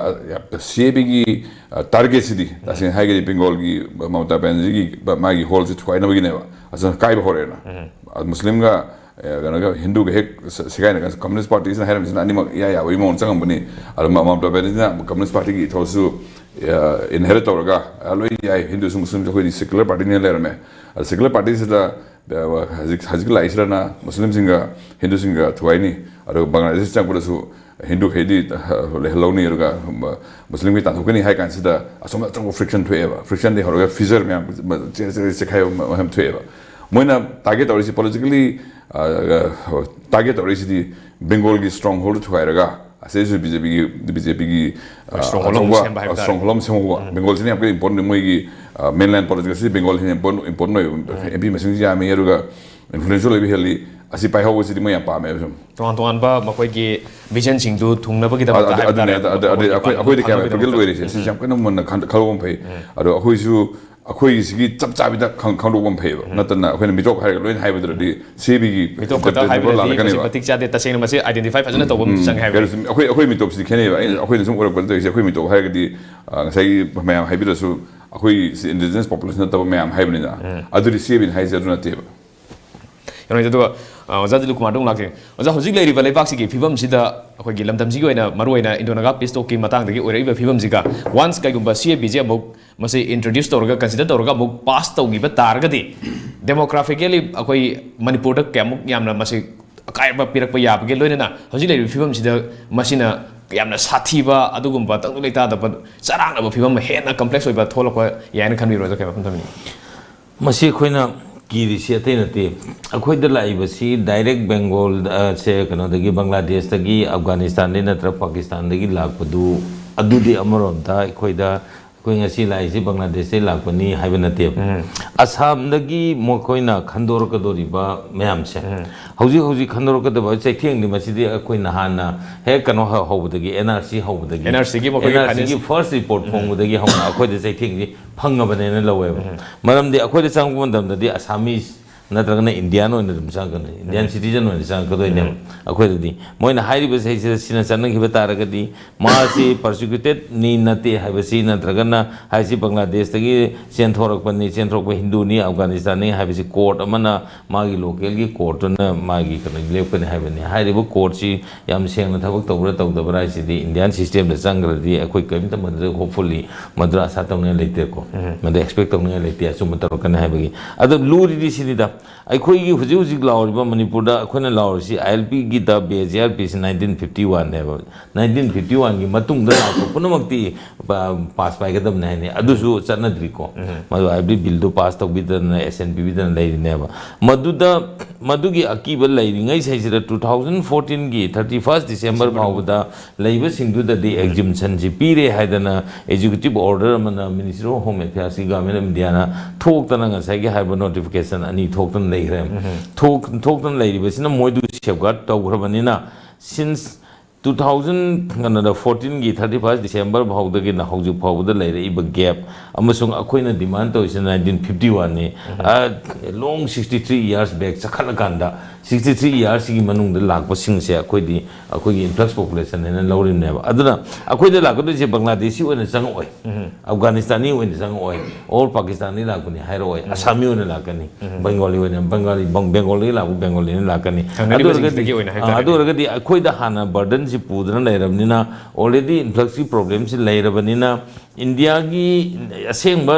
ꯑ, ꯁꯤ ꯑꯦ ꯕꯤꯒꯤ, ꯑ, ꯇꯥꯔꯒꯦꯠꯁꯤꯗꯤ ꯇꯁꯦꯡꯅ ꯍꯥꯏꯔꯒꯗꯤ ꯕꯦꯡꯒꯣꯜꯒꯤ ꯃꯃꯇꯥ ꯕꯦꯅꯔꯖꯤꯒꯤ ꯃꯥꯒꯤ ꯍꯣꯜꯁꯤ ꯊꯨꯒꯥꯏꯅꯕꯒꯤꯅꯦꯕ꯫ ꯑꯁꯤꯅ ꯀꯥꯏꯕ ꯍꯧꯔꯛꯑꯦꯅ꯫ ꯑ, ꯃꯨꯁꯂꯤꯝꯒ, ꯑ, ꯀꯩꯅꯣꯒ ꯍꯤꯟꯗꯨꯒ ꯍꯦꯛ ꯁ-, ꯁꯦꯒꯥꯏꯅ ꯀꯝꯃꯨꯅꯤꯁ ꯄꯥꯔꯇꯤꯁꯤꯅ ꯍꯥꯏꯔꯝꯃꯤꯁꯤꯅ ꯑꯅꯤꯃꯛ ꯏꯌꯥ ꯌꯥꯕꯒꯤ ꯃꯑꯣꯡ ꯆꯪꯉꯝꯕꯅꯤ꯫ ꯑꯗꯣ ꯃ-, ꯃꯃꯇꯥ ꯕꯦꯅꯔꯖꯤꯅ ꯀꯝꯃꯨꯅꯤꯁ ꯄꯥꯔꯇꯤꯒꯤ ꯏꯊꯣꯜꯁꯨ, ꯑ, ꯏꯟꯍꯦꯔꯤꯠ ꯇꯧꯔꯒ, ꯑ, ꯂꯣꯏ ꯌꯥꯏ, ꯍꯤꯟꯗꯨꯁꯨ ꯃꯨꯁꯂꯤꯝꯁꯨ ꯑꯩꯈꯣꯏꯗꯤ ꯁꯦꯀꯨꯂꯔ ꯄꯥꯔꯇꯤꯅꯦꯅ ꯂꯩꯔꯝꯃꯦ꯫ ꯑꯗꯣ ꯁꯦꯀꯨꯂꯔ ꯄꯥꯔꯇꯤꯁꯤꯗ, ꯑ, ꯍꯧꯖꯤꯛ, ꯍꯧꯖꯤꯛ ꯂꯥꯛꯏꯁꯤꯗꯅ ꯃꯨꯁꯂꯤꯝꯁꯤꯡꯒ ꯍꯤꯟꯗꯨꯁꯤꯡꯒ ꯊꯨꯒꯥꯏꯅꯤ, ꯑꯗꯨꯒ ꯕꯪꯒ꯭ꯂꯥꯗꯦꯁ ꯆꯪꯉꯛꯄꯗꯁꯨ ꯍꯤꯟꯗꯨꯈꯩꯗꯤ, ꯑ, ꯂꯩꯍꯜꯍꯧꯅꯤ, ꯑꯗꯨꯒ ꯃ-, ꯃꯨꯁꯂꯤꯝꯈꯩ ꯇꯥꯟꯊꯣꯛꯀꯅꯤ ꯍꯥꯏ ꯀꯥꯟꯁꯤꯗ ꯑꯁꯣꯝꯗ ꯑꯆꯧꯕ ꯐ꯭ꯔꯤꯛꯁꯟ ꯊꯣꯛꯑꯦꯕ꯫ ꯐ꯭ꯔꯤꯛꯁꯟꯗꯤ ꯍꯧꯔꯒ ꯐꯤꯖꯔ ꯃꯌꯥꯝ ꯆꯦ-, ꯆꯦ-, ꯆꯦꯈꯥꯏꯕ ꯃꯌꯥꯝ ꯊꯣꯛꯑꯦꯕ꯫ ꯃꯣꯏꯅ ꯇꯥꯔꯒꯦꯠ ꯇꯧꯔꯤꯁꯤ ꯄꯣꯂꯤꯇꯤꯀꯦꯜꯂꯤ, ꯑ, ꯑ, ꯇꯥꯔꯒꯦꯠ ꯇꯧꯔꯤꯁꯤꯗꯤ ꯕꯦꯡꯒꯣꯜꯒꯤ ꯁ꯭ꯇ꯭ꯔꯣꯡ ꯍꯣꯜꯗ ꯊꯨꯒꯥꯏꯔꯒ ꯑꯁꯤꯁꯨ ꯕꯤ ꯖꯦ ꯄꯤꯒꯤ, ꯕꯤ ꯖꯦ ꯄꯤꯒꯤ, ꯑ, ꯁ꯭ꯇ꯭ꯔꯣꯡ ꯍꯣꯜ ꯑꯃꯨꯛ ꯑꯆꯧꯕ ꯁꯦꯝꯕ ꯍꯥꯏꯕ ꯇꯥꯔꯦ꯫ ꯁ꯭ꯇ꯭ꯔꯣꯡ ꯍꯣꯜ ꯑꯃ ꯁꯦꯝꯍꯧꯕ꯫ ꯕꯦꯡꯒꯣꯜꯁꯤꯅ ꯌꯥꯝ ꯀꯟꯅ ꯏꯝꯄꯣꯔꯇꯦꯟ, ꯃꯣꯏꯒꯤ, ꯑ, ꯃꯦꯟꯂꯦꯟ ꯄꯣꯂꯤꯇꯤꯀꯦꯜꯁꯤ ꯕꯦꯡꯒꯣꯜꯁꯤꯅ ꯏꯝꯄꯣꯔꯇꯦꯟ, ꯏꯝꯄꯣꯔꯇꯦꯟ ꯑꯣꯏꯕ꯫ ꯑꯦꯝ ꯄꯤ ꯃꯁꯤꯡꯁꯨ ꯌꯥꯝꯃꯤ, ꯑꯗꯨꯒ ꯏꯟꯐ꯭ꯂꯨꯌꯦꯟꯁꯤꯌꯦꯜ ꯑꯣꯏꯕ ꯍꯦꯜꯂꯤ꯫ ꯑꯁꯤ ꯄꯥꯏꯍꯧꯕꯁꯤꯗꯤ ꯃꯣꯏ ꯌꯥꯝ ꯄꯥꯝꯃꯦꯕ ꯁꯨꯝ꯫ ꯇꯣꯉꯥꯟ ꯇꯣꯉꯥꯟꯕ ꯃꯈꯣꯏꯒꯤ ꯚꯤꯖꯟꯁꯤꯡꯗꯨ ꯊꯨꯡꯅꯕꯒꯤꯗꯃꯛꯇ ꯑꯗꯨ-, ꯍꯥꯏꯕ ꯑꯗꯨꯅꯦ, ꯇꯥꯔꯦ, ꯑꯗꯨ-, ꯑꯗꯨ-, ꯃꯈꯣꯏꯒꯤ ꯑꯩꯈꯣꯏ, ꯄꯥꯟꯗꯝ ꯑꯩꯈꯣꯏꯗꯤ ꯀꯌꯥ ꯐꯪꯅꯕꯒꯤꯗꯃꯛꯇ꯫ ꯑꯦꯄ꯭ꯂꯤꯀꯦꯕꯜ ꯑꯣꯏꯔꯤꯁꯦ꯫ ꯁꯤꯁꯦ ꯌꯥꯝ ꯀꯟꯅ ꯃꯨꯟꯅ ꯈꯟ-, ꯈꯜꯍꯧꯕ ꯑꯃ ꯐꯩ꯫ ꯑꯗꯣ ꯑꯩꯈꯣꯏꯁꯨ ꯑꯩꯈꯣꯏꯒꯤꯁꯤꯒꯤ ꯆꯞ ꯆꯥꯕꯤꯗ ꯈꯪ-, ꯈꯪꯗꯣꯛꯄ ꯑꯃ ꯐꯩꯌꯦꯕ꯫ ꯅꯠꯇꯅ ꯑꯩꯈꯣꯏꯅ ꯃꯤꯇꯣꯞ ꯍꯥꯏꯔꯒ ꯂꯣꯏꯅ ꯍꯥꯏꯕꯗꯨꯗꯤ ꯁꯤ ꯑꯦ ꯕꯤꯒꯤ ꯃꯤꯇꯣꯞ ꯈꯛꯇ ꯍꯥꯏꯕꯗꯗꯤ ꯃꯁꯤ ꯂꯥꯜꯂꯛꯀꯅꯦꯕ꯫ ꯃꯇꯤꯛ ꯆꯥꯗꯦ꯫ ꯇꯁꯦꯡꯅ ꯃꯁꯤ ꯑꯥꯏꯗꯦꯟꯇꯤꯐꯥꯏ ꯐꯖꯅ ꯇꯧꯕ ꯑꯃ ꯆꯪꯉꯦ ꯍꯥꯏꯕ꯫ ꯀꯩꯅꯣ ꯁꯨꯝ ꯑꯩꯈꯣꯏ, ꯑꯩꯈꯣꯏ ꯃꯤꯇꯣꯞꯁꯤꯗꯤ ꯈꯦꯠꯅꯩꯕ꯫ ꯑꯩꯅ, ꯑꯩꯈꯣꯏꯅ ꯁꯨꯝ ꯑꯣꯏꯔꯛꯄꯗ ꯇꯧꯔꯤꯁꯦ, ꯑꯩꯈꯣꯏ ꯃꯤꯇꯣꯞ ꯍꯥꯏꯔꯒꯗꯤ, ꯑ, ꯉꯁꯥꯏꯒꯤ ꯃꯌꯥꯝ ꯍꯥꯏꯕꯤꯔꯁꯨ ꯑꯩꯈꯣꯏ ꯁꯤ ꯏꯟꯗꯤꯖꯤꯅꯁ ꯄꯣꯄꯨꯂꯦꯁꯟ ꯅꯠꯇꯕ ꯃꯌꯥꯝ ꯍꯥꯏꯕꯅꯤꯅ꯫ ꯑꯗꯨꯗꯤ ꯁꯤ ꯑꯦ ꯕꯤꯅ ꯍꯥꯏꯁꯦ ꯑꯗꯨ ꯅꯠꯇꯦꯕ꯫ ꯀꯩꯅꯣ, ꯑꯗꯨꯒ ꯑ, ꯑꯣꯖꯥ ꯗꯤꯂꯤꯞ ꯀꯨꯃꯥꯔꯗ ꯑꯃꯨꯛ ꯂꯥꯛꯆꯒꯦ꯫ ꯑꯣꯖꯥ, ꯍꯧꯖꯤꯛ ꯂꯩꯔꯤꯕ ꯂꯩꯕꯥꯛꯁꯤꯒꯤ ꯐꯤꯕꯝꯁꯤꯗ, ꯑꯩꯈꯣꯏꯒꯤ ꯂꯝꯗꯝꯁꯤꯒꯤ ꯑꯣꯏꯅ ꯃꯔꯨꯑꯣꯏꯅ ꯏꯟꯗꯣ ꯅꯥꯒꯥ ꯄꯤꯁ ꯇꯣꯛꯀꯤ ꯃꯇꯥꯡꯗꯒꯤ ꯑꯣꯏꯔꯛꯏꯕ ꯐꯤꯕꯝꯁꯤꯒ, ꯋꯥꯟꯁ ꯀꯩꯒꯨꯝꯕ ꯁꯤ ꯑꯦ ꯄꯤꯁꯦ ꯑꯃꯨꯛ ꯃꯁꯤ ꯏꯟꯇ꯭ꯔꯣꯗ꯭ꯌꯨꯁ ꯇꯧꯔꯒ, ꯀꯟꯁꯤꯗꯔ ꯇꯧꯔꯒ ꯑꯃꯨꯛ ꯄꯥꯁ ꯇꯧꯈꯤꯕ ꯇꯥꯔꯒꯗꯤ, ꯗꯦꯃꯣꯒ꯭ꯔꯥꯐꯤꯀꯦꯜꯂꯤ ꯑꯩꯈꯣꯏ ꯃꯅꯤꯄꯨꯔꯗ ꯀꯌꯥꯃꯨꯛ ꯌꯥꯝꯅ ꯃꯁꯤ ꯑꯀꯥꯏꯕ ꯄꯤꯔꯛꯄ ꯌꯥꯕꯒꯦ? ꯂꯣꯏꯅꯅ ꯍꯧꯖꯤꯛ ꯂꯩꯔꯤꯕ ꯐꯤꯕꯝꯁꯤꯗ ꯃꯁꯤꯅ ꯌꯥꯝꯅ ꯁꯥꯊꯤꯕ, ꯑꯗꯨꯒꯨꯝꯕ ꯇꯪꯗꯨ ꯂꯩꯇꯥꯗꯕ, ꯆꯔꯥꯡꯅꯕ ꯐꯤꯕꯝ ꯍꯦꯟꯅ ꯀꯝꯄ꯭ꯂꯦꯛꯁ ꯑꯣꯏꯕ ꯊꯣꯛꯂꯛꯄ ꯌꯥꯏꯅ ꯈꯟꯕꯤꯕ꯭ꯔꯣ? ꯑꯗꯣ ꯀꯩ ꯋꯥꯐꯝ ꯊꯝꯕꯤꯅꯤꯡꯉꯤ? ꯃꯁꯤ ꯑꯩꯈꯣꯏꯅ ꯀꯤꯔꯤꯁꯤ ꯑꯇꯩ ꯅꯠꯇꯦ꯫ ꯑꯩꯈꯣꯏꯗ ꯂꯥꯛꯏꯕꯁꯤ ꯗꯥꯏꯔꯦꯛ ꯕꯦꯡꯒꯣꯜ, ꯑ, ꯁꯦ ꯀꯩꯅꯣꯗꯒꯤ, ꯕꯪꯒ꯭ꯂꯥꯗꯦꯁꯇꯒꯤ, ꯑꯐꯒꯥꯅꯤꯁꯇꯥꯟꯗꯒꯤ ꯅꯠꯇ꯭ꯔꯒ ꯄꯥꯀꯤꯁꯇꯥꯟꯗꯒꯤ ꯂꯥꯛꯄꯗꯨ, ꯑꯗꯨꯗꯤ ꯑꯃꯔꯣꯝꯗ ꯑꯩꯈꯣꯏꯗ, ꯑꯩꯈꯣꯏ ꯉꯁꯤ ꯂꯥꯛꯏꯁꯤ ꯕꯪꯒ꯭ꯂꯥꯗꯦꯁꯇꯒꯤ ꯂꯥꯛꯄꯅꯤ ꯍꯥꯏꯕ ꯅꯠꯇꯦꯕ꯫ ꯑꯁꯥꯝꯗꯒꯤ ꯃꯈꯣꯏꯅ ꯈꯟꯗꯣꯔꯛꯀꯗꯧꯔꯤꯕ ꯃꯌꯥꯝꯁꯦ, ꯍꯧꯖꯤꯛ ꯍꯧꯖꯤꯛ ꯈꯟꯗꯣꯔꯛꯀꯗꯕ ꯆꯩꯊꯦꯡꯗꯤ ꯃꯁꯤꯗꯤ ꯑꯩꯈꯣꯏ ꯅꯍꯥꯟꯅ ꯍꯦꯛ ꯀꯩꯅꯣ ꯍ-, ꯍꯧꯕꯗꯒꯤ, ꯑꯦꯟ ꯑꯥꯔ ꯁꯤ ꯍꯧꯕꯗꯒꯤ, ꯑꯦꯟ ꯑꯥꯔ ꯁꯤꯒꯤ ꯃꯈꯣꯏꯒꯤ ꯑꯦꯟ ꯑꯥꯔ ꯁꯤꯒꯤ ꯐꯥꯏꯅꯦꯟꯁ- ꯐꯥꯔꯁ ꯔꯤꯄꯣꯔꯠ ꯐꯣꯡꯕꯗꯒꯤ ꯍꯧꯅ ꯑꯩꯈꯣꯏꯗ ꯆꯩꯊꯦꯡꯁꯤ ꯐꯪꯉꯕꯅꯦꯅ ꯂꯧꯋꯦꯕ꯫ ꯃꯔꯝꯗꯤ ꯑꯩꯈꯣꯏꯗ ꯆꯪꯉꯛꯄ ꯃꯇꯝꯗꯗꯤ ꯑꯁꯥꯃꯤꯁ ꯅꯠꯇ꯭ꯔꯒꯅ ꯏꯟꯗꯤꯌꯥꯟ ꯑꯣꯏꯅ ꯑꯗꯨꯝ ꯆꯪꯉꯛꯀꯅꯤ, ꯏꯟꯗꯤꯌꯥꯟ ꯁꯤꯇꯤꯖꯟ ꯑꯣꯏꯅ ꯆꯪꯉꯛꯀꯗꯣꯏꯅꯦꯕ꯫ ꯑꯩꯈꯣꯏꯗꯗꯤ ꯃꯣꯏꯅ ꯍꯥꯏꯔꯤꯕꯁꯤꯗꯩꯁꯤꯗ ꯁꯤꯅ ꯆꯠꯅꯈꯤꯕ ꯇꯥꯔꯒꯗꯤ, ꯃꯥꯁꯤ ꯄꯔꯁꯤꯀ꯭ꯌꯨꯇꯦꯠꯅꯤ ꯅꯠꯇꯦ ꯍꯥꯏꯕꯁꯤ, ꯅꯠꯇ꯭ꯔꯒꯅ ꯍꯥꯏꯁꯤ ꯕꯪꯒ꯭ꯂꯥꯗꯦꯁꯇꯒꯤ ꯆꯦꯟꯊꯣꯔꯛꯄꯅꯤ, ꯆꯦꯟꯊꯣꯔꯛꯄ ꯍꯤꯟꯗꯨꯅꯤ, ꯑꯐꯒꯥꯅꯤꯁꯇꯥꯟꯅꯤ ꯍꯥꯏꯕꯁꯤ ꯀꯣꯔꯠ ꯑꯃꯅ, ꯃꯥꯒꯤ ꯂꯣꯀꯦꯜꯒꯤ ꯀꯣꯔꯠꯇꯨꯅ ꯃꯥꯒꯤ ꯀꯩꯅꯣ ꯂꯦꯞꯀꯅꯤ ꯍꯥꯏꯕꯅꯤ꯫ ꯍꯥꯏꯔꯤꯕ ꯀꯣꯔꯠꯁꯤ ꯌꯥꯝ ꯁꯦꯡꯅ ꯊꯕꯛ ꯇꯧꯕ꯭ꯔꯥ ꯇꯧꯗꯕ꯭ꯔꯥ ꯍꯥꯏꯁꯤꯗꯤ ꯏꯟꯗꯤꯌꯥꯟ ꯁꯤꯁꯇꯦꯝꯗ ꯆꯪꯈ꯭ꯔꯗꯤ ꯑꯩꯈꯣꯏ ꯀꯔꯤꯝꯇ ꯃꯗꯨꯗ, ꯍꯣꯞꯐꯨꯜꯂꯤ, ꯃꯗꯨꯗ ꯑꯁꯥ ꯇꯧꯅꯤꯡꯉꯥꯏ ꯂꯩꯇꯦꯀꯣ꯫ ꯃꯗꯨ ꯑꯦꯛꯁꯄꯦꯛ ꯇꯧꯅꯤꯡꯉꯥꯏ ꯂꯩꯇꯦ, ꯑꯆꯨꯝꯕ ꯇꯧꯔꯛꯀꯅꯤ ꯍꯥꯏꯕꯒꯤ꯫ ꯑꯗꯣ ꯂꯨꯔꯤꯗꯤ ꯁꯤꯅꯤꯗ, ꯑꯩꯈꯣꯏꯒꯤ ꯍꯧꯖꯤꯛ ꯍꯧꯖꯤꯛ ꯂꯥꯎꯔꯤꯕ ꯃꯅꯤꯄꯨꯔꯗ ꯑꯩꯈꯣꯏꯅ ꯂꯥꯎꯔꯤꯁꯤ, ꯑꯥꯏ ꯑꯦꯜ ꯄꯤꯒꯤꯗ ꯕꯤ ꯑꯦꯁ ꯖꯤ ꯑꯥꯔ ꯄꯤꯁꯤ ꯅꯥꯏꯟꯇꯤꯟ ꯐꯤꯐꯇꯤ ꯋꯥꯟꯅꯦꯕ꯫ ꯅꯥꯏꯟꯇꯤꯟ ꯐꯤꯐꯇꯤ ꯋꯥꯟꯒꯤ ꯃꯇꯨꯡꯗ ꯂꯥꯛꯄ ꯄꯨꯝꯅꯃꯛꯇꯤ ꯄꯥꯁ ꯄꯥꯏꯒꯗꯕꯅꯤ ꯍꯥꯏꯅꯤ꯫ ꯑꯗꯨꯁꯨ ꯆꯠꯅꯗ꯭ꯔꯤꯀꯣ꯫ ꯃꯗꯨ ꯑꯥꯏ ꯑꯦꯜ ꯄꯤ ꯕꯤꯜꯗꯨ ꯄꯥꯁ ꯇꯧꯕꯤꯗꯅ, ꯑꯦꯁ ꯑꯦꯟ ꯄꯤꯕꯤꯗꯅ ꯂꯩꯔꯤꯅꯦꯕ꯫ ꯃꯗꯨꯗ, ꯃꯗꯨꯒꯤ ꯑꯀꯤꯕ ꯂꯩꯔꯤꯉꯩ ꯁꯤꯗ, ꯇꯨ ꯊꯥꯎꯖꯟ ꯐꯣꯔꯇꯤꯟꯒꯤ ꯊꯥꯔꯇꯤ ꯐꯥꯔꯁ ꯗꯤꯁꯦꯝꯕꯔ ꯐꯥꯎꯕꯗ ꯂꯩꯕꯁꯤꯡꯗꯨꯗꯗꯤ ꯑꯦꯛꯖꯤꯝꯁꯟꯁꯤ ꯄꯤꯔꯦ ꯍꯥꯏꯗꯅ ꯑꯦꯛꯖꯤꯀ꯭ꯌꯨꯇꯤꯚ ꯑꯣꯔꯗꯔ ꯑꯃꯅ Ministry of Home Affairsꯀꯤ, Government of Indiaꯅ ꯊꯣꯛꯇꯅ, ꯉꯁꯥꯏꯒꯤ ꯍꯥꯏꯕ ꯅꯣꯇꯤꯐꯤꯀꯦꯁꯟ ꯑꯅꯤ ꯊꯣꯛꯇꯅ ꯂꯩꯈ꯭ꯔꯦ꯫ ꯊꯣꯛ-, ꯊꯣꯛꯇꯅ ꯂꯩꯔꯤꯕꯁꯤꯅ ꯃꯣꯏꯗꯨ ꯁꯦꯐꯒꯥꯔꯗ ꯇꯧꯈ꯭ꯔꯕꯅꯤꯅ, ꯁꯤꯟꯁ ꯇꯨ ꯊꯥꯎꯖꯟ ꯀꯩꯅꯣꯗ ꯐꯣꯔꯇꯤꯟꯒꯤ ꯊꯥꯔꯇꯤ ꯐꯥꯔꯁ ꯗꯤꯁꯦꯝꯕꯔ ꯐꯥꯎꯗꯒꯤꯅ ꯍꯧꯖꯤꯛ ꯐꯥꯎꯕꯗ ꯂꯩꯔꯛꯏꯕ ꯒꯦꯞ, ꯑꯃꯁꯨꯡ ꯑꯩꯈꯣꯏꯅ ꯗꯤꯃꯥꯟ ꯇꯧꯔꯤꯁꯤꯅ ꯅꯥꯏꯟꯇꯤꯟ ꯐꯤꯐꯇꯤ ꯋꯥꯟꯅꯤ꯫ Long sixty three years back ꯆꯠꯈꯠꯂꯀꯥꯟꯗ, ꯁꯤꯛꯁꯇꯤ ꯊ꯭ꯔꯤ ꯏꯌꯥꯔꯁꯤꯒꯤ ꯃꯅꯨꯡꯗ ꯂꯥꯛꯄꯁꯤꯡꯁꯦ ꯑꯩꯈꯣꯏꯗꯤ ꯑꯩꯈꯣꯏꯒꯤ ꯏꯟꯐ꯭ꯂꯛꯁ ꯄꯣꯄꯨꯂꯦꯁꯟ ꯍꯥꯏꯅ ꯂꯧꯔꯤꯕꯅꯦꯕ꯫ ꯑꯗꯨꯅ ꯑꯩꯈꯣꯏꯗ ꯂꯥꯛꯀꯗꯣꯏꯁꯦ ꯕꯪꯒ꯭ꯂꯥꯗꯦꯁꯤ ꯑꯣꯏꯅ ꯆꯪꯉꯛꯑꯣꯏ, ꯑꯐꯒꯥꯅꯤꯁꯇꯥꯅꯤ ꯑꯣꯏꯅ ꯆꯪꯉꯛꯑꯣꯏ, ꯑꯣꯜ ꯄꯥꯀꯤꯁꯇꯥꯅꯤ ꯂꯥꯛꯄꯅꯤ ꯍꯥꯏꯔꯛꯑꯣꯏ, ꯑꯁꯥꯃꯤ ꯑꯣꯏꯅ ꯂꯥꯛꯀꯅꯤ, ꯕꯦꯡꯒꯣꯂꯤ ꯑꯣꯏꯅ, ꯕꯦꯡꯒꯣꯂꯤ, ꯕꯦꯡꯒꯣꯂꯤꯅ ꯂꯥꯛꯄ ꯕꯦꯡꯒꯣꯂꯤꯅ ꯂꯥꯛꯀꯅꯤ꯫ ꯑꯗꯨ ꯑꯣꯏꯔꯒꯗꯤ, ꯊꯪꯅꯔꯤꯕꯁꯤꯡꯁꯤꯗꯒꯤ ꯑꯣꯏꯅ ꯑ, ꯍꯥꯏꯇꯥꯔꯦꯅꯦ꯫ ꯑꯗꯨ ꯑꯣꯏꯔꯒꯗꯤ ꯑꯩꯈꯣꯏꯗ ꯍꯥꯟꯅ ꯕꯔꯗꯟꯁꯤ ꯄꯨꯗꯨꯅ ꯂꯩꯔꯕꯅꯤꯅ, ꯑꯣꯜꯔꯦꯗꯤ ꯏꯟꯐ꯭ꯂꯛꯁꯀꯤ ꯄ꯭ꯔꯣꯕ꯭ꯂꯦꯝꯁꯤ ꯂꯩꯔꯕꯅꯤꯅ, ꯏꯟꯗꯤꯌꯥꯒꯤ ꯑꯁꯦꯡꯕ,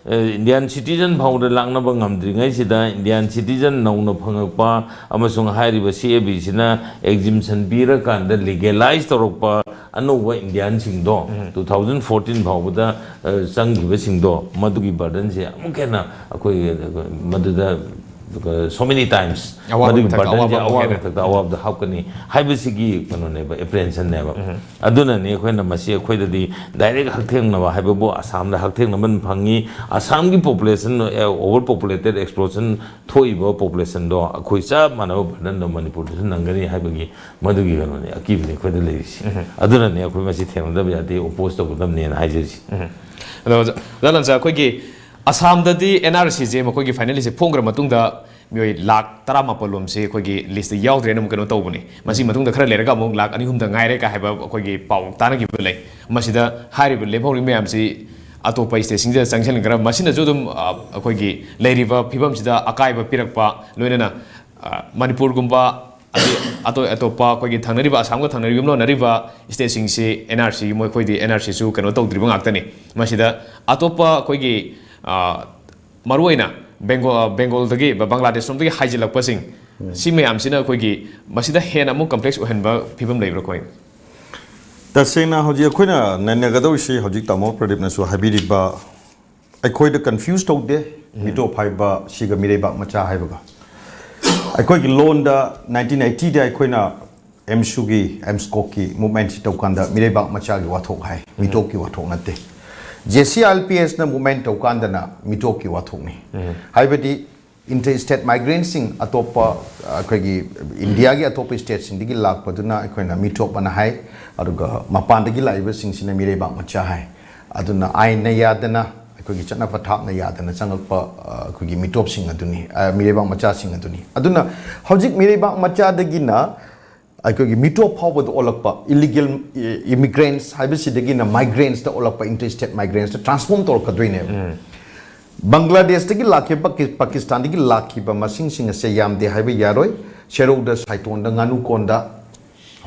ꯑ, ꯏꯟꯗꯤꯌꯥꯟ ꯁꯤꯇꯤꯖꯟ ꯐꯥꯎꯗ ꯂꯥꯛꯅꯕ ꯉꯝꯗ꯭ꯔꯤꯉꯩꯁꯤꯗ, ꯏꯟꯗꯤꯌꯥꯟ ꯁꯤꯇꯤꯖꯟ ꯅꯧꯅ ꯐꯪꯉꯛꯄ ꯑꯃꯁꯨꯡ ꯍꯥꯏꯔꯤꯕ ꯁꯤ ꯑꯦ ꯕꯤꯁꯤꯅ ꯑꯦꯛꯖꯤꯝꯁꯟ ꯄꯤꯔꯀꯥꯟꯗ ꯂꯤꯒꯦꯂꯥꯏꯁ ꯇꯧꯔꯛꯄ ꯑꯅꯧꯕ ꯏꯟꯗꯤꯌꯥꯟꯁꯤꯡꯗꯣ, ꯇꯨ ꯊꯥꯎꯖꯟ ꯐꯣꯔꯇꯤꯟ ꯐꯥꯎꯕꯗ, ꯑ, ꯆꯪꯈꯤꯕꯁꯤꯡꯗꯣ, ꯃꯗꯨꯒꯤ ꯕꯔꯗꯟꯁꯦ ꯑꯃꯨꯛ ꯍꯦꯟꯅ ꯑꯩꯈꯣꯏ ꯃꯗꯨꯗ, so many times, ꯑꯋꯥꯕ ꯃꯗꯨꯒꯤ ꯃꯊꯛꯇ ꯕꯔꯗꯟꯁꯦ ꯑꯋꯥꯕ ꯑꯃꯨꯛ ꯑꯋꯥꯕ ꯍꯦꯟꯅ꯫ ꯃꯊꯛꯇ ꯑꯋꯥꯕꯗ ꯍꯥꯞꯀꯅꯤ ꯍꯥꯏꯕꯁꯤꯒꯤ ꯀꯩꯅꯣꯅꯦꯕ, ꯑꯦꯄ꯭ꯔꯤꯍꯦꯟꯁꯟꯅꯦꯕ꯫ ꯑꯗꯨꯅꯅꯤ ꯑꯩꯈꯣꯏꯅ ꯃꯁꯤ ꯑꯩꯈꯣꯏꯗꯗꯤ ꯗꯥꯏꯔꯦꯛ ꯍꯛꯊꯦꯡꯅꯕ ꯍꯥꯏꯕꯕꯨ ꯑꯁꯥꯝꯗ ꯍꯛꯊꯦꯡꯅꯕ ꯐꯪꯉꯤ꯫ ꯑꯁꯥꯝꯒꯤ ꯄꯣꯄꯨꯂꯦꯁꯟ, ꯑꯣꯚꯔ ꯄꯣꯄꯨꯂꯦꯇꯦꯠ ꯑꯦꯛꯁꯄ꯭ꯂꯣꯁꯟ ꯊꯣꯛꯏꯕ ꯄꯣꯄꯨꯂꯦꯁꯟꯗꯣ ꯑꯩꯈꯣꯏ ꯆꯞ ꯃꯥꯟꯅꯕ ꯕꯔꯗꯟꯗꯣ ꯃꯅꯤꯄꯨꯔꯗꯁꯨ ꯅꯪꯒꯅꯤ ꯍꯥꯏꯕꯒꯤ ꯃꯗꯨꯒꯤ ꯀꯩꯅꯣꯅꯤ, ꯑꯀꯤꯕꯅꯤ ꯑꯩꯈꯣꯏꯗ ꯂꯩꯔꯤꯁꯤ꯫ ꯑꯗꯨꯅꯅꯤ ꯑꯩꯈꯣꯏ ꯃꯁꯤ ꯊꯦꯡꯅꯗꯕ ꯌꯥꯗꯦ, ꯑꯣꯄꯣꯖ ꯇꯧꯒꯗꯕꯅꯦꯅ ꯍꯥꯏꯖꯔꯤꯁꯤ꯫ ꯑꯗꯣ ꯑꯣꯖꯥ, ꯑꯣꯖꯥ ꯂꯟꯁꯥ, ꯑꯩꯈꯣꯏꯒꯤ ꯑꯁꯥꯝꯗꯗꯤ ꯑꯦꯟ ꯑꯥꯔ ꯁꯤꯁꯦ ꯃꯈꯣꯏꯒꯤ ꯐꯥꯏꯅꯦꯜ ꯂꯤꯁꯁꯦ ꯐꯣꯡꯈ꯭ꯔ ꯃꯇꯨꯡꯗ ꯃꯤꯑꯣꯏ ꯂꯥꯈ ꯇꯔꯥꯃꯥꯄꯜ ꯂꯣꯝꯁꯦ ꯑꯩꯈꯣꯏꯒꯤ ꯂꯤꯁꯇ ꯌꯥꯎꯗ꯭ꯔꯦꯅ ꯑꯃꯨꯛ ꯀꯩꯅꯣ ꯇꯧꯕꯅꯤ꯫ ꯃꯁꯤ ꯃꯇꯨꯡꯗ ꯈꯔ ꯂꯩꯔꯒ ꯑꯃꯨꯛ ꯂꯥꯈ ꯑꯅꯤ ꯑꯍꯨꯝꯗ ꯉꯥꯏꯔꯦ ꯀꯥꯏ ꯍꯥꯏꯕ ꯑꯩꯈꯣꯏꯒꯤ ꯄꯥꯎ ꯇꯥꯅꯈꯤꯕ ꯂꯩ꯫ ꯃꯁꯤꯗ ꯍꯥꯏꯔꯤꯕ ꯂꯦꯝꯍꯧꯔꯤ ꯃꯌꯥꯝꯁꯤ ꯑꯇꯣꯞꯄ ꯁ꯭ꯇꯦꯠꯁꯤꯡꯗ ꯆꯪꯁꯤꯟꯈ꯭ꯔ, ꯃꯁꯤꯅꯁꯨ ꯑꯗꯨꯝ, ꯑ, ꯑꯩꯈꯣꯏꯒꯤ ꯂꯩꯔꯤꯕ ꯐꯤꯕꯝꯁꯤꯗ ꯑꯀꯥꯏꯕ ꯄꯤꯔꯛꯄ, ꯂꯣꯏꯅꯅ, ꯑ, ꯃꯅꯤꯄꯨꯔꯒꯨꯝꯕ, ꯑꯗꯩ ꯑꯇꯣꯞ ꯑꯇꯣꯞꯄ ꯑꯩꯈꯣꯏꯒꯤ ꯊꯪꯅꯔꯤꯕ, ꯑꯁꯥꯝꯒ ꯊꯪꯅꯔꯤꯕ ꯌꯨꯝꯂꯣꯟꯅꯔꯤꯕ ꯁ꯭ꯇꯦꯠꯁꯤꯡꯁꯤ ꯑꯦꯟ ꯑꯥꯔ ꯁꯤꯒꯤ ꯃꯈꯣꯏꯗꯤ ꯑꯦꯟ ꯑꯥꯔ ꯁꯤꯁꯨ ꯀꯩꯅꯣ ꯇꯧꯗ꯭ꯔꯤꯕ ꯉꯥꯛꯇꯅꯤ꯫ ꯃꯁꯤꯗ ꯑꯇꯣꯞꯄ ꯑꯩꯈꯣꯏꯒꯤ, ꯑ, ꯃꯔꯨꯑꯣꯏꯅ ꯕꯦꯡꯒꯣ-, ꯕꯦꯡꯒꯣꯜꯗꯒꯤ, ꯕ-, ꯕꯪꯒ꯭ꯂꯥꯗꯦꯁ ꯂꯣꯝꯗꯒꯤ ꯍꯥꯏꯖꯤꯜꯂꯛꯄꯁꯤꯡ, ꯁꯤ ꯃꯌꯥꯝꯁꯤꯅ ꯑꯩꯈꯣꯏꯒꯤ ꯃꯁꯤꯗ ꯍꯦꯟꯅ ꯑꯃꯨꯛ ꯀꯝꯄ꯭ꯂꯦꯛꯁ ꯑꯣꯏꯍꯟꯕ ꯐꯤꯕꯝ ꯂꯩꯕ꯭ꯔꯥ, ꯀꯃꯥꯏꯅ? ꯇꯁꯦꯡꯅ ꯍꯧꯖꯤꯛ ꯑꯩꯈꯣꯏꯅ ꯅꯩꯅꯒꯗꯧꯔꯤꯁꯤ, ꯍꯧꯖꯤꯛ ꯇꯥꯃꯣ ꯄ꯭ꯔꯗꯤꯞꯅꯁꯨ ꯍꯥꯏꯕꯤꯔꯤꯕ, ꯑꯩꯈꯣꯏꯗ ꯀꯟꯐ꯭ꯌꯨꯁ ꯇꯧꯗꯦ, ꯃꯤꯇꯣꯞ ꯍꯥꯏꯕ ꯁꯤꯒ ꯃꯤꯔꯩꯕꯥꯛ ꯃꯆꯥ ꯍꯥꯏꯕꯒ꯫ ꯑꯩꯈꯣꯏꯒꯤ ꯂꯣꯟꯗ ꯅꯥꯏꯟꯇꯤꯟ ꯑꯩꯠꯇꯤꯗ ꯑꯩꯈꯣꯏꯅ ꯑꯦꯝꯁꯨꯒꯤ, ꯑꯦꯝꯁꯀꯣꯛꯀꯤ ꯃꯨꯞꯃꯦꯟꯁꯤ ꯇꯧꯀꯥꯟꯗ ꯃꯤꯔꯩꯕꯥꯛ ꯃꯆꯥꯒꯤ ꯋꯥꯊꯣꯛ ꯍꯥꯏ, ꯃꯤꯇꯣꯞꯀꯤ ꯋꯥꯊꯣꯛ ꯅꯠꯇꯦ꯫ ꯖꯦ ꯁꯤ ꯑꯥꯏ ꯑꯦꯜ ꯄꯤ ꯑꯦꯁꯅ ꯃꯨꯞꯃꯦꯟ ꯇꯧꯀꯥꯟꯗꯅ ꯃꯤꯇꯣꯞꯀꯤ ꯋꯥꯊꯣꯛꯅꯤ꯫ ꯍꯥꯏꯕꯗꯤ Inter state migrantꯁꯤꯡ, ꯑꯇꯣꯞꯄ ꯑꯩꯈꯣꯏꯒꯤ ꯏꯟꯗꯤꯌꯥꯒꯤ ꯑꯇꯣꯞꯄ ꯁ꯭ꯇꯦꯠꯁꯤꯡꯗꯒꯤ ꯂꯥꯛꯄꯗꯨꯅ ꯑꯩꯈꯣꯏꯅ ꯃꯤꯇꯣꯞ ꯑꯅ ꯍꯥꯏ, ꯑꯗꯨꯒ ꯃꯄꯥꯟꯗꯒꯤ ꯂꯥꯛꯏꯕꯁꯤꯡꯁꯤꯅ ꯃꯤꯔꯩꯕꯥꯛ ꯃꯆꯥ ꯍꯥꯏ꯫ ꯑꯗꯨꯅ ꯑꯥꯏꯟꯅ ꯌꯥꯗꯅ, ꯑꯩꯈꯣꯏꯒꯤ ꯆꯠꯅ ꯄꯊꯥꯞꯅ ꯌꯥꯗꯅ ꯆꯪꯂꯛꯄ ꯑ, ꯑꯩꯈꯣꯏꯒꯤ ꯃꯤꯇꯣꯞꯁꯤꯡ ꯑꯗꯨꯅꯤ, ꯑ, ꯃꯤꯔꯩꯕꯥꯛ ꯃꯆꯥꯁꯤꯡ ꯑꯗꯨꯅꯤ꯫ ꯑꯗꯨꯅ ꯍꯧꯖꯤꯛ ꯃꯤꯔꯩꯕꯥꯛ ꯃꯆꯥꯗꯒꯤꯅ ꯑꯩꯈꯣꯏꯒꯤ ꯃꯤꯇꯣꯞ ꯐꯥꯎꯕꯗ ꯑꯣꯜꯂꯛꯄ, illegal immigrants ꯍꯥꯏꯕꯁꯤꯗꯒꯤꯅ migrants ꯇ ꯑꯣꯜꯂꯛꯄ, inter state migrants ꯇ transform ꯇꯧꯔꯛꯀꯗꯣꯏꯅꯦꯕ꯫ ꯕꯪꯒ꯭ꯂꯥꯗꯦꯁꯇꯒꯤ ꯂꯥꯛꯈꯤꯕ, ꯄꯥꯀꯤ-, ꯄꯥꯀꯤꯁꯇꯥꯟꯗꯒꯤ ꯂꯥꯛꯈꯤꯕ ꯃꯁꯤꯡꯁꯤꯡ ꯑꯁꯦ ꯌꯥꯝꯗꯦ ꯍꯥꯏꯕ ꯌꯥꯔꯣꯏ꯫ ꯁꯦꯔꯧꯗ, ꯁꯥꯏꯇꯣꯟꯗ, ꯉꯥꯅꯨꯀꯣꯟꯗ,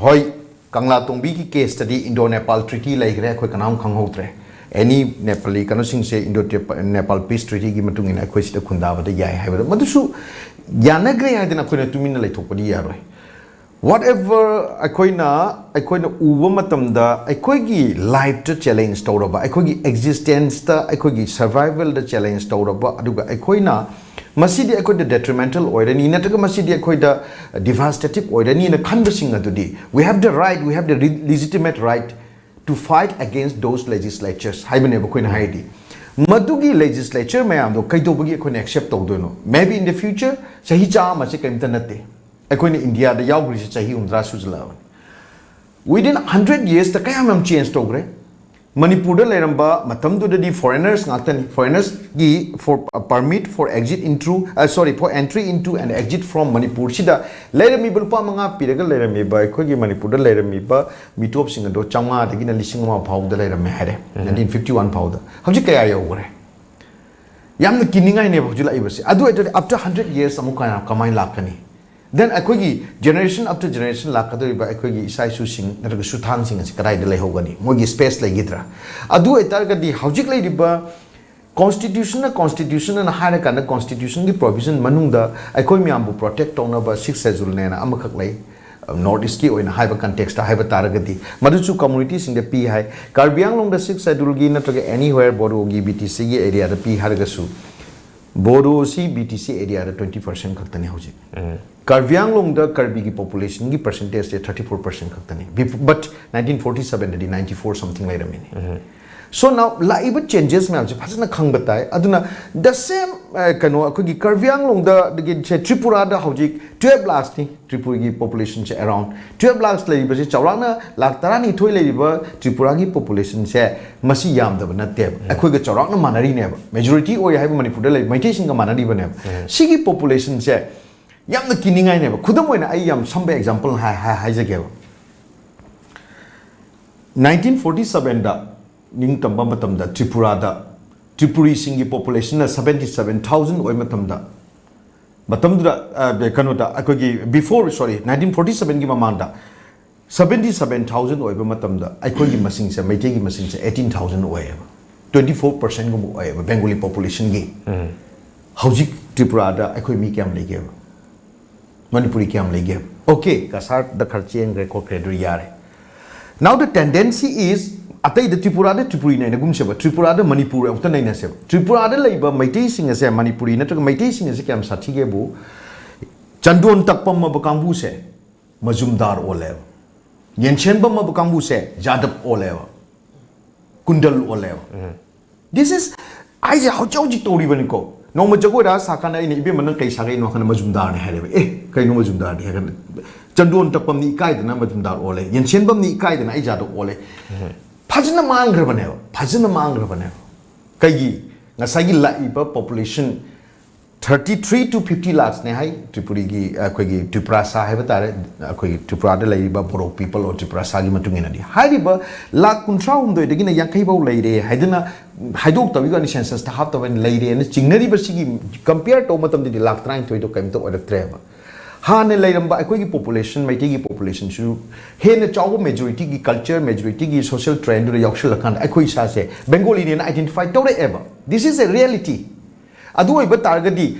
ꯍꯣꯏ, ꯀꯪꯂꯥꯇꯣꯡꯕꯤꯒꯤ ꯀꯦꯁꯇꯗꯤ ꯏꯟꯗꯣ ꯅꯦꯄꯥꯜ ꯇ꯭ꯔꯤꯇꯤ ꯂꯩꯈ꯭ꯔꯦ, ꯑꯩꯈꯣꯏ ꯀꯅꯥꯝ ꯈꯪꯍꯧꯗ꯭ꯔꯦ꯫ ꯑꯦꯅꯤ ꯅꯦꯄꯥꯂꯤ ꯀꯩꯅꯣꯁꯤꯡꯁꯦ ꯏꯟꯗꯣ ꯅꯦꯄꯥꯜ ꯄꯤꯁ ꯇ꯭ꯔꯤꯇꯤꯒꯤ ꯃꯇꯨꯡ ꯏꯟꯅ ꯑꯩꯈꯣꯏ ꯁꯤꯗ ꯈꯨꯟꯗꯥꯕꯗ ꯌꯥꯏ ꯍꯥꯏꯕꯗ, ꯃꯗꯨꯁꯨ ꯌꯥꯅꯈ꯭ꯔꯦ ꯍꯥꯏꯗꯅ ꯑꯩꯈꯣꯏꯅ ꯇꯨꯃꯤꯟꯅ ꯂꯩꯊꯣꯛꯄꯗꯤ ꯌꯥꯔꯣꯏ꯫ Whatever ꯑꯩꯈꯣꯏꯅ, ꯑꯩꯈꯣꯏꯅ ꯎꯕ ꯃꯇꯝꯗ ꯑꯩꯈꯣꯏꯒꯤ ꯂꯥꯏꯐꯇ ꯆꯦꯂꯦꯟꯖ ꯇꯧꯔꯕ, ꯑꯩꯈꯣꯏꯒꯤ ꯑꯦꯛꯖꯤꯁꯇꯦꯟꯁꯇ, ꯑꯩꯈꯣꯏꯒꯤ ꯁꯔꯚꯥꯏꯚꯦꯜꯗ ꯆꯦꯂꯦꯟꯖ ꯇꯧꯔꯕ, ꯑꯗꯨꯒ ꯑꯩꯈꯣꯏꯅ ꯃꯁꯤꯗꯤ ꯑꯩꯈꯣꯏꯗ ꯗꯦꯇ꯭ꯔꯤꯃꯦꯟꯇꯦꯜ ꯑꯣꯏꯔꯅꯤ ꯅꯠꯇ꯭ꯔꯒ ꯃꯁꯤꯗꯤ ꯑꯩꯈꯣꯏꯗ ꯗꯤꯚꯥꯁꯇꯦꯇꯤꯞ ꯑꯣꯏꯔꯅꯤꯅ ꯈꯟꯕꯁꯤꯡ ꯑꯗꯨꯗꯤ, we have the right, we have the legitimate right to fight against those legislatures ꯍꯥꯏꯕꯅꯦꯕ ꯑꯩꯈꯣꯏꯅ ꯍꯥꯏꯔꯗꯤ꯫ ꯃꯗꯨꯒꯤ ꯂꯦꯖꯤꯁꯂꯦꯆꯔ ꯃꯌꯥꯝꯗꯣ ꯀꯩꯗꯧꯕꯒꯤ ꯑꯩꯈꯣꯏꯅ ꯑꯦꯛꯁꯦꯞ ꯇꯧꯗꯣꯏꯅꯣ? Maybe in the future, ꯆꯍꯤ ꯆꯥꯝꯃꯁꯦ ꯀꯔꯤꯝꯇ ꯅꯠꯇꯦ꯫ ꯑꯩꯈꯣꯏꯅ ꯏꯟꯗꯤꯌꯥꯗ ꯌꯥꯎꯈ꯭ꯔꯤꯁꯦ ꯆꯍꯤ ꯍꯨꯝꯗ꯭ꯔꯥ ꯁꯨꯖꯜꯂꯛꯑꯕꯅꯤ꯫ Within hundred years ꯇ ꯀꯌꯥꯝ ꯌꯥꯝ ꯆꯦꯟꯖ ꯇꯧꯈ꯭ꯔꯦ꯫ ꯃꯅꯤꯄꯨꯔꯗ ꯂꯩꯔꯝꯕ ꯃꯇꯝꯗꯨꯗꯗꯤ ꯐꯣꯔꯦꯅꯔꯁ ꯉꯥꯛꯇꯅꯤ꯫ ꯐꯣꯔꯦꯅꯔꯁꯀꯤ for permit for exit into, sorry, for entry into and exit from ꯃꯅꯤꯄꯨꯔꯁꯤꯗ ꯂꯩꯔꯝꯃꯤꯕ, ꯂꯨꯄꯥ ꯃꯉꯥ ꯄꯤꯔꯒ ꯂꯩꯔꯝꯃꯤꯕ ꯑꯩꯈꯣꯏꯒꯤ ꯃꯅꯤꯄꯨꯔꯗ ꯂꯩꯔꯝꯃꯤꯕ ꯃꯤꯇꯣꯞꯁꯤꯡ ꯑꯗꯣ ꯆꯥꯝꯃꯉꯥꯗꯒꯤꯅ ꯂꯤꯁꯤꯡ ꯑꯃ ꯐꯥꯎꯕꯗ ꯂꯩꯔꯝꯃꯦ ꯍꯥꯏꯔꯦ꯫ Nineteen fifty one ꯐꯥꯎꯗ꯫ ꯍꯧꯖꯤꯛ ꯀꯌꯥ ꯌꯧꯈ꯭ꯔꯦ? ꯌꯥꯝꯅ ꯀꯤꯅꯤꯡꯉꯥꯏꯅꯦꯕ ꯍꯧꯖꯤꯛ ꯂꯥꯛꯏꯕꯁꯦ꯫ ꯑꯗꯨ ꯑꯣꯏꯇꯥꯔꯗꯤ after hundred years ꯑꯃꯨꯛ ꯀꯃꯥꯏꯅ ꯂꯥꯛꯀꯅꯤ? Then ꯑꯩꯈꯣꯏꯒꯤ generation after generation ꯂꯥꯛꯀꯗꯧꯔꯤꯕ ꯑꯩꯈꯣꯏꯒꯤ ꯏꯆꯥ ꯏꯁꯨꯁꯤꯡ ꯅꯠꯇ꯭ꯔꯒ ꯁꯨꯊꯥꯡꯁꯤꯡ ꯑꯁꯤ ꯀꯗꯥꯏꯗ ꯂꯩꯍꯧꯒꯅꯤ? ꯃꯣꯏꯒꯤ ꯁ꯭ꯄꯦꯁ ꯂꯩꯈꯤꯗ꯭ꯔꯥ? ꯑꯗꯨ ꯑꯣꯏꯇꯥꯔꯒꯗꯤ ꯍꯧꯖꯤꯛ ꯂꯩꯔꯤꯕ ꯀꯣꯟꯁꯇꯤꯇ꯭ꯌꯨꯁꯟꯅ, ꯀꯣꯟꯁꯇꯤꯇ꯭ꯌꯨꯁꯟꯅ ꯍꯥꯏꯔꯀꯥꯟꯗ ꯀꯣꯟꯁꯇꯤꯇ꯭ꯌꯨꯁꯟꯒꯤ ꯄ꯭ꯔꯣꯚꯤꯖꯟ ꯃꯅꯨꯡꯗ ꯑꯩꯈꯣꯏ ꯃꯌꯥꯝꯕꯨ ꯄ꯭ꯔꯣꯇꯦꯛ ꯇꯧꯅꯕ ꯁꯤꯛꯁ ꯁꯦꯗꯨꯜꯅꯦꯅ ꯑꯃꯈꯛ ꯂꯩ꯫ ꯅꯣꯔꯠ ꯏꯁꯀꯤ ꯑꯣꯏꯅ ꯍꯥꯏꯕ ꯀꯟꯇꯦꯛꯁꯇ ꯍꯥꯏꯕ ꯇꯥꯔꯒꯗꯤ ꯃꯗꯨꯁꯨ ꯀꯝꯃꯨꯅꯤꯇꯤꯁꯤꯡꯗ ꯄꯤ ꯍꯥꯏ꯫ ꯀꯥꯔꯕꯤ ꯑꯪꯂꯣꯡꯗ ꯁꯤꯛꯁ ꯁꯦꯗꯨꯜꯒꯤ ꯅꯠꯇ꯭ꯔꯒ ꯑꯦꯅꯤꯋꯦꯔ ꯕꯣꯗꯣꯒꯤ ꯕꯤ ꯇꯤ ꯁꯤꯒꯤ ꯑꯦꯔꯤꯌꯥꯗ ꯄꯤ ꯍꯥꯏꯔꯒꯁꯨ, ꯕꯣꯗꯣꯁꯤ ꯕꯤ ꯇꯤ ꯁꯤ ꯑꯦꯔꯤꯌꯥꯗ twenty percent ꯈꯛꯇꯅꯤ ꯍꯧꯖꯤꯛ꯫ ꯀꯥꯔꯕꯤ ꯑꯪꯂꯣꯡꯗ ꯀꯥꯔꯕꯤꯒꯤ ꯄꯣꯄꯨꯂꯦꯁꯟꯒꯤ ꯄꯔꯁꯦꯟꯇꯦꯖꯁꯦ thirty four percent ꯈꯛꯇꯅꯤ꯫ But nineteen forty sevenꯗꯗꯤ ninety four something ꯂꯩꯔꯝꯃꯤꯅꯤ꯫ So now ꯂꯥꯛꯏꯕ changes ꯃꯌꯥꯝꯁꯦ ꯐꯖꯅ ꯈꯪꯕ ꯇꯥꯏ꯫ ꯑꯗꯨꯅ the same, ꯑ, ꯀꯩꯅꯣ, ꯑꯩꯈꯣꯏꯒꯤ ꯀꯔꯕꯤ ꯑꯪꯂꯣꯡꯗ, ꯑꯗꯒꯤ ꯁꯦ ꯇ꯭ꯔꯤꯄꯨꯔꯥꯗ ꯍꯧꯖꯤꯛ twelve lakhsꯅꯤ ꯇ꯭ꯔꯤꯄꯨꯔꯒꯤ populationꯁꯦ, around twelve lakhs ꯂꯩꯔꯤꯕꯁꯦ, ꯆꯥꯎꯔꯥꯛꯅ ꯂꯥꯈ ꯇꯔꯥꯅꯤꯊꯣꯏ ꯂꯩꯔꯤꯕ ꯇ꯭ꯔꯤꯄꯨꯔꯥꯒꯤ populationꯁꯦ, ꯃꯁꯤ ꯌꯥꯝꯗꯕ ꯅꯠꯇꯦꯕ꯫ ꯑꯩꯈꯣꯏꯒ ꯆꯥꯎꯔꯥꯛꯅ ꯃꯥꯟꯅꯔꯤꯅꯦꯕ, majority ꯑꯣꯏ ꯍꯥꯏꯕ ꯃꯅꯤꯄꯨꯔꯗ ꯂꯩ ꯃꯩꯇꯩꯁꯤꯡꯒ ꯃꯥꯟꯅꯔꯤꯕꯅꯦꯕ꯫ ꯁꯤꯒꯤ populationꯁꯦ ꯌꯥꯝꯅ ꯀꯤꯅꯤꯡꯉꯥꯏꯅꯦꯕ꯫ ꯈꯨꯗꯝ ꯑꯣꯏꯅ ꯑꯩ ꯌꯥꯝ ꯁꯝꯕ example ꯍꯥꯏ-, ꯍꯥꯏ-, ꯍꯥꯏꯖꯒꯦꯕ꯫ Nineteen forty sevenꯗ ꯅꯤꯡꯇꯝꯕ ꯃꯇꯝꯗ ꯇ꯭ꯔꯤꯄꯨꯔꯥꯗ ꯇ꯭ꯔꯤꯄꯨꯔꯤꯁꯤꯡꯒꯤ populationꯅ seventy seven thousand ꯑꯣꯏꯕ ꯃꯇꯝꯗ, ꯃꯇꯝꯗꯨꯗ, ꯑ, ꯀꯩꯅꯣꯗ, ꯑꯩꯈꯣꯏꯒꯤ before, sorry, nineteen forty sevenꯒꯤ ꯃꯃꯥꯡꯗ seventy seven thousand ꯑꯣꯏꯕ ꯃꯇꯝꯗ, ꯑꯩꯈꯣꯏꯒꯤ ꯃꯁꯤꯡꯁꯦ, ꯃꯩꯇꯩꯒꯤ ꯃꯁꯤꯡꯁꯦ eighteen thousand ꯑꯣꯏꯌꯦꯕ꯫ Twenty four percentꯒꯨꯝꯕ ꯑꯣꯏꯌꯦꯕ Bengali populationꯒꯤ꯫ ꯍꯧꯖꯤꯛ ꯇ꯭ꯔꯤꯄꯨꯔꯥꯗ ꯑꯩꯈꯣꯏ ꯃꯤ ꯀꯌꯥꯝ ꯂꯩꯒꯦꯕ? ꯃꯅꯤꯄꯨꯔꯤ ꯀꯌꯥꯝ ꯂꯩꯒꯦꯕ? Okay, ꯀꯁꯥꯔꯗ ꯈꯔ ꯆꯦꯟꯈ꯭ꯔꯦ ꯈꯣꯠꯈ꯭ꯔꯦ, ꯑꯗꯨ ꯌꯥꯔꯦ꯫ Now the tendency is, ꯑꯇꯩꯗ ꯇ꯭ꯔꯤꯄꯨꯔꯥꯗ ꯇ꯭ꯔꯤꯄꯨꯔꯤ ꯅꯩꯅꯒꯨꯝꯁꯦꯕ, ꯇ꯭ꯔꯤꯄꯨꯔꯥꯗ ꯃꯅꯤꯄꯨꯔ ꯑꯃꯨꯛꯇ ꯅꯩꯅꯁꯦꯕ꯫ ꯇ꯭ꯔꯤꯄꯨꯔꯥꯗ ꯂꯩꯕ ꯃꯩꯇꯩꯁꯤꯡ ꯑꯁꯦ, ꯃꯅꯤꯄꯨꯔꯤ ꯅꯠꯇ꯭ꯔꯒ ꯃꯩꯇꯩꯁꯤꯡ ꯑꯁꯦ ꯀꯌꯥꯝ ꯁꯥꯊꯤꯒꯦꯕꯨ, ꯆꯟꯗꯣꯟ ꯇꯛꯄꯝꯃꯕ ꯀꯥꯡꯕꯨꯁꯦ ꯃꯖꯨꯝꯗꯥꯔ ꯑꯣꯜꯂꯦꯕ꯫ ꯌꯦꯟꯁꯦꯟꯕꯝꯃꯕ ꯀꯥꯡꯕꯨꯁꯦ ꯌꯥꯗꯕ ꯑꯣꯜꯂꯦꯕ, ꯀꯨꯟꯗꯜ ꯑꯣꯜꯂꯦꯕ꯫ This is, ꯑꯩꯁꯦ ꯍꯧꯖꯤꯛ ꯍꯧꯖꯤꯛ ꯇꯧꯔꯤꯕꯅꯤꯀꯣ꯫ ꯅꯣꯡꯃ ꯖꯒꯣꯏ ꯔꯥꯁ ꯁꯥꯀꯥꯟꯗ ꯑꯩꯅ, "ꯏꯕꯦꯝꯃ, ꯅꯪ ꯀꯩ ꯁꯥꯒꯩꯅꯣ?" ꯍꯥꯏꯔꯀꯥꯟꯗ, "ꯃꯖꯨꯝꯗꯥꯔꯅꯦ" ꯍꯥꯏꯔꯦꯕ꯫ "ꯑꯦ, ꯀꯩꯅꯣ ꯃꯖꯨꯝꯗꯥꯔꯗꯤ?" ꯍꯥꯏꯔꯀꯥꯟꯗ, "ꯆꯟꯗꯣꯟ ꯇꯛꯄꯝꯅꯤ ꯏꯀꯥꯏꯗꯅ ꯃꯖꯨꯝꯗꯥꯔ ꯑꯣꯜꯂꯦ, ꯌꯦꯟꯁꯦꯟꯕꯝꯅꯤ ꯏꯀꯥꯏꯗꯅ ꯑꯩ ꯌꯥꯗꯕ ꯑꯣꯜꯂꯦ"꯫ ꯐꯖꯅ ꯃꯥꯡꯈ꯭ꯔꯕꯅꯦꯕ꯫ ꯀꯩꯒꯤ? ꯉꯁꯥꯏꯒꯤ ꯂꯥꯛꯏꯕ population thirty three to fifty lakhsꯅꯦ ꯍꯥꯏ ꯇ꯭ꯔꯤꯄꯨꯔꯤꯒꯤ, ꯑꯩꯈꯣꯏꯒꯤ ꯇ꯭ꯔꯤꯄꯨꯔꯥꯁꯥ ꯍꯥꯏꯕ ꯇꯥꯔꯦ, ꯑꯩꯈꯣꯏꯒꯤ ꯇ꯭ꯔꯤꯄꯨꯔꯥꯗ ꯂꯩꯔꯤꯕ Boro people or ꯇ꯭ꯔꯤꯄꯨꯔꯥꯁꯥꯒꯤ ꯃꯇꯨꯡ ꯏꯟꯅꯗꯤ꯫ ꯍꯥꯏꯔꯤꯕ ꯂꯥꯈ ꯀꯨꯟꯊ꯭ꯔꯥ ꯍꯨꯝꯗꯣꯏꯗꯒꯤꯅ ꯌꯥꯡꯈꯩ ꯐꯥꯎ ꯂꯩꯔꯦ ꯍꯥꯏꯗꯅ ꯍꯥꯏꯗꯣꯛꯇꯕꯒꯤ ꯋꯥꯅꯤ, censusꯇ ꯍꯥꯞꯇꯕꯅ ꯂꯩꯔꯦꯅ ꯆꯤꯡꯅꯔꯤꯕꯁꯤꯒꯤ compare ꯇꯧꯕ ꯃꯇꯝꯗꯗꯤ ꯂꯥꯈ ꯇꯔꯥꯅꯤꯊꯣꯏꯗꯣ ꯀꯔꯤꯝꯇ ꯑꯣꯏꯔꯛꯇ꯭ꯔꯦꯕ꯫ ꯍꯥꯟꯅ ꯂꯩꯔꯝꯕ ꯑꯩꯈꯣꯏꯒꯤ population, ꯃꯩꯇꯩꯒꯤ populationꯁꯨ ꯍꯦꯟꯅ ꯆꯥꯎꯕ majorityꯒꯤ culture, majorityꯒꯤ social trendꯗꯨꯗ ꯌꯥꯎꯁꯜꯂꯀꯥꯟꯗ ꯑꯩꯈꯣꯏ ꯏꯁꯥꯁꯦ Bengaliꯅꯦꯅ identify ꯇꯧꯔꯛꯑꯦꯕ꯫ This is a reality꯫ ꯑꯗꯨ ꯑꯣꯏꯕ ꯇꯥꯔꯒꯗꯤ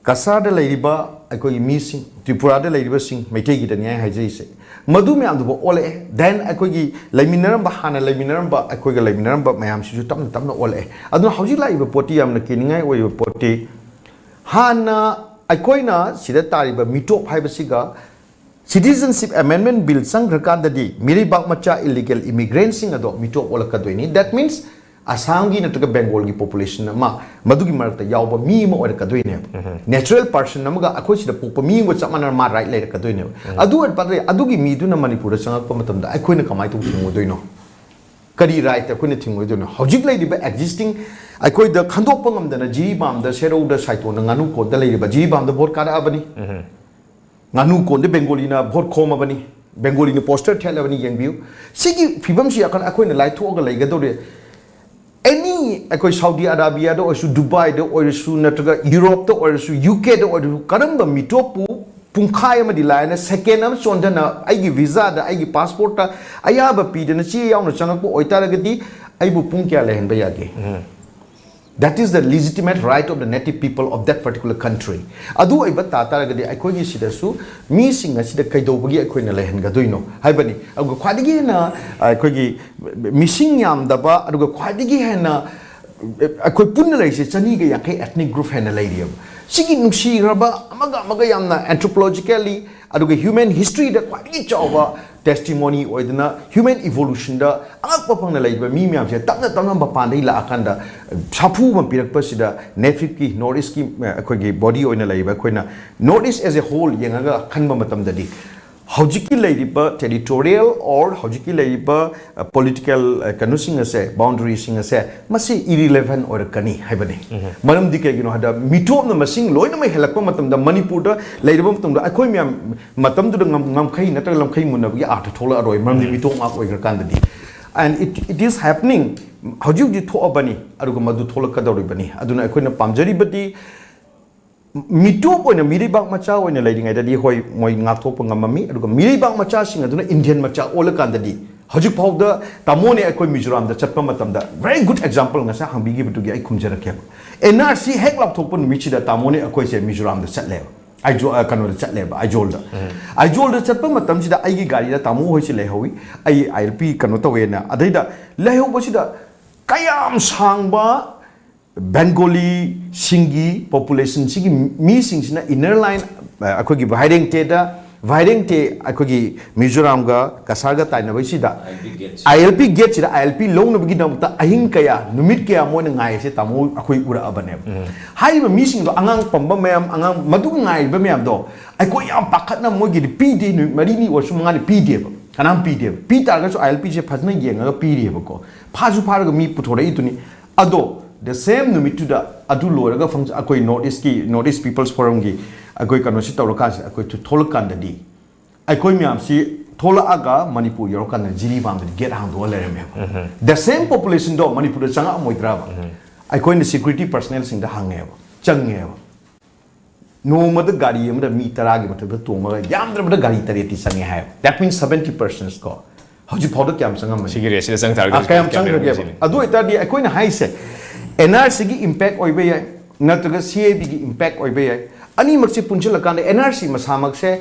ꯀꯁꯥꯔꯗ ꯂꯩꯔꯤꯕ ꯑꯩꯈꯣꯏꯒꯤ ꯃꯤꯁꯤꯡ, ꯇ꯭ꯔꯤꯄꯨꯔꯥꯗ ꯂꯩꯔꯤꯕꯁꯤꯡ, ꯃꯩꯇꯩꯒꯤꯗꯅꯤ ꯑꯩ ꯍꯥꯏꯖꯔꯤꯁꯦ, ꯃꯗꯨ ꯃꯌꯥꯝꯗꯨꯐꯥꯎ ꯑꯣꯜꯂꯛꯑꯦ꯫ Then ꯑꯩꯈꯣꯏꯒꯤ ꯂꯩꯃꯤꯟꯅꯔꯝꯕ, ꯍꯥꯟꯅ ꯂꯩꯃꯤꯟꯅꯔꯝꯕ, ꯑꯩꯈꯣꯏꯒ ꯂꯩꯃꯤꯟꯅꯔꯝꯕ ꯃꯌꯥꯝꯁꯤꯁꯨ ꯇꯞꯅ ꯇꯞꯅ ꯑꯣꯜꯂꯛꯑꯦ꯫ ꯑꯗꯨꯅ ꯍꯧꯖꯤꯛ ꯂꯥꯛꯏꯕ ꯄꯣꯠꯇꯤ ꯌꯥꯝꯅ ꯀꯤꯅꯤꯡꯉꯥꯏ ꯑꯣꯏꯕ ꯄꯣꯠꯇꯤ, ꯍꯥꯟꯅ ꯑꯩꯈꯣꯏꯅ ꯁꯤꯗ ꯇꯥꯔꯤꯕ ꯃꯤꯇꯣꯞ ꯍꯥꯏꯕꯁꯤꯒ Citizenship Amendment Bill ꯆꯪꯈ꯭ꯔꯀꯥꯟꯗꯗꯤ ꯃꯤꯔꯩꯕꯥꯛ ꯃꯆꯥ illegal immigrantꯁꯤꯡ ꯑꯗꯣ ꯃꯤꯇꯣꯞ ꯑꯣꯜꯂꯛꯀꯗꯣꯏꯅꯤ꯫ That means ꯑꯁꯥꯝꯒꯤ ꯅꯠꯇ꯭ꯔꯒ ꯕꯦꯡꯒꯣꯜꯒꯤ population ꯑꯃ ꯃꯗꯨꯒꯤ ꯃꯔꯛꯇ ꯌꯥꯎꯕ ꯃꯤ ꯑꯃ ꯑꯣꯏꯔꯛꯀꯗꯣꯏꯅꯦꯕ꯫ Natural person ꯑꯃꯒ ꯑꯩꯈꯣꯏ ꯁꯤꯗ ꯄꯣꯛꯄ ꯃꯤ ꯑꯃꯒ ꯆꯞ ꯃꯥꯟꯅꯅ ꯃꯥ right ꯂꯩꯔꯛꯀꯗꯣꯏꯅꯦꯕ꯫ ꯑꯗꯨ ꯑꯣꯏꯔ ꯇꯥꯔꯗꯤ ꯑꯗꯨꯒꯤ ꯃꯤꯗꯨꯅ ꯃꯅꯤꯄꯨꯔꯗ ꯆꯪꯉꯛꯄ ꯃꯇꯝꯗ ꯑꯩꯈꯣꯏꯅ ꯀꯃꯥꯏꯅ ꯇꯧ ꯊꯤꯡꯉꯨꯗꯣꯏꯅꯣ? ꯀꯔꯤ right ꯑꯩꯈꯣꯏꯅ ꯊꯤꯡꯉꯨꯗꯣꯏꯅꯣ? ꯍꯧꯖꯤꯛ ꯂꯩꯔꯤꯕ existing, ꯑꯩꯈꯣꯏꯗ ꯈꯟꯗꯣꯛꯄ ꯉꯝꯗꯅ ꯖꯤꯔꯤꯕꯥꯝꯗ, ꯁꯦꯔꯧꯗ, ꯁꯥꯏꯇꯣꯟꯗ, ꯉꯥꯅꯨ ꯀꯣꯟꯗ ꯂꯩꯔꯤꯕ ꯖꯤꯔꯤꯕꯥꯝꯗ vote ꯀꯥꯔꯛꯑꯕꯅꯤ꯫ ꯉꯥꯅꯨ ꯀꯣꯟꯗ ꯕꯦꯡꯒꯣꯂꯤꯅ vote ꯈꯣꯝꯃꯕꯅꯤ, ꯕꯦꯡꯒꯣꯂꯤꯅ poster ꯊꯦꯠꯂꯕꯅꯤ꯫ ꯌꯦꯡꯕꯤꯌꯨ, ꯁꯤꯒꯤ ꯐꯤꯕꯝꯁꯤ ꯌꯥꯀꯥꯟ ꯑꯩꯈꯣꯏꯅ ꯂꯥꯏꯊꯣꯛꯑꯒ ꯂꯩꯒꯗꯧꯔꯦ꯫ Any, ꯑꯩꯈꯣꯏ ꯁꯥꯎꯗꯤ ꯑꯔꯥꯕꯤꯌꯥꯗ ꯑꯣꯏꯔꯁꯨ, ꯗꯨꯕꯥꯏꯗ ꯑꯣꯏꯔꯁꯨ, ꯅꯠꯇ꯭ꯔꯒ ꯌꯨꯔꯣꯞꯇ ꯑꯣꯏꯔꯁꯨ, ꯌꯨ ꯀꯦꯗ ꯑꯣꯏꯔꯁꯨ, ꯀꯔꯝꯕ ꯃꯤꯇꯣꯞꯄꯨ ꯄꯨꯡꯈꯥꯏ ꯑꯃꯗꯤ ꯂꯥꯏꯅ, second ꯑꯃ ꯆꯣꯟꯊꯅ ꯑꯩꯒꯤ visaꯗ, ꯑꯩꯒꯤ passportꯇ ꯑꯌꯥꯕ ꯄꯤꯗꯅ ꯆꯦ ꯌꯥꯎꯅ ꯆꯪꯉꯛꯄ ꯑꯣꯏꯇꯥꯔꯒꯗꯤ ꯑꯩꯕꯨ ꯄꯨꯡ ꯀꯌꯥ ꯂꯩꯍꯟꯕ ꯌꯥꯒꯦ? That is the legitimate right of the native people of that particular country. ꯑꯗꯨ ꯑꯣꯏꯕ ꯇꯥ ꯇꯥꯔꯒꯗꯤ ꯑꯩꯈꯣꯏꯒꯤ ꯁꯤꯗꯁꯨ ꯃꯤꯁꯤꯡ ꯑꯁꯤꯗ ꯀꯩꯗꯧꯕꯒꯤ ꯑꯩꯈꯣꯏꯅ ꯂꯩꯍꯟꯒꯗꯣꯏꯅꯣ ꯍꯥꯏꯕꯅꯤ꯫ ꯑꯗꯨꯒ ꯈ꯭ꯋꯥꯏꯗꯒꯤ ꯍꯦꯟꯅ ꯑꯩꯈꯣꯏꯒꯤ ꯃꯤꯁꯤꯡ ꯌꯥꯝꯗꯕ, ꯑꯗꯨꯒ ꯈ꯭ꯋꯥꯏꯗꯒꯤ ꯍꯦꯟꯅ ꯑꯩꯈꯣꯏ ꯄꯨꯟꯅ ꯂꯩꯔꯤꯁꯦ ꯆꯅꯤꯒ ꯌꯥꯡꯈꯩ ethnic group ꯍꯦꯟꯅ ꯂꯩꯔꯤꯑꯕ꯫ ꯁꯤꯒꯤ ꯅꯨꯡꯁꯤꯈ꯭ꯔꯕ, ꯑꯃꯒ ꯑꯃꯒ ꯌꯥꯝꯅ anthropologically, ꯑꯗꯨꯒ human historyꯗ ꯈ꯭ꯋꯥꯏꯗꯒꯤ ꯆꯥꯎꯕ testimony ꯑꯣꯏꯗꯅ, human evolutionꯗ ꯑꯉꯛꯄ ꯐꯪꯅ ꯂꯩꯔꯤꯕ ꯃꯤ ꯃꯌꯥꯝꯁꯦ ꯇꯞꯅ ꯇꯞꯅ ꯃꯄꯥꯟꯗꯒꯤ ꯂꯥꯛꯑꯀꯥꯟꯗ ꯁꯥꯐꯨ ꯑꯃ ꯄꯤꯔꯛꯄꯁꯤꯗ, NAFIDꯀꯤ, North Eastꯀꯤ, ꯑ, ꯑꯩꯈꯣꯏꯒꯤ body ꯑꯣꯏꯅ ꯂꯩꯔꯤꯕ ꯑꯩꯈꯣꯏꯅ North East as a whole ꯌꯦꯡꯉꯒ ꯈꯟꯕ ꯃꯇꯝꯗꯗꯤ, ꯍꯧꯖꯤꯛꯀꯤ ꯂꯩꯔꯤꯕ territorial or ꯍꯧꯖꯤꯛꯀꯤ ꯂꯩꯔꯤꯕ, ꯑ, political, ꯑ, ꯀꯩꯅꯣꯁꯤꯡ ꯑꯁꯦ, boundaryꯁꯤꯡ ꯑꯁꯦ, ꯃꯁꯤ irrelevant ꯑꯣꯏꯔꯛꯀꯅꯤ ꯍꯥꯏꯕꯅꯤ꯫ ꯃꯔꯝꯗꯤ ꯀꯩꯒꯤꯅꯣ ꯍꯥꯏꯗ, ꯃꯤꯇꯣꯞꯅ ꯃꯁꯤꯡ ꯂꯣꯏꯅꯃꯛ ꯍꯦꯜꯂꯛꯄ ꯃꯇꯝꯗ, ꯃꯅꯤꯄꯨꯔꯗ ꯂꯩꯔꯕ ꯃꯇꯝꯗ, ꯑꯩꯈꯣꯏ ꯃꯌꯥꯝ ꯃꯇꯝꯗꯨꯗ ꯉꯝ-, ꯉꯝꯈꯩ ꯅꯠꯇ꯭ꯔꯒ ꯂꯝꯈꯩ ꯃꯨꯟꯅꯕꯒꯤ ꯑꯥꯔꯊ ꯊꯣꯛꯂꯛꯑꯔꯣꯏ, ꯃꯔꯝꯗꯤ ꯃꯤꯇꯣꯞ ꯉꯥꯛ ꯑꯣꯏꯈ꯭ꯔꯀꯥꯟꯗꯗꯤ꯫ And it, it is happening, ꯍꯧꯖꯤꯛ ꯍꯧꯖꯤꯛ ꯊꯣꯛꯑꯕꯅꯤ, ꯑꯗꯨꯒ ꯃꯗꯨ ꯊꯣꯛꯂꯛꯀꯗꯧꯔꯤꯕꯅꯤ꯫ ꯑꯗꯨꯅ ꯑꯩꯈꯣꯏꯅ ꯄꯥꯝꯖꯔꯤꯕꯗꯤ, ꯃꯤꯇꯣꯞ ꯑꯣꯏꯅ, ꯃꯤꯔꯩꯕꯥꯛ ꯃꯆꯥ ꯑꯣꯏꯅ ꯂꯩꯔꯤꯉꯩꯗꯗꯤ, ꯍꯣꯏ, ꯃꯣꯏ ꯉꯥꯛꯊꯣꯛꯄ ꯉꯝꯃꯝꯃꯤ, ꯑꯗꯨꯒ ꯃꯤꯔꯩꯕꯥꯛ ꯃꯆꯥꯁꯤꯡ ꯑꯗꯨꯅ Indian ꯃꯆꯥ ꯑꯣꯜꯂꯀꯥꯟꯗꯗꯤ, ꯍꯧꯖꯤꯛ ꯐꯥꯎꯗ ꯇꯥꯃꯣꯅꯦ ꯑꯩꯈꯣꯏ ꯃꯤꯖꯣꯔꯥꯝꯗ ꯆꯠꯄ ꯃꯇꯝꯗ, very good example ꯉꯁꯥꯏ ꯍꯪꯕꯤꯈꯤꯕꯗꯨꯒꯤ ꯑꯩ ꯈꯨꯝꯖꯔꯛꯀꯦꯕ꯫ NRC ꯍꯦꯛ ꯂꯥꯎꯊꯣꯛꯄ ꯅꯨꯃꯤꯠꯁꯤꯗ ꯇꯥꯃꯣꯅꯦ ꯑꯩꯈꯣꯏꯁꯦ ꯃꯤꯖꯣꯔꯥꯝꯗ ꯆꯠꯂꯦꯕ꯫ ꯑꯥꯏꯖꯣ-, ꯑ, ꯀꯩꯅꯣꯗ ꯆꯠꯂꯦꯕ, ꯑꯥꯏꯖꯣꯜꯗ꯫ ꯑꯥꯏꯖꯣꯜꯗ ꯆꯠꯄ ꯃꯇꯝꯁꯤꯗ ꯑꯩꯒꯤ ꯒꯥꯔꯤꯗ ꯇꯥꯃꯣ ꯍꯣꯏꯁꯦ ꯂꯩꯍꯧꯋꯤ, ꯑꯩ ILP ꯀꯩꯅꯣ ꯇꯧꯋꯦꯅ꯫ ꯑꯗꯩꯗ ꯂꯩꯍꯧꯕꯁꯤꯗ ꯀꯌꯥꯝ ꯁꯥꯡꯕ ꯕꯦꯡꯒꯣꯂꯤꯁꯤꯡꯒꯤ populationꯁꯤꯒꯤ ꯃꯤꯁꯤꯡꯁꯤꯅ inner line, ꯑ, ꯑꯩꯈꯣꯏꯒꯤ ꯚꯥꯏꯔꯦꯡꯇꯦꯗ, ꯚꯥꯏꯔꯦꯡꯇꯦ ꯑꯩꯈꯣꯏꯒꯤ ꯃꯤꯖꯣꯔꯥꯝꯒ ꯀꯁꯥꯔꯒ ꯇꯥꯏꯅꯕꯁꯤꯗ ILP gate ILP gate ꯁꯤꯗ ILP ꯂꯧꯅꯕꯒꯤꯗꯃꯛꯇ ꯑꯍꯤꯡ ꯀꯌꯥ, ꯅꯨꯃꯤꯠ ꯀꯌꯥ ꯃꯣꯏꯅ ꯉꯥꯏꯔꯤꯁꯦ ꯇꯥꯃꯣ ꯑꯩꯈꯣꯏ ꯎꯔꯛꯑꯕꯅꯦꯕ꯫ ꯍꯥꯏꯔꯤꯕ ꯃꯤꯁꯤꯡꯗꯣ, ꯑꯉꯥꯡ ꯄꯝꯕ ꯃꯌꯥꯝ, ꯑꯉꯥꯡ ꯃꯗꯨ ꯉꯥꯏꯔꯤꯕ ꯃꯌꯥꯝꯗꯣ ꯑꯩꯈꯣꯏ ꯌꯥꯝ ꯄꯥꯈꯠꯅ, ꯃꯣꯏꯒꯤꯗꯤ ꯄꯤꯗꯦ, ꯅꯨꯃꯤꯠ ꯃꯔꯤꯅꯤ ꯑꯣꯏꯔꯁꯨ ꯃꯉꯥꯅꯤ ꯄꯤꯗꯦꯕ, ꯀꯅꯥꯝ ꯄꯤꯗꯦꯕ꯫ ꯄꯤ ꯇꯥꯔꯒꯁꯨ ILP ꯁꯦ ꯐꯖꯅ ꯌꯦꯡꯉꯒ ꯄꯤꯔꯤꯑꯕꯀꯣ꯫ ꯐꯥꯁꯨ ꯐꯥꯔꯒ ꯃꯤ ꯄꯨꯊꯣꯔꯛꯏꯗꯨꯅꯤ꯫ ꯑꯗꯣ the same ꯅꯨꯃꯤꯠꯇꯨꯗ ꯑꯗꯨ ꯂꯣꯏꯔꯒ function, ꯑꯩꯈꯣꯏ North East ꯀꯤ, North East People's Forum ꯒꯤ ꯑꯩꯈꯣꯏ ꯀꯩꯅꯣꯁꯤ ꯇꯧꯔꯀꯥꯟꯁꯤꯗ ꯑꯩꯈꯣꯏ ꯊꯣ-, ꯊꯣꯛꯂꯛꯀꯥꯟꯗꯗꯤ ꯑꯩꯈꯣꯏ ꯃꯌꯥꯝꯁꯤ ꯊꯣꯛꯂꯛꯑꯒ ꯃꯅꯤꯄꯨꯔ ꯌꯧꯔꯀꯥꯟꯗ ꯖꯤꯔꯤꯕꯥꯝꯗꯗꯤ gate ꯍꯥꯡꯗꯣꯛꯑ ꯂꯩꯔꯝꯃꯦꯕ꯫ The same population ꯗꯣ ꯃꯅꯤꯄꯨꯔꯗ ꯆꯪꯉꯛꯑꯝꯃꯣꯏꯗ꯭ꯔꯕ? ꯑꯩꯈꯣꯏꯅ security personnel ꯁꯤꯡꯗ ꯍꯪꯉꯦꯕ, ꯆꯪꯉꯦꯕ꯫ ꯅꯣꯡꯃꯗ ꯒꯥꯔꯤ ꯑꯃꯗ ꯃꯤ ꯇꯔꯥꯒꯤ ꯃꯊꯛꯇ ꯇꯣꯡꯉꯒ ꯌꯥꯝꯗ꯭ꯔꯕꯗ ꯒꯥꯔꯤ ꯇꯔꯦꯠꯇꯤ ꯆꯪꯉꯦ ꯍꯥꯏꯕ꯫ That means seventy persons ꯀꯣ꯫ ꯍꯧꯖꯤꯛ ꯐꯥꯎꯗ ꯀꯌꯥꯝ ꯆꯪꯉꯝꯃꯅꯤ? ꯁꯤꯒꯤ race ꯁꯤꯗ ꯆꯪ ꯇꯥꯔꯒꯗꯤ ꯑ, ꯀꯌꯥꯝ ꯀꯌꯥꯝ ꯆꯪꯈ꯭ꯔꯒꯦꯕ? ꯂꯩꯔꯝꯒꯅꯤ? ꯑꯗꯨ ꯑꯣꯏꯇꯥꯔꯗꯤ ꯑꯩꯈꯣꯏꯅ ꯍꯥꯏꯁꯦ, NRC ꯒꯤ impact ꯑꯣꯏꯕ ꯌꯥꯏ, ꯅꯠꯇ꯭ꯔꯒ CAB ꯒꯤ impact ꯑꯣꯏꯕ ꯌꯥꯏ꯫ ꯑꯅꯤꯃꯛꯁꯦ ꯄꯨꯟꯁꯤꯜꯂꯀꯥꯟꯗ NRC ꯃꯁꯥꯃꯛꯁꯦ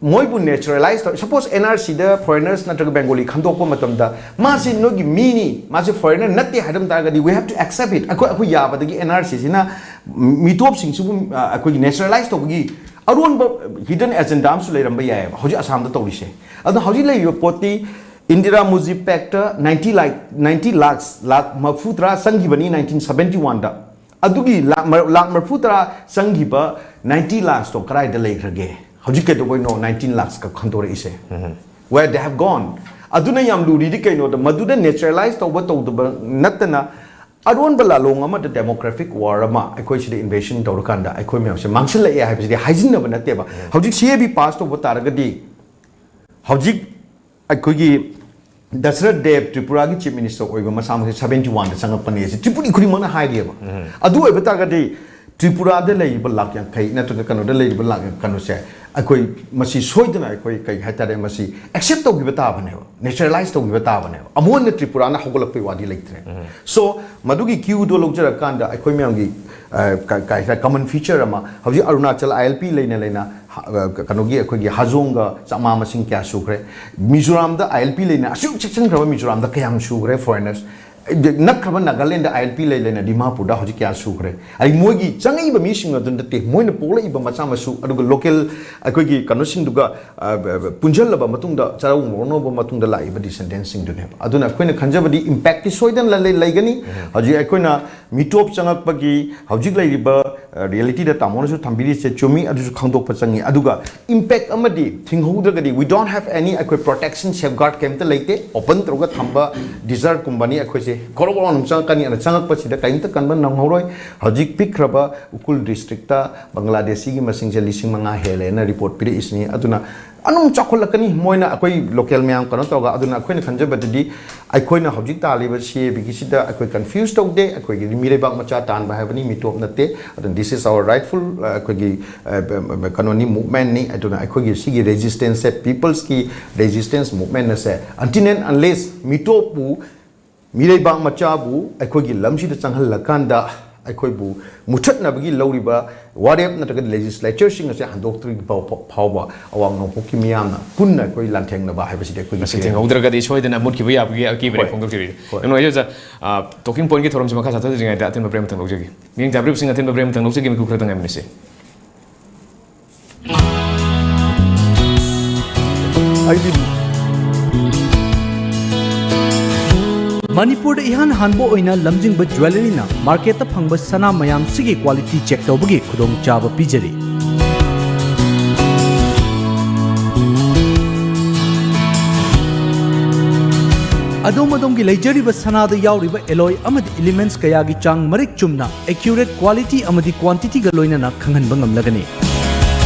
ꯃꯣꯏꯕꯨ naturalize ꯇꯧ, suppose NRC ꯗ foreigners ꯅꯠꯇ꯭ꯔꯒ Bengali ꯈꯟꯗꯣꯛꯄ ꯃꯇꯝꯗ ꯃꯥꯁꯤ ꯅꯣꯏꯒꯤ ꯃꯤꯅꯤ, ꯃꯥꯁꯤ foreigner ꯅꯠꯇꯦ ꯍꯥꯏꯔꯝ ꯇꯥꯔꯒꯗꯤ we have to accept it꯫ ꯑꯩꯈꯣꯏ, ꯑꯩꯈꯣꯏ ꯌꯥꯕꯗꯒꯤ NRC ꯁꯤꯅ ꯃꯤꯇꯣꯞꯁꯤꯡꯁꯤꯕꯨ, ꯑ, ꯑꯩꯈꯣꯏꯒꯤ naturalize ꯇꯧꯕꯒꯤ ꯑꯔꯣꯟꯕ hidden agenda ꯑꯃꯁꯨ ꯂꯩꯔꯝꯕ ꯌꯥꯏꯑꯕ ꯍꯧꯖꯤꯛ ꯑꯁꯥꯝꯗ ꯇꯧꯔꯤꯁꯦ꯫ ꯑꯗꯣ ꯍꯧꯖꯤꯛ ꯂꯩꯔꯤꯕ ꯄꯣꯠꯇꯤ Indira Mujib Pact ninety lakh, ninety lakhs, lakh ꯃꯔꯐꯨ ꯇꯔꯥ ꯆꯪꯈꯤꯕꯅꯤ nineteen seventy one ꯗ꯫ ꯑꯗꯨꯒꯤ ꯂꯥꯈ ꯃꯔ-, ꯂꯥꯈ ꯃꯔꯐꯨ ꯇꯔꯥ ꯆꯪꯈꯤꯕ ninety lakhs ꯇꯣ ꯀꯗꯥꯏꯗ ꯂꯩꯈ꯭ꯔꯒꯦ? ꯍꯧꯖꯤꯛ ꯀꯩꯗꯧꯕꯩꯅꯣ nineteen lakhs ꯈꯛ ꯈꯟꯗꯣꯔꯛꯏꯁꯦ? Where they have gone? ꯑꯗꯨꯅ ꯌꯥꯝ ꯂꯨꯔꯤꯗꯤ ꯀꯩꯅꯣꯗ, ꯃꯗꯨꯗ naturalize ꯇꯧꯕ ꯇꯧꯗꯕ ꯅꯠꯇꯅ ꯑꯔꯣꯟꯕ ꯂꯥꯂꯣꯡ ꯑꯃꯗ demographic war ꯑꯃ ꯑꯩꯈꯣꯏ ꯁꯤꯗ invasion ꯇꯧꯔꯀꯥꯟꯗ ꯑꯩꯈꯣꯏ ꯃꯌꯥꯝꯁꯦ ꯃꯥꯡꯁꯤꯜꯂꯛꯑꯦ ꯍꯥꯏꯕꯁꯤꯗꯤ ꯍꯥꯏꯖꯤꯟꯅꯕ ꯅꯠꯇꯦꯕ꯫ ꯍꯧꯖꯤꯛ CAB pass ꯇꯧꯕ ꯇꯥꯔꯒꯗꯤ ꯍꯧꯖꯤꯛ ꯑꯩꯈꯣꯏꯒꯤ ꯗꯁꯔꯠ ꯗꯦꯕ ꯇ꯭ꯔꯤꯄꯨꯔꯥꯒꯤ chief minister ꯑꯣꯏꯕ ꯃꯁꯥꯃꯛꯁꯦ seventy one ꯗ ꯆꯪꯉꯛꯄꯅꯦ ꯁꯤ ꯇ꯭ꯔꯤꯄꯨꯔꯤ ꯈꯨꯗꯤꯡꯃꯛꯅ ꯍꯥꯏꯔꯤꯑꯕ꯫ ꯑꯗꯨ ꯑꯣꯏꯕ ꯇꯥꯔꯒꯗꯤ ꯇ꯭ꯔꯤꯄꯨꯔꯥꯗ ꯂꯩꯔꯤꯕ ꯂꯥꯛ ꯌꯥꯡꯈꯩ ꯅꯠꯇ꯭ꯔꯒ ꯀꯩꯅꯣꯗ ꯂꯩꯔꯤꯕ ꯂꯥꯛ ꯀꯩꯅꯣꯁꯦ ꯑꯩꯈꯣꯏ ꯃꯁꯤ ꯁꯣꯏꯗꯅ ꯑꯩꯈꯣꯏ ꯀꯩ ꯍꯥꯏꯇꯥꯔꯦ, ꯃꯁꯤ accept ꯇꯧꯈꯤꯕ ꯇꯥꯕꯅꯦꯕ, naturalize ꯇꯧꯈꯤꯕ ꯇꯥꯕꯅꯦꯕ꯫ ꯑꯃꯨꯛ ꯍꯟꯅ ꯇ꯭ꯔꯤꯄꯨꯔꯥꯅ ꯍꯧꯒꯠꯂꯛꯄꯩ ꯋꯥꯗꯤ ꯂꯩꯇ꯭ꯔꯦ꯫ So ꯃꯗꯨꯒꯤ queue ꯗꯣ ꯂꯧꯖꯔꯀꯥꯟꯗ ꯑꯩꯈꯣꯏ ꯃꯌꯥꯝꯒꯤ, ꯑ, ꯀ-, ꯀꯩ ꯍꯥꯏꯇꯥꯔꯦ, common feature ꯑꯃ ꯍꯧꯖꯤꯛ ꯑꯔꯨꯅꯥꯆꯜ ILP ꯂꯩꯅ ꯂꯩꯅ ꯍ-, ꯑ, ꯀꯩꯅꯣꯒꯤ ꯑꯩꯈꯣꯏꯒꯤ ꯍꯥꯖꯣꯡꯒ ꯆꯥꯛꯃꯥ ꯃꯁꯤꯡ ꯀꯌꯥ ꯁꯨꯈ꯭ꯔꯦ? ꯃꯤꯖꯣꯔꯥꯝꯗ ILP ꯂꯩꯅ ꯑꯁꯨꯛ ꯆꯦꯛꯁꯤꯟꯈ꯭ꯔꯕ ꯃꯤꯖꯣꯔꯥꯝꯗ ꯀꯌꯥꯝ ꯁꯨꯈ꯭ꯔꯦ foreigners? ꯅꯛꯈ꯭ꯔꯕ ꯅꯥꯒꯥꯂꯦꯟꯗ ꯑꯥꯏ ꯑꯦꯜ ꯄꯤ ꯂꯩ ꯂꯩꯅ ꯗꯤꯃꯥꯄꯨꯔꯗ ꯍꯧꯖꯤꯛ ꯀꯌꯥ ꯁꯨꯈ꯭ꯔꯦ꯫ ꯑꯩ ꯃꯣꯏꯒꯤ ꯆꯪꯉꯛꯏꯕ ꯃꯤꯁꯤꯡ ꯑꯗꯨ ꯅꯠꯇꯦ, ꯃꯣꯏꯅ ꯄꯣꯛꯂꯛꯏꯕ ꯃꯆꯥ ꯃꯁꯨ, ꯑꯗꯨꯒ ꯂꯣꯀꯦꯜ ꯑꯩꯈꯣꯏꯒꯤ ꯀꯩꯅꯣꯁꯤꯡꯗꯨꯒ, ꯑ, ꯕ-, ꯕ-, ꯄꯨꯟꯁꯤꯜꯂꯕ ꯃꯇꯨꯡꯗ, ꯆꯔꯧ ꯃꯧꯔꯧꯅꯕ ꯃꯇꯨꯡꯗ ꯂꯥꯛꯏꯕ ꯗꯤꯁꯦꯟꯗꯦꯟꯁꯤꯡꯗꯨꯅꯦꯕ꯫ ꯑꯗꯨꯅ ꯑꯩꯈꯣꯏꯅ ꯈꯟꯖꯕꯗꯤ ꯏꯝꯄꯦꯛꯇꯤ ꯁꯣꯏꯗꯅ ꯂꯩ-, ꯂꯩꯒꯅꯤ꯫ ꯍꯧꯖꯤꯛ ꯑꯩꯈꯣꯏꯅ ꯃꯤꯇꯣꯞ ꯆꯪꯉꯛꯄꯒꯤ ꯍꯧꯖꯤꯛ ꯂꯩꯔꯤꯕ, ꯑ, ꯔꯤꯌꯦꯂꯤꯇꯤꯗ ꯇꯥꯃꯣꯅꯁꯨ ꯊꯝꯕꯤꯔꯤꯁꯦ ꯆꯨꯝꯃꯤ, ꯑꯗꯨꯁꯨ ꯈꯪꯗꯣꯛꯄ ꯆꯪꯉꯤ꯫ ꯑꯗꯨꯒ ꯏꯝꯄꯦꯛ ꯑꯃꯗꯤ ꯊꯤꯡꯍꯧꯗ꯭ꯔꯒꯗꯤ, we don't have any ꯑꯩꯈꯣꯏ protection safeguard ꯀꯩꯝꯇ ꯂꯩꯇꯦ꯫ ꯑꯣꯄꯟ ꯇꯧꯔꯒ ꯊꯝꯕ ꯗꯤꯖꯥꯔꯠꯀꯨꯝꯕꯅꯤ ꯑꯩꯈꯣꯏꯁꯦ꯫ ꯒꯣꯔꯣ ꯒꯣꯔꯣ ꯑꯗꯨꯝ ꯆꯪꯉꯛꯀꯅꯤ, ꯑꯗ ꯆꯪꯉꯛꯄꯁꯤꯗ ꯀꯔꯤꯝꯇ ꯀꯟꯕ ꯅꯪꯍꯧꯔꯣꯏ꯫ ꯍꯧꯖꯤꯛ ꯄꯤꯛꯈ꯭ꯔꯕ ꯎꯈ꯭ꯔꯨꯜ ꯗꯤꯁꯇ꯭ꯔꯤꯛꯇ ꯕꯪꯒ꯭ꯂꯥꯗꯦꯁꯤꯒꯤ ꯃꯁꯤꯡꯁꯦ ꯂꯤꯁꯤꯡ ꯃꯉꯥ ꯍꯦꯜꯂꯦꯅ ꯔꯤꯄꯣꯔꯠ ꯄꯤꯔꯛꯏꯁꯤꯅꯤ꯫ ꯑꯗꯨꯅ ꯑꯗꯨꯝ ꯆꯥꯎꯈꯠꯂꯛꯀꯅꯤ, ꯃꯣꯏꯅ ꯑꯩꯈꯣꯏ ꯂꯣꯀꯦꯜ ꯃꯌꯥꯝ ꯀꯩꯅꯣ ꯇꯧꯔꯒ꯫ ꯑꯗꯨꯅ ꯑꯩꯈꯣꯏꯅ ꯈꯟꯖꯕꯗꯗꯤ ꯑꯩꯈꯣꯏꯅ ꯍꯧꯖꯤꯛ ꯇꯥꯜꯂꯤꯕ ꯁꯤ ꯑꯦ ꯕꯤꯒꯤꯁꯤꯗ ꯑꯩꯈꯣꯏ ꯀꯟꯐ꯭ꯌꯨꯁ ꯇꯧꯗꯦ꯫ ꯑꯩꯈꯣꯏꯒꯤꯗꯤ ꯃꯤꯔꯩꯕꯥꯛ ꯃꯆꯥ ꯇꯥꯟꯕ ꯍꯥꯏꯕꯅꯤ, ꯃꯤꯇꯣꯞ ꯅꯠꯇꯦ꯫ ꯑꯗꯨꯅ this is our rightful, ꯑ, ꯑꯩꯈꯣꯏꯒꯤ, ꯑ, ꯀꯩꯅꯣꯅꯤ, ꯃꯨꯞꯃꯦꯟꯅꯤ꯫ ꯑꯗꯨꯅ ꯑꯩꯈꯣꯏꯒꯤ ꯁꯤꯒꯤ ꯔꯦꯖꯤꯁꯇꯦꯟꯁꯁꯦ, ꯄꯤꯄꯜꯁꯀꯤ ꯔꯦꯖꯤꯁꯇꯦꯟꯁ ꯃꯨꯞꯃꯦꯟ ꯑꯁꯦ, until and unless ꯃꯤꯇꯣꯞꯄꯨ ꯃꯤꯔꯩꯕꯥꯛ ꯃꯆꯥꯕꯨ ꯑꯩꯈꯣꯏꯒꯤ ꯂꯝꯁꯤꯗ ꯆꯪꯍꯜꯂꯀꯥꯟꯗ ꯑꯩꯈꯣꯏꯕꯨ ꯃꯨꯊꯠꯅꯕꯒꯤ ꯂꯧꯔꯤꯕ ꯋꯥꯔꯦꯞ ꯅꯠꯇ꯭ꯔꯒ ꯂꯦꯖꯤꯁꯂꯦꯆꯔꯁꯤꯡ ꯑꯁꯦ ꯍꯟꯗꯣꯛꯇ꯭ꯔꯤꯕ ꯐꯥꯎ-, ꯐꯥꯎꯕ ꯑꯋꯥꯡ ꯅꯣꯡꯄꯣꯛꯀꯤ ꯃꯤꯌꯥꯝꯅ ꯄꯨꯟꯅ ꯑꯩꯈꯣꯏ ꯂꯥꯟꯊꯦꯡꯅꯕ ꯍꯥꯏꯕꯁꯤꯗꯤ ꯑꯩꯈꯣꯏꯒꯤ ꯃꯁꯤ ꯊꯦꯡꯍꯧꯗ꯭ꯔꯒꯗꯤ ꯁꯣꯏꯗꯅ ꯃꯨꯠꯈꯤꯕ ꯌꯥꯕꯒꯤ ꯑꯀꯤꯕ ꯍꯣꯏ꯫ ꯐꯣꯡꯗꯣꯛꯆꯔꯤ꯫ ꯍꯣꯏ꯫ ꯌꯥꯝ ꯅꯨꯡꯉꯥꯏꯖꯩ ꯑꯣꯖꯥ꯫ ꯑ, ꯇꯣꯀꯤꯡ ꯄꯣꯏꯟꯒꯤ ꯊꯧꯔꯝꯁꯤ ꯃꯈꯥ ꯆꯠꯊꯗ꯭ꯔꯤꯉꯩꯗ ꯑꯊꯤꯟꯕ ꯄ꯭ꯔꯦꯝ ꯊꯝꯗꯣꯛꯆꯒꯦ꯫ ꯃꯤꯠꯌꯦꯡ ꯇꯥꯕꯤꯔꯤꯕꯁꯤꯡ ꯑꯊꯤꯟꯕ ꯄ꯭ꯔꯦꯝ ꯊꯝꯗꯣꯛꯆꯒꯦ, ꯃꯤꯀꯨꯞ ꯈꯔꯇꯪ ꯉꯥꯏꯃꯤꯟꯅꯁꯤ꯫ ꯑꯩꯗꯤ ꯃꯅꯤꯄꯨꯔꯗ ꯏꯍꯥꯟ ꯍꯥꯟꯕ ꯑꯣꯏꯅ ꯂꯝꯖꯤꯡꯕ ꯖ꯭ꯋꯦꯂꯔꯤꯅ ꯃꯥꯔꯀꯦꯠꯇ ꯐꯪꯕ ꯁꯅꯥ ꯃꯌꯥꯝꯁꯤꯒꯤ ꯀ꯭ꯋꯥꯂꯤꯇꯤ ꯆꯦꯛ ꯇꯧꯕꯒꯤ ꯈꯨꯗꯣꯡꯆꯥꯕ ꯄꯤꯖꯔꯤ꯫ ꯑꯗꯣꯝ ꯑꯗꯣꯝꯒꯤ ꯂꯩꯖꯔꯤꯕ ꯁꯅꯥꯗ ꯌꯥꯎꯔꯤꯕ ꯑꯦꯂꯣꯏ ꯑꯃꯗꯤ ꯏꯂꯤꯃꯦꯟꯠꯁ ꯀꯌꯥꯒꯤ ꯆꯥꯡ ꯃꯔꯤꯛ ꯆꯨꯝꯅ, ꯑꯦꯀ꯭ꯌꯨꯔꯦꯠ ꯀ꯭ꯋꯥꯂꯤꯇꯤ ꯑꯃꯗꯤ ꯀ꯭ꯋꯥꯟꯇꯤꯇꯤꯒ ꯂꯣꯏꯅꯅ ꯈꯪꯍꯟꯕ ꯉꯝꯂꯒꯅꯤ꯫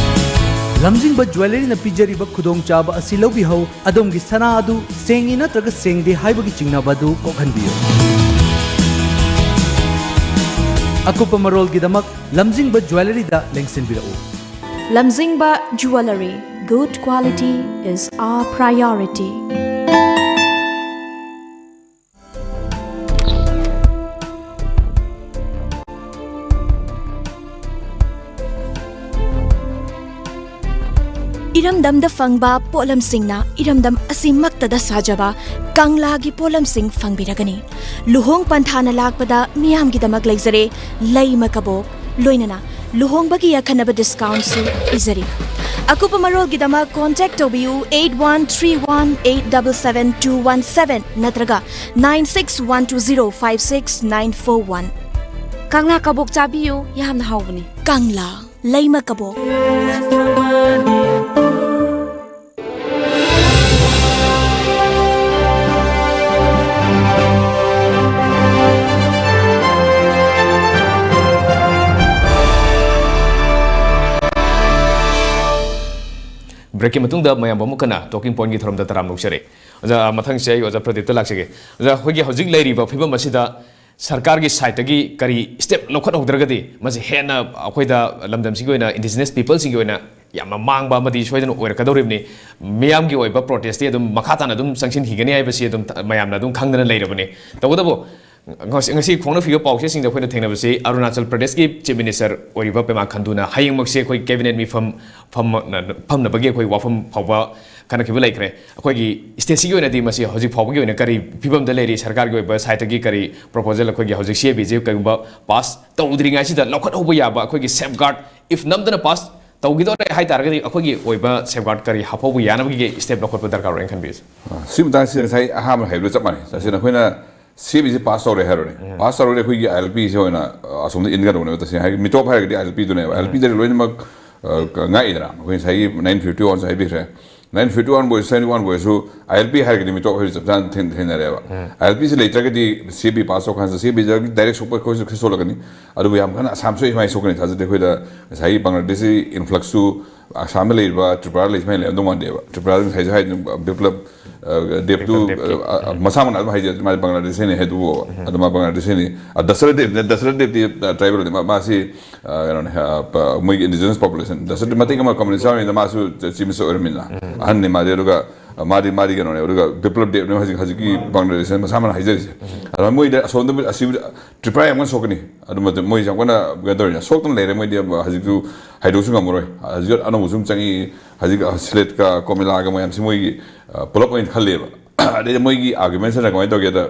ꯂꯝꯖꯤꯡꯕ ꯖ꯭ꯋꯦꯂꯔꯤꯅ ꯄꯤꯖꯔꯤꯕ ꯈꯨꯗꯣꯡꯆꯥꯕ ꯑꯁꯤ ꯂꯧꯕꯤꯍꯧ꯫ ꯑꯗꯣꯝꯒꯤ ꯁꯅꯥ ꯑꯗꯨ ꯁꯦꯡꯉꯤ ꯅꯠꯇ꯭ꯔꯒ ꯁꯦꯡꯗꯦ ꯍꯥꯏꯕꯒꯤ ꯆꯤꯡꯅꯕ ꯑꯗꯨ ꯀꯣꯛꯍꯟꯕꯤꯌꯨ꯫ ꯑꯀꯨꯞꯄ ꯃꯔꯣꯜꯒꯤꯗꯃꯛ ꯂꯝꯖꯤꯡꯕ ꯖ꯭ꯋꯦꯂꯔꯤꯗ ꯂꯦꯡꯁꯤꯟꯕꯤꯔꯛꯎ꯫ Lamzingba Jewellery. Good quality is our priority. ꯏꯔꯝꯗꯝꯗ ꯐꯪꯕ ꯄꯣꯠꯂꯝꯁꯤꯡꯅ ꯏꯔꯝꯗꯝ ꯑꯁꯤꯃꯛꯇꯗ ꯁꯥꯖꯕ ꯀꯪꯂꯥꯒꯤ ꯄꯣꯠꯂꯝꯁꯤꯡ ꯐꯪꯕꯤꯔꯒꯅꯤ꯫ ꯂꯨꯍꯣꯡ ꯄꯟꯊꯥꯅ ꯂꯥꯛꯄꯗ ꯃꯤꯌꯥꯝꯒꯤꯗꯃꯛ ꯂꯩꯖꯔꯦ ꯂꯩꯃ ꯀꯕꯣꯛ, ꯂꯣꯏꯅꯅ ꯂꯨꯍꯣꯡꯕꯒꯤ ꯑꯈꯟꯅꯕ ꯗꯤꯁꯀꯥꯎꯟꯁꯨ ꯄꯤꯖꯔꯤ꯫ ꯑꯀꯨꯞꯄ ꯃꯔꯣꯜꯒꯤꯗꯃꯛ ꯀꯣꯟꯇꯦꯛ ꯇꯧꯕꯤꯌꯨ eight one three one eight double seven two one seven ꯅꯠꯇ꯭ꯔꯒ nine six one two zero five six nine four one꯫ ꯀꯪꯂꯥ ꯀꯕꯣꯛ ꯆꯥꯕꯤꯌꯨ, ꯌꯥꯝꯅ ꯍꯥꯎꯕꯅꯤ꯫ ꯀꯪꯂꯥ ꯂꯩꯃ ꯀꯕꯣꯛ꯫ ꯕ꯭ꯔꯦꯛꯀꯤ ꯃꯇꯨꯡꯗ ꯃꯌꯥꯝ ꯑꯃꯨꯛ ꯍꯟꯅ ꯇꯣꯀꯤꯡ ꯄꯣꯏꯟꯒꯤ ꯊꯧꯔꯝꯗ ꯇꯔꯥꯝꯅ ꯑꯣꯛꯆꯔꯤ꯫ ꯑꯣꯖꯥ, ꯃꯊꯪꯁꯦ ꯑꯩ ꯑꯣꯖꯥ ꯄ꯭ꯔꯗꯤꯞꯇ ꯂꯥꯛꯆꯒꯦ꯫ ꯑꯣꯖꯥ, ꯑꯩꯈꯣꯏꯒꯤ ꯍꯧꯖꯤꯛ ꯂꯩꯔꯤꯕ ꯐꯤꯕꯝ ꯑꯁꯤꯗ ꯁꯔꯀꯥꯔꯒꯤ ꯁꯥꯏꯠꯇꯒꯤ ꯀꯔꯤ ꯁ꯭ꯇꯦꯞ ꯂꯧꯈꯠꯍꯧꯗ꯭ꯔꯒꯗꯤ ꯃꯁꯤ ꯍꯦꯟꯅ ꯑꯩꯈꯣꯏꯗ ꯂꯝꯗꯝꯁꯤꯒꯤ ꯑꯣꯏꯅ, ꯏꯟꯗꯤꯖꯤꯅꯁ ꯄꯤꯄꯜꯁꯤꯡꯒꯤ ꯑꯣꯏꯅ ꯌꯥꯝꯅ ꯃꯥꯡꯕ ꯑꯃꯗꯤ ꯁꯣꯏꯗꯅ ꯑꯣꯏꯔꯛꯀꯗꯧꯔꯤꯕꯅꯤ꯫ ꯃꯤꯌꯥꯝꯒꯤ ꯑꯣꯏꯕ ꯄ꯭ꯔꯣꯇꯦꯁꯇꯤ ꯑꯗꯨꯝ ꯃꯈꯥ ꯇꯥꯅ ꯑꯗꯨꯝ ꯆꯪꯁꯤꯟꯈꯤꯒꯅꯤ ꯍꯥꯏꯕꯁꯤ ꯑꯗꯨꯝ ꯃꯌꯥꯝꯅ ꯑꯗꯨꯝ ꯈꯪꯗꯅ ꯂꯩꯔꯕꯅꯤ꯫ ꯇꯧꯕꯇꯕꯨ ꯉꯁꯤ, ꯉꯁꯤ ꯐꯣꯡꯅꯈꯤꯕ ꯄꯥꯎꯆꯦꯁꯤꯡꯗ ꯑꯩꯈꯣꯏꯅ ꯊꯦꯡꯅꯕꯁꯤ ꯑꯔꯨꯅꯥꯆꯜ ꯄ꯭ꯔꯗꯦꯁꯀꯤ ꯆꯤꯐ ꯃꯤꯅꯤꯁꯇꯔ ꯑꯣꯏꯔꯤꯕ ꯄꯦꯃꯥ ꯈꯟꯗꯨꯅ ꯍꯌꯦꯡꯃꯛꯁꯦ ꯑꯩꯈꯣꯏ ꯀꯦꯕꯤꯅꯦꯠ ꯃꯤꯐꯝ ꯐꯝ-, ꯐꯝꯅꯕꯒꯤ ꯑꯩꯈꯣꯏ ꯋꯥꯐꯝ ꯐꯥꯎꯕ ꯈꯟꯅꯈꯤꯕ ꯂꯩꯈ꯭ꯔꯦ꯫ ꯑꯩꯈꯣꯏꯒꯤ ꯁ꯭ꯇꯦꯠꯁꯤꯒꯤ ꯑꯣꯏꯅꯗꯤ ꯃꯁꯤ ꯍꯧꯖꯤꯛ ꯐꯥꯎꯕꯒꯤ ꯑꯣꯏꯅ ꯀꯔꯤ ꯐꯤꯕꯝꯗ ꯂꯩꯔꯤ, ꯁꯔꯀꯥꯔꯒꯤ ꯑꯣꯏꯕ ꯁꯥꯏꯠꯇꯒꯤ ꯀꯔꯤ ꯄ꯭ꯔꯣꯄꯣꯖꯦꯜ, ꯑꯩꯈꯣꯏꯒꯤ ꯍꯧꯖꯤꯛ ꯁꯤ ꯑꯦ ꯕꯤꯁꯦ ꯀꯔꯤꯒꯨꯝꯕ ꯄꯥꯁ ꯇꯧꯗ꯭ꯔꯤꯉꯩꯁꯤꯗ ꯂꯧꯈꯠꯍꯧꯕ ꯌꯥꯕ ꯑꯩꯈꯣꯏꯒꯤ ꯁꯦꯐꯒꯥꯔꯗ, ꯏꯐ ꯅꯝꯗꯅ ꯄꯥꯁ ꯇꯧꯈꯤꯗꯧꯔꯦ ꯍꯥꯏ ꯇꯥꯔꯒꯗꯤ ꯑꯩꯈꯣꯏꯒꯤ ꯑꯣꯏꯕ ꯁꯦꯐꯒꯥꯔꯗ ꯀꯔꯤ ꯍꯥꯞꯍꯧꯕ ꯌꯥꯅꯕꯒꯤ ꯁ꯭ꯇꯦꯞ ꯂꯧꯈꯠꯄ ꯗꯔꯀꯥꯔ ꯑꯣꯏꯅ ꯈꯟꯕꯤꯔꯤꯁꯦ? ꯁꯤ ꯃꯇꯥꯡꯁꯤꯗ ꯉꯁꯥꯏ ꯑꯍꯥꯟꯕ ꯍꯥꯏꯕꯗꯨ ꯆꯞ ꯃꯥꯟꯅꯩ꯫ ꯇꯁꯦꯡꯅ ꯑꯩꯈꯣꯏꯅ ꯁꯤ ꯑꯦ ꯕꯤꯁꯦ ꯄꯥꯁ ꯇꯧꯔꯦ ꯍꯥꯏꯔꯣꯅꯦ, ꯄꯥꯁ ꯇꯧꯔꯒꯗꯤ ꯑꯩꯈꯣꯏꯒꯤ ꯑꯥꯏ ꯑꯦꯜ ꯄꯤꯁꯦ ꯑꯣꯏꯅ ꯑꯁꯣꯝꯗ ꯏꯟꯒꯗꯧꯕꯅꯦꯕ꯫ ꯇꯁꯦꯡꯅ ꯍꯥꯏꯔꯒꯗꯤ ꯃꯤꯇꯣꯞ ꯍꯥꯏꯔꯒꯗꯤ ꯑꯥꯏ ꯑꯦꯜ ꯄꯤꯗꯨꯅꯦꯕ꯫ ꯑꯥꯏ ꯑꯦꯜ ꯄꯤꯗꯗꯤ ꯂꯣꯏꯅꯃꯛ ꯉꯥꯛꯏꯗꯅ꯫ ꯑꯩꯈꯣꯏ ꯉꯁꯥꯏꯒꯤ ꯅꯥꯏꯟ ꯐꯤꯐꯇꯤ ꯋꯥꯟꯁꯨ ꯍꯥꯏꯕꯤꯈ꯭ꯔꯦ, ꯅꯥꯏꯟ ꯐꯤꯐꯇꯤ ꯋꯥꯟꯕꯨ ꯑꯣꯏꯔꯁꯨ, ꯁꯚꯦꯟꯇꯤ ꯋꯥꯟꯕꯨ ꯑꯣꯏꯔꯁꯨ, ꯑꯥꯏ ꯑꯦꯜ ꯄꯤ ꯍꯥꯏꯔꯒꯗꯤ ꯃꯤꯇꯣꯞ ꯍꯥꯏꯕꯁꯤ ꯆꯞ ꯆꯥꯅ ꯊꯦꯡ-, ꯊꯦꯡꯅꯔꯦꯕ꯫ ꯑꯥꯏ ꯑꯦꯜ ꯄꯤꯁꯤ ꯂꯩꯇ꯭ꯔꯒꯗꯤ ꯁꯤ ꯑꯦ ꯕꯤ ꯄꯥꯁ ꯇꯧꯔꯀꯥꯟꯁꯤꯗ ꯁꯤ ꯑꯦ ꯕꯤꯗꯒꯤ ꯗꯥꯏꯔꯦꯛ ꯁꯣꯛꯄ ꯑꯩꯈꯣꯏꯁꯨ ꯈꯔ ꯁꯣꯛꯂꯛꯀꯅꯤ꯫ ꯑꯗꯨꯕꯨ ꯌꯥꯝ ꯀꯟꯅ ꯑꯁꯥꯝ ꯁꯣꯛꯏ ꯁꯨꯃꯥꯏꯅ ꯁꯣꯛꯀꯅꯤ ꯊꯥꯖꯗꯦ꯫ ꯑꯩꯈꯣꯏꯗ ꯉꯁꯥꯏꯒꯤ ꯕꯪꯒ꯭ꯂꯥꯗꯦꯁꯤ ꯏꯟꯐ꯭ꯂꯛꯁꯁꯨ ꯑꯁꯥꯝꯗ ꯂꯩꯔꯤꯕ ꯇ꯭ꯔꯤꯄꯨꯔꯥ ꯂꯩ ꯁꯨꯃꯥꯏꯅ ꯂꯩꯔꯝꯗꯧ ꯃꯥꯟꯗꯦꯕ꯫ ꯇ꯭ꯔꯤꯄꯨꯔꯥ ꯉꯁꯥꯏꯁꯨ ꯍꯥꯏꯗꯨꯅ ꯕꯤꯄ꯭ꯂꯕ ꯗꯦꯕꯇꯨ, ꯕꯤꯄ꯭ꯂꯕ ꯗꯦꯕꯀꯤ꯫ ꯃꯁꯥꯃꯛꯅ ꯑꯗꯨꯝ ꯍꯥꯏꯖꯩ, ꯃꯥꯗꯤ ꯕꯪꯒ꯭ꯂꯥꯗꯦꯁꯤꯅꯤ ꯍꯥꯏꯗꯨꯕꯨ꯫ ꯑꯗꯨ ꯃꯥ ꯕꯪꯒ꯭ꯂꯥꯗꯦꯁꯤꯅꯤ꯫ ꯗꯁꯔꯠ ꯗꯦꯕ, ꯗꯁꯔꯠ ꯗꯦꯕꯇꯤ ꯇ꯭ꯔꯥꯏꯕꯦꯜꯅꯤ꯫ ꯃꯥ-, ꯃꯥꯁꯤ ꯀꯩꯅꯣꯅꯦ, ꯃꯣꯏꯒꯤ ꯏꯟꯗꯤꯖꯤꯅꯁ ꯄꯣꯄꯨꯂꯦꯁꯟ꯫ ꯗꯁꯔꯠ ꯗꯦꯕ ꯃꯇꯦꯛ ꯑꯃ ꯀꯝꯃꯨꯅꯤꯁ ꯌꯥꯎꯔꯤꯉꯩꯗ ꯃꯥꯁꯨ ꯆꯤꯐ ꯃꯤꯅꯤꯁꯇꯔ ꯑꯣꯏꯔꯝꯃꯤꯅ꯫ ꯑꯍꯟꯅꯤ ꯃꯥꯗꯤ꯫ ꯑꯗꯨꯒ ꯃꯥꯗꯤ ꯃꯥꯗꯤ ꯀꯩꯅꯣꯅꯦ, ꯑꯗꯨꯒ ꯕꯤꯄ꯭ꯂꯕ ꯗꯦꯕꯅꯦ ꯍꯧꯖꯤꯛ ꯍꯧꯖꯤꯛꯀꯤ ꯕꯥꯎꯟꯗꯔꯤꯁꯦ ꯃꯁꯥ ꯃꯥꯅ ꯍꯥꯏꯖꯔꯤꯁꯦ꯫ ꯑꯗꯨꯅ ꯃꯣꯏꯗ ꯑꯁꯣꯝꯗ ꯑꯁꯤ ꯇ꯭ꯔꯤꯄꯨꯔꯥ ꯌꯥꯝ ꯀꯟꯅ ꯁꯣꯛꯀꯅꯤ꯫ ꯑꯗꯨ ꯃꯇꯝ ꯃꯣꯏ ꯌꯥꯝ ꯀꯟꯅ ꯀꯩꯅꯣ ꯇꯧꯔꯤꯅ ꯁꯣꯛꯇꯅ ꯂꯩꯔꯦ꯫ ꯃꯣꯏꯗꯤ ꯍꯧꯖꯤꯛꯁꯨ ꯍꯥꯏꯗꯣꯛꯁꯨ ꯉꯝꯃꯔꯣꯏ꯫ ꯍꯧꯖꯤꯛ ꯑꯅꯧꯕꯁꯨ ꯑꯃꯨꯛ ꯆꯪꯉꯤ꯫ ꯍꯧꯖꯤꯛ ꯁꯤꯂꯦꯠꯀ ꯀꯣꯃꯤꯂꯥꯒ ꯃꯌꯥꯝꯁꯤ ꯃꯣꯏꯒꯤ ꯄꯨꯂꯞ ꯑꯣꯏꯅ ꯈꯜꯂꯦꯕ꯫ ꯑꯗꯩꯗꯤ ꯃꯣꯏꯒꯤ ꯑꯥꯔꯒꯨꯃꯦꯟꯁꯤꯅ ꯀꯃꯥꯏꯅ ꯇꯧꯒꯦꯗ,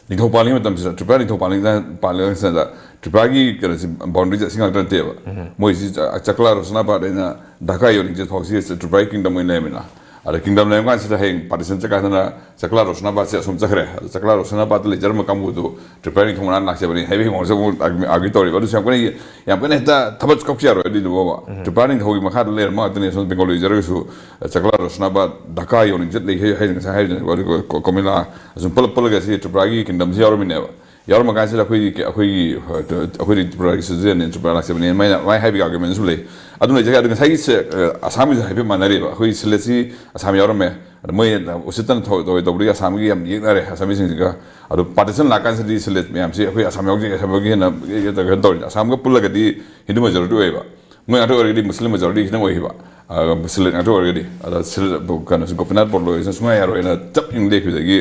ꯅꯤꯡꯊꯧ ꯄꯥꯜꯂꯤꯉꯩ ꯃꯇꯝꯁꯤꯗ, ꯇ꯭ꯔꯤꯄꯨꯔꯥ ꯅꯤꯡꯊꯧ ꯄꯥꯜꯂꯤꯉꯩꯗ, ꯄꯥꯜꯂꯤꯉꯩꯁꯤꯗ ꯇ꯭ꯔꯤꯄꯨꯔꯥꯒꯤ ꯀꯩꯅꯣꯁꯤ, ꯕꯥꯎꯟꯗꯔꯤꯁꯦ ꯑꯁꯤ ꯉꯥꯛꯇ ꯅꯠꯇꯦꯕ꯫ ꯃꯣꯏꯁꯤ ꯆ-, ꯆꯀ꯭ꯂꯥ ꯔꯣꯁꯅꯥꯕꯥꯗ ꯑꯩꯅ ꯙꯥꯀꯥ ꯌꯧꯅꯤꯡꯆꯠ ꯐꯥꯎꯁꯤ ꯇ꯭ꯔꯤꯄꯨꯔꯥꯒꯤ ꯀꯤꯡꯗꯝ ꯑꯣꯏꯅ ꯂꯩꯔꯝꯃꯤꯅ꯫ ꯑꯗ ꯀꯤꯡꯗꯝ ꯂꯩꯔꯝ ꯀꯥꯟꯁꯤꯗ ꯍꯌꯦꯡ ꯄꯥꯔꯇꯤꯁꯟ ꯆꯠꯀꯥꯟꯗꯅ ꯆꯀ꯭ꯂꯥ ꯔꯣꯁꯅꯥꯕꯥꯗꯁꯦ ꯑꯁꯣꯝ ꯆꯠꯈ꯭ꯔꯦ꯫ ꯑꯗ ꯆꯀ꯭ꯂꯥ ꯔꯣꯁꯅꯥꯕꯥꯗꯇ ꯂꯩꯖꯔꯝꯕ ꯀꯥꯡꯕꯨꯗꯨ ꯇ꯭ꯔꯤꯄꯨꯔꯥ ꯅꯤꯡꯊꯧ ꯃꯅꯥꯛ ꯂꯥꯛꯆꯕꯅꯤ ꯍꯥꯏꯕꯒꯤ ꯃꯑꯣꯡꯁꯦ ꯑꯃꯨꯛ ꯑꯥꯔꯒ꯭ꯌꯨ ꯇꯧꯔꯤꯕ꯫ ꯑꯗꯨꯁꯨ ꯌꯥꯝ ꯀꯟꯅ, ꯌꯥꯝ ꯀꯟꯅ ꯍꯦꯛꯇ ꯊꯕꯛ ꯀꯛꯄ ꯌꯥꯔꯣꯏ꯫ ꯑꯗꯨꯏꯗꯨ ꯐꯥꯎꯕ ꯇ꯭ꯔꯤꯄꯨꯔꯥ ꯅꯤꯡꯊꯧꯒꯤ ꯃꯈꯥꯗ ꯂꯩꯔꯝꯕ ꯉꯥꯛꯇꯅꯤ꯫ ꯑꯁꯣꯝ ꯕꯦꯡꯒꯣꯜ ꯂꯩꯖꯔꯒꯁꯨ ꯆꯀ꯭ꯂꯥ ꯔꯣꯁꯅꯥꯕꯥꯗ, ꯙꯥꯀꯥ ꯌꯧꯅꯤꯡꯆꯠ ꯂꯩ ꯍꯥꯏ-, ꯍꯥꯏꯅ ꯉꯁꯥꯏ ꯍꯥꯏꯔꯤꯗꯨꯅꯦꯕ꯫ ꯑꯗꯨꯒ ꯀꯣ-, ꯀꯣꯃꯤꯂꯥ, ꯑꯁꯨꯝ ꯄꯨꯂꯞ ꯄꯨꯜꯂꯒ ꯁꯤ ꯇ꯭ꯔꯤꯄꯨꯔꯥꯒꯤ ꯀꯤꯡꯗꯝꯁꯤ ꯌꯥꯎꯔꯝꯃꯤꯅꯦꯕ꯫ ꯌꯥꯎꯔꯝꯃ ꯀꯥꯟꯁꯤꯗ ꯑꯩꯈꯣꯏꯒꯤ, ꯑꯩꯈꯣꯏꯒꯤ, ꯑꯩꯈꯣꯏꯗꯤ ꯇ꯭ꯔꯤꯄꯨꯔꯥꯒꯤ ꯁꯤꯇꯤꯖꯦꯟꯅꯤ, ꯇ꯭ꯔꯤꯄꯨꯔꯥ ꯂꯥꯛꯆꯕꯅꯤ, ꯑꯗꯨꯃꯥꯏꯅ, ꯑꯗꯨꯃꯥꯏꯅ ꯍꯥꯏꯕꯒꯤ ꯑꯥꯔꯒꯨꯃꯦꯟꯁꯨ ꯂꯩ꯫ ꯑꯗꯨꯅ ꯍꯧꯖꯤꯛ ꯑꯗꯨ ꯉꯁꯥꯏꯒꯤ ꯁꯦ-, ꯑ, ꯑꯁꯥꯝꯒꯤꯁꯨ ꯍꯥꯏꯐꯦꯠ ꯃꯥꯟꯅꯔꯤꯕ꯫ ꯑꯩꯈꯣꯏꯒꯤ ꯁꯤꯂꯦꯠꯁꯤ ꯑꯁꯥꯝ ꯌꯥꯎꯔꯝꯃꯦ꯫ ꯑꯗ ꯃꯣꯏ ꯎꯁꯤꯠꯇꯅ ꯊꯧ-, ꯇꯧꯋꯦ ꯇꯧꯕꯗꯒꯤ ꯑꯁꯥꯝꯒꯤ ꯌꯥꯝ ꯌꯦꯛꯅꯔꯦ ꯑꯁꯥꯃꯤꯁꯤꯡꯁꯤꯒ꯫ ꯑꯗꯣ ꯄꯥꯔꯇꯤꯁꯟ ꯂꯥꯛꯀꯥꯟꯁꯤꯗꯤ ꯁꯤꯂꯦꯠ ꯃꯌꯥꯝꯁꯤ ꯑꯩꯈꯣꯏ ꯑꯁꯥꯝ ꯌꯥꯎꯗꯦ, ꯑꯁꯥꯝ ꯌꯥꯎꯗꯦ ꯍꯦꯟꯅ ꯀꯩꯅꯣ ꯇꯧꯔꯤꯅꯦ꯫ ꯑꯁꯥꯝꯒ ꯄꯨꯜꯂꯒꯗꯤ ꯍꯤꯟꯗꯨ ꯃꯦꯖꯣꯔꯤꯇꯤ ꯑꯣꯏꯌꯦꯕ꯫ ꯃꯣꯏ ꯉꯥꯛꯇ ꯑꯣꯏꯔꯒꯗꯤ ꯃꯨꯁꯂꯤꯝ ꯃꯦꯖꯣꯔꯤꯇꯤ ꯈꯤꯇꯪ ꯑꯣꯏꯈꯤꯕ꯫ ꯑ, ꯁꯤꯂꯦꯠ ꯉꯥꯛꯇ ꯑꯣꯏꯔꯒꯗꯤ꯫ ꯑꯗ ꯁꯤꯂꯦꯠ, ꯀꯩꯅꯣꯁꯤ, ꯒꯣꯄꯤꯅꯥꯊ ꯕꯣꯔꯗꯣꯏꯁꯤꯅ ꯁꯨꯡꯌꯥ ꯌꯥꯔꯣꯏꯅ ꯆꯞ ꯌꯨꯡ ꯂꯦꯞꯈꯤꯕꯗꯒꯤ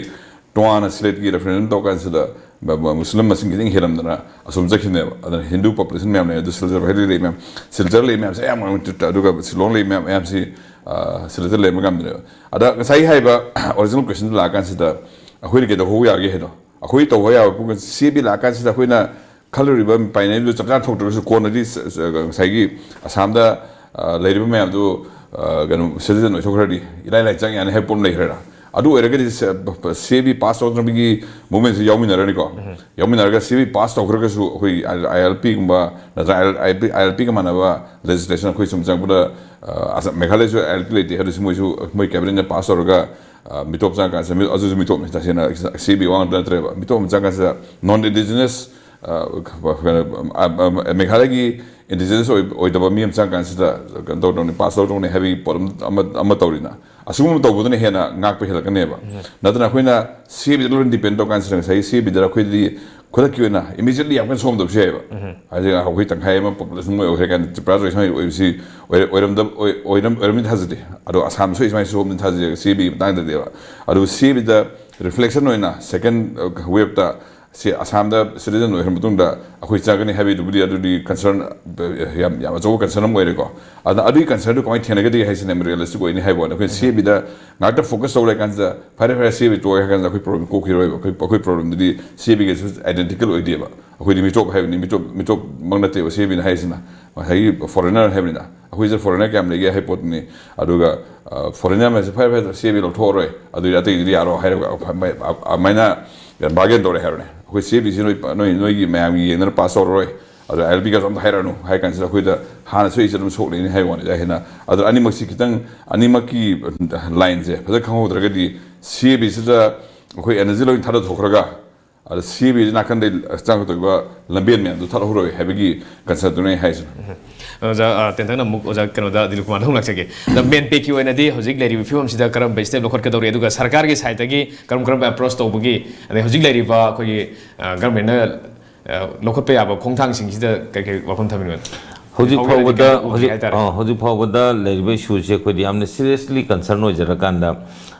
ꯇꯣꯉꯥꯟꯅ ꯁꯤꯂꯦꯠꯀꯤ ꯔꯦꯐꯔꯦꯟꯗꯝ ꯇꯧ ꯀꯥꯟꯁꯤꯗ ꯃ-, ꯃ-, ꯃꯨꯁꯂꯤꯝ ꯃꯁꯤꯡ ꯈꯤꯇꯪ ꯍꯦꯜꯂꯝꯗꯅ ꯑꯁꯣꯝ ꯆꯠꯈꯤꯕꯅꯦꯕ꯫ ꯑꯗꯨꯅ ꯍꯤꯟꯗꯨ ꯄꯣꯄꯨꯂꯦꯁꯟ ꯃꯌꯥꯝ ꯂꯩ꯫ ꯑꯗꯨ ꯁꯤꯜꯆꯔ ꯍꯥꯏꯗꯤ ꯂꯩ ꯃꯌꯥꯝ, ꯁꯤꯜꯆꯔ ꯂꯩ ꯃꯌꯥꯝꯁꯦ ꯑꯌꯥꯝꯕ ꯃꯇꯝꯗ, ꯑꯗꯨꯒ ꯁꯤꯂꯣꯡ ꯂꯩ ꯃꯌꯥꯝ ꯃꯌꯥꯝꯁꯤ, ꯑ, ꯁꯤꯂꯦꯠꯇ ꯂꯩꯔꯝꯕ ꯉꯝꯗ꯭ꯔꯦꯕ꯫ ꯑꯗ ꯉꯁꯥꯏꯒꯤ ꯍꯥꯏꯔꯤꯕ ꯑꯣꯔꯤꯖꯤꯅꯦꯜ ꯀ꯭ꯋꯦꯁꯟꯗ ꯂꯥꯛꯑꯀꯥꯟꯁꯤꯗ ꯑꯩꯈꯣꯏꯅ ꯀꯩꯗꯧꯍꯧꯕ ꯌꯥꯒꯦ ꯍꯥꯏꯗꯣ, ꯑꯩꯈꯣꯏ ꯇꯧꯕ ꯌꯥꯕ ꯄꯨꯡ ꯁꯤ ꯑꯦ ꯕꯤ ꯂꯥꯛꯑꯀꯥꯟꯁꯤꯗ ꯑꯩꯈꯣꯏꯅ ꯈꯜꯂꯨꯔꯤꯕ ꯄꯥꯏꯅꯔꯤꯕ ꯆꯞ ꯆꯥꯅ ꯊꯣꯛꯇ꯭ꯔꯒꯁꯨ ꯀꯣꯟꯅꯗꯤ ꯁ-, ꯁ-, ꯉꯁꯥꯏꯒꯤ ꯑꯁꯥꯝꯗ, ꯑ, ꯂꯩꯔꯤꯕ ꯃꯌꯥꯝꯗꯨ, ꯑ, ꯀꯩꯅꯣ, ꯁꯤꯇꯤꯖꯦꯟ ꯑꯣꯏꯊꯣꯛꯈ꯭ꯔꯗꯤ ꯏꯂꯥꯏ ꯂꯥꯏ ꯆꯪ ꯌꯥꯅꯤ ꯍꯥꯏꯕ ꯄꯣꯠ ꯑꯃ ꯂꯩꯈ꯭ꯔꯦꯅ꯫ ꯑꯗꯨ ꯑꯣꯏꯔꯒꯗꯤ ꯁꯤ ꯑꯦ ꯕꯤ ꯄꯥꯁ ꯇꯧꯗꯅꯕꯒꯤ ꯃꯨꯚꯃꯦꯟꯁꯤ ꯌꯥꯎꯃꯤꯟꯅꯔꯅꯤꯀꯣ꯫ ꯌꯥꯎꯃꯤꯟꯅꯔꯒ ꯁꯤ ꯑꯦ ꯕꯤ ꯄꯥꯁ ꯇꯧꯈ꯭ꯔꯒꯁꯨ ꯑꯩꯈꯣꯏ ꯑꯥꯏ ꯑꯦꯜ ꯄꯤꯒꯨꯝꯕ ꯅꯠꯇ꯭ꯔꯒ ꯑꯥꯏ ꯑꯦꯜ ꯄꯤ, ꯑꯥꯏ ꯑꯦꯜ ꯄꯤꯒ ꯃꯥꯟꯅꯕ ꯂꯦꯖꯤꯁꯂꯦꯁꯟ ꯑꯩꯈꯣꯏ ꯁꯨꯝ ꯆꯪꯉꯛꯄꯗ, ꯑ, ꯑꯁꯥꯝ, ꯃꯦꯘꯥꯂꯌꯁꯨ ꯑꯥꯏ ꯑꯦꯜ ꯄꯤ ꯂꯩꯇꯦ ꯍꯥꯏꯔꯁꯨ ꯃꯣꯏꯁꯨ ꯃꯣꯏ ꯀꯦꯕꯤꯅꯦꯠꯅ ꯄꯥꯁ ꯇꯧꯔꯒ, ꯑ, ꯃꯤꯇꯣꯞ ꯆꯪꯉꯀꯥꯟꯁꯤꯗ, ꯃꯤ-, ꯑꯗꯨꯁꯨ ꯃꯤꯇꯣꯞꯅꯤ, ꯇꯁꯦꯡꯅ ꯁꯤ ꯑꯦ ꯕꯤ ꯋꯥ ꯉꯥꯛꯇ ꯅꯠꯇ꯭ꯔꯦꯕ꯫ ꯃꯤꯇꯣꯞ ꯑꯃ ꯆꯪꯉꯀꯥꯟꯁꯤꯗ ꯅꯣꯟ ꯏꯟꯗꯤꯖꯤꯅꯁ, ꯑ, ꯀꯩꯅꯣ, ꯑ, ꯑ, ꯃꯦꯘꯥꯂꯌꯒꯤ ꯏꯟꯗꯤꯖꯤꯅꯁ ꯑꯣꯏ-, ꯑꯣꯏꯗꯕ ꯃꯤ ꯑꯃ ꯆꯪꯉꯀꯥꯟꯁꯤꯗ ꯀꯩꯅꯣ ꯇꯧꯗꯧꯅꯤ, ꯄꯥꯁ ꯇꯧꯗꯧꯅꯤ ꯍꯥꯏꯕꯒꯤ ꯄꯣꯠ ꯑꯃ, ꯑꯃ, ꯑꯃ ꯇꯧꯔꯤꯅ꯫ ꯑꯁꯤꯒꯨꯝꯕ ꯇꯧꯕꯗꯨꯅ ꯍꯦꯟꯅ ꯉꯥꯛꯄ ꯍꯦꯜꯂꯛꯀꯅꯦꯕ꯫ ꯅꯠꯇꯅ ꯑꯩꯈꯣꯏꯅ ꯁꯤ ꯑꯦ ꯕꯤꯗ ꯂꯣꯏꯅ ꯗꯤꯄꯦꯟ ꯇꯧꯔꯀꯥꯟꯁꯤꯗ ꯉꯁꯥꯏꯒꯤ ꯁꯤ ꯑꯦ ꯕꯤꯗ ꯑꯩꯈꯣꯏꯗꯤ ꯈꯨꯗꯛꯀꯤ ꯑꯣꯏꯅ immediately ꯌꯥꯝ ꯀꯟꯅ ꯁꯣꯛꯑꯝꯗꯕꯁꯨ ꯌꯥꯏꯑꯕ꯫ ꯍꯥꯏꯗꯤ ꯑꯩꯈꯣꯏ ꯇꯪꯈꯥꯏ ꯑꯃ population ꯃꯣꯏ ꯑꯣꯏꯈ꯭ꯔꯦ ꯀꯥꯏꯅ ꯇ꯭ꯔꯤꯄꯨꯔꯥꯁꯨ ꯁꯨꯃꯥꯏꯅ ꯑꯣꯏꯕꯁꯤ ꯑꯣꯏꯔ-, ꯑꯣꯏꯔꯝꯗꯕ-, ꯑꯣꯏ-, ꯑꯣꯏꯔꯝ-, ꯑꯣꯏꯔꯝꯅꯤ ꯊꯥꯖꯗꯦ꯫ ꯑꯗꯣ ꯑꯁꯥꯝꯁꯨ ꯁꯨꯃꯥꯏꯅ ꯁꯣꯛꯑꯝꯅꯤ ꯊꯥꯖꯗꯦ ꯁꯤ ꯑꯦ ꯕꯤꯒꯤ ꯃꯇꯥꯡꯗꯗꯤꯕ꯫ ꯑꯗꯨ ꯁꯤ ꯑꯦ ꯕꯤꯗ reflection ꯑꯣꯏꯅ second waveꯇ ꯁꯤ ꯑꯁꯥꯝꯗ citizen ꯑꯣꯏꯈ꯭ꯔ ꯃꯇꯨꯡꯗ ꯑꯩꯈꯣꯏ ꯆꯪꯒꯅꯤ ꯍꯥꯏꯕꯗꯨꯕꯨꯗꯤ ꯑꯗꯨꯗꯤ concern ꯌꯥꯝ, ꯌꯥꯝ ꯑꯆꯧꯕ concern ꯑꯃ ꯑꯣꯏꯔꯦꯀꯣ꯫ ꯑꯗ ꯑꯗꯨꯒꯤ concernꯗꯨ ꯀꯃꯥꯏꯅ ꯊꯦꯡꯅꯗꯒꯦ ꯍꯥꯏꯁꯤꯅꯦ realistic ꯑꯣꯏꯅꯤ ꯍꯥꯏꯕ ꯋꯥꯅꯤ꯫ ꯑꯩꯈꯣꯏ ꯁꯤ ꯑꯦ ꯕꯤꯗ ꯉꯥꯛꯇ focus ꯇꯧ ꯂꯩꯀꯥꯟꯁꯤꯗ ꯐꯔꯦ ꯐꯔꯦ ꯁꯤ ꯑꯦ ꯕꯤ ꯇꯣꯛꯑꯦ ꯍꯥꯏ ꯀꯥꯟꯗ ꯑꯩꯈꯣꯏ problem ꯀꯣꯛꯈꯤꯔꯣꯏꯕ꯫ ꯑꯩꯈꯣꯏ, ꯑꯩꯈꯣꯏ problemꯗꯨꯗꯤ ꯁꯤ ꯑꯦ ꯕꯤꯒꯁꯨ identical ꯑꯣꯏꯗꯦꯕ꯫ ꯑꯩꯈꯣꯏꯗꯤ ꯃꯤꯇꯣꯞ ꯍꯥꯏꯕꯅꯤ, ꯃꯤꯇꯣꯞ, ꯃꯤꯇꯣꯞꯃꯛ ꯅꯠꯇꯦꯕ ꯁꯤ ꯑꯦ ꯕꯤꯅ ꯍꯥꯏꯔꯤꯁꯤꯅ꯫ ꯉꯁꯥꯏꯒꯤ foreigner ꯍꯥꯏꯕꯅꯤꯅ ꯑꯩꯈꯣꯏꯁꯦ foreigner ꯀꯌꯥꯝ ꯂꯩꯒꯦ ꯍꯥꯏ ꯄꯣꯠꯇꯨꯅꯤ꯫ ꯑꯗꯨꯒ foreigner ꯃꯌꯥꯝꯁꯦ ꯐꯔꯦ ꯐꯔꯦ ꯁꯤ ꯑꯦ ꯕꯤ ꯂꯧꯊꯣꯛꯑꯔꯣꯏ, ꯑꯗꯨꯗꯤ ꯑꯇꯩꯗꯨꯗꯤ ꯌꯥꯔꯣ ꯍꯥꯏꯔꯒ ꯑꯗꯨꯃꯥꯏꯅ bargain ꯇꯧꯔꯦ ꯍꯥꯏꯔꯣꯅꯦ꯫ ꯑꯩꯈꯣꯏ ꯁꯤ ꯑꯦ ꯕꯤꯁꯤ ꯅꯣꯏ, ꯅꯣꯏ, ꯅꯣꯏꯒꯤ ꯃꯌꯥꯝꯒꯤ ꯌꯦꯡꯗꯅ pass ꯇꯧꯔꯔꯣꯏ, ꯑꯗꯣ ꯑꯥꯏ ꯑꯦꯜ ꯄꯤꯒꯁꯨ ꯑꯝꯇ ꯍꯥꯏꯔꯛꯑꯅꯨ ꯍꯥꯏ ꯀꯥꯟꯁꯤꯗ ꯑꯩꯈꯣꯏꯗ ꯍꯥꯟꯅ ꯁꯣꯏꯁꯦ ꯑꯗꯨꯝ ꯁꯣꯛꯂꯛꯏꯅꯤ ꯍꯥꯏꯕ ꯋꯥꯅꯤꯗ꯫ ꯍꯦꯟꯅ ꯑꯗꯣ ꯑꯅꯤꯃꯛꯁꯤ ꯈꯤꯇꯪ, ꯑꯅꯤꯃꯛꯀꯤ lineꯁꯦ ꯐꯖꯅ ꯈꯪꯍꯧꯗ꯭ꯔꯒꯗꯤ ꯁꯤ ꯑꯦ ꯕꯤꯁꯤꯗ ꯑꯩꯈꯣꯏ energy ꯂꯣꯏ ꯊꯥꯗꯊꯣꯛꯈ꯭ꯔꯒ ꯑꯗ ꯁꯤ ꯑꯦ ꯕꯤꯁꯤ ꯅꯥꯀꯟꯗꯩ ꯆꯪꯒꯗꯧꯔꯤꯕ ꯂꯝꯕꯦꯟ ꯃꯌꯥꯝꯗꯣ ꯊꯥꯗꯣꯛꯍꯧꯔꯣꯏ ꯍꯥꯏꯕꯒꯤ concernꯗꯨꯅꯦ ꯑꯩ ꯍꯥꯏꯁꯤꯅ꯫ ꯑꯣꯖꯥ, ꯑ, ꯇꯦꯟꯇꯛꯅ ꯑꯃꯨꯛ ꯑꯣꯖꯥ ꯀꯩꯅꯣꯗ ꯗꯤꯂꯤꯞ ꯀꯨꯃꯥꯔꯗ ꯍꯣꯡꯂꯛꯆꯒꯦ꯫ ꯑꯗ ꯃꯦꯟꯄꯦꯛꯀꯤ ꯑꯣꯏꯅꯗꯤ ꯍꯧꯖꯤꯛ ꯂꯩꯔꯤꯕ ꯐꯤꯕꯝꯁꯤꯗ ꯀꯔꯝꯕ step ꯂꯧꯈꯠꯀꯗꯧꯔꯤ, ꯑꯗꯨꯒ ꯁꯔꯀꯥꯔꯒꯤ sideꯇꯒꯤ ꯀꯔꯝ ꯀꯔꯝꯕ approach ꯇꯧꯕꯒꯤ, ꯑꯗꯩ ꯍꯧꯖꯤꯛ ꯂꯩꯔꯤꯕ ꯑꯩꯈꯣꯏꯒꯤ, ꯑ, governmentꯅ, ꯑ, ꯂꯧꯈꯠꯄ ꯌꯥꯕ ꯈꯣꯡꯊꯥꯡꯁꯤꯡꯁꯤꯗ ꯀꯩ ꯀꯩ ꯋꯥꯐꯝ ꯊꯝꯕꯤꯅꯣ? ꯍꯧꯖꯤꯛ ꯍꯧꯒꯠꯂꯗꯤ ꯐꯥꯎꯕꯗ, ꯀꯩꯅꯣ ꯇꯧꯕ ꯍꯧꯖꯤꯛ, ꯍꯥꯏꯇꯥꯔꯦ꯫ ꯑ, ꯍꯧꯖꯤꯛ ꯐꯥꯎꯕꯗ ꯂꯩꯔꯤꯕ issueꯁꯦ ꯑꯩꯈꯣꯏꯗꯤ ꯌꯥꯝꯅ seriously concern ꯑꯣꯏꯖꯔꯀꯥꯟꯗ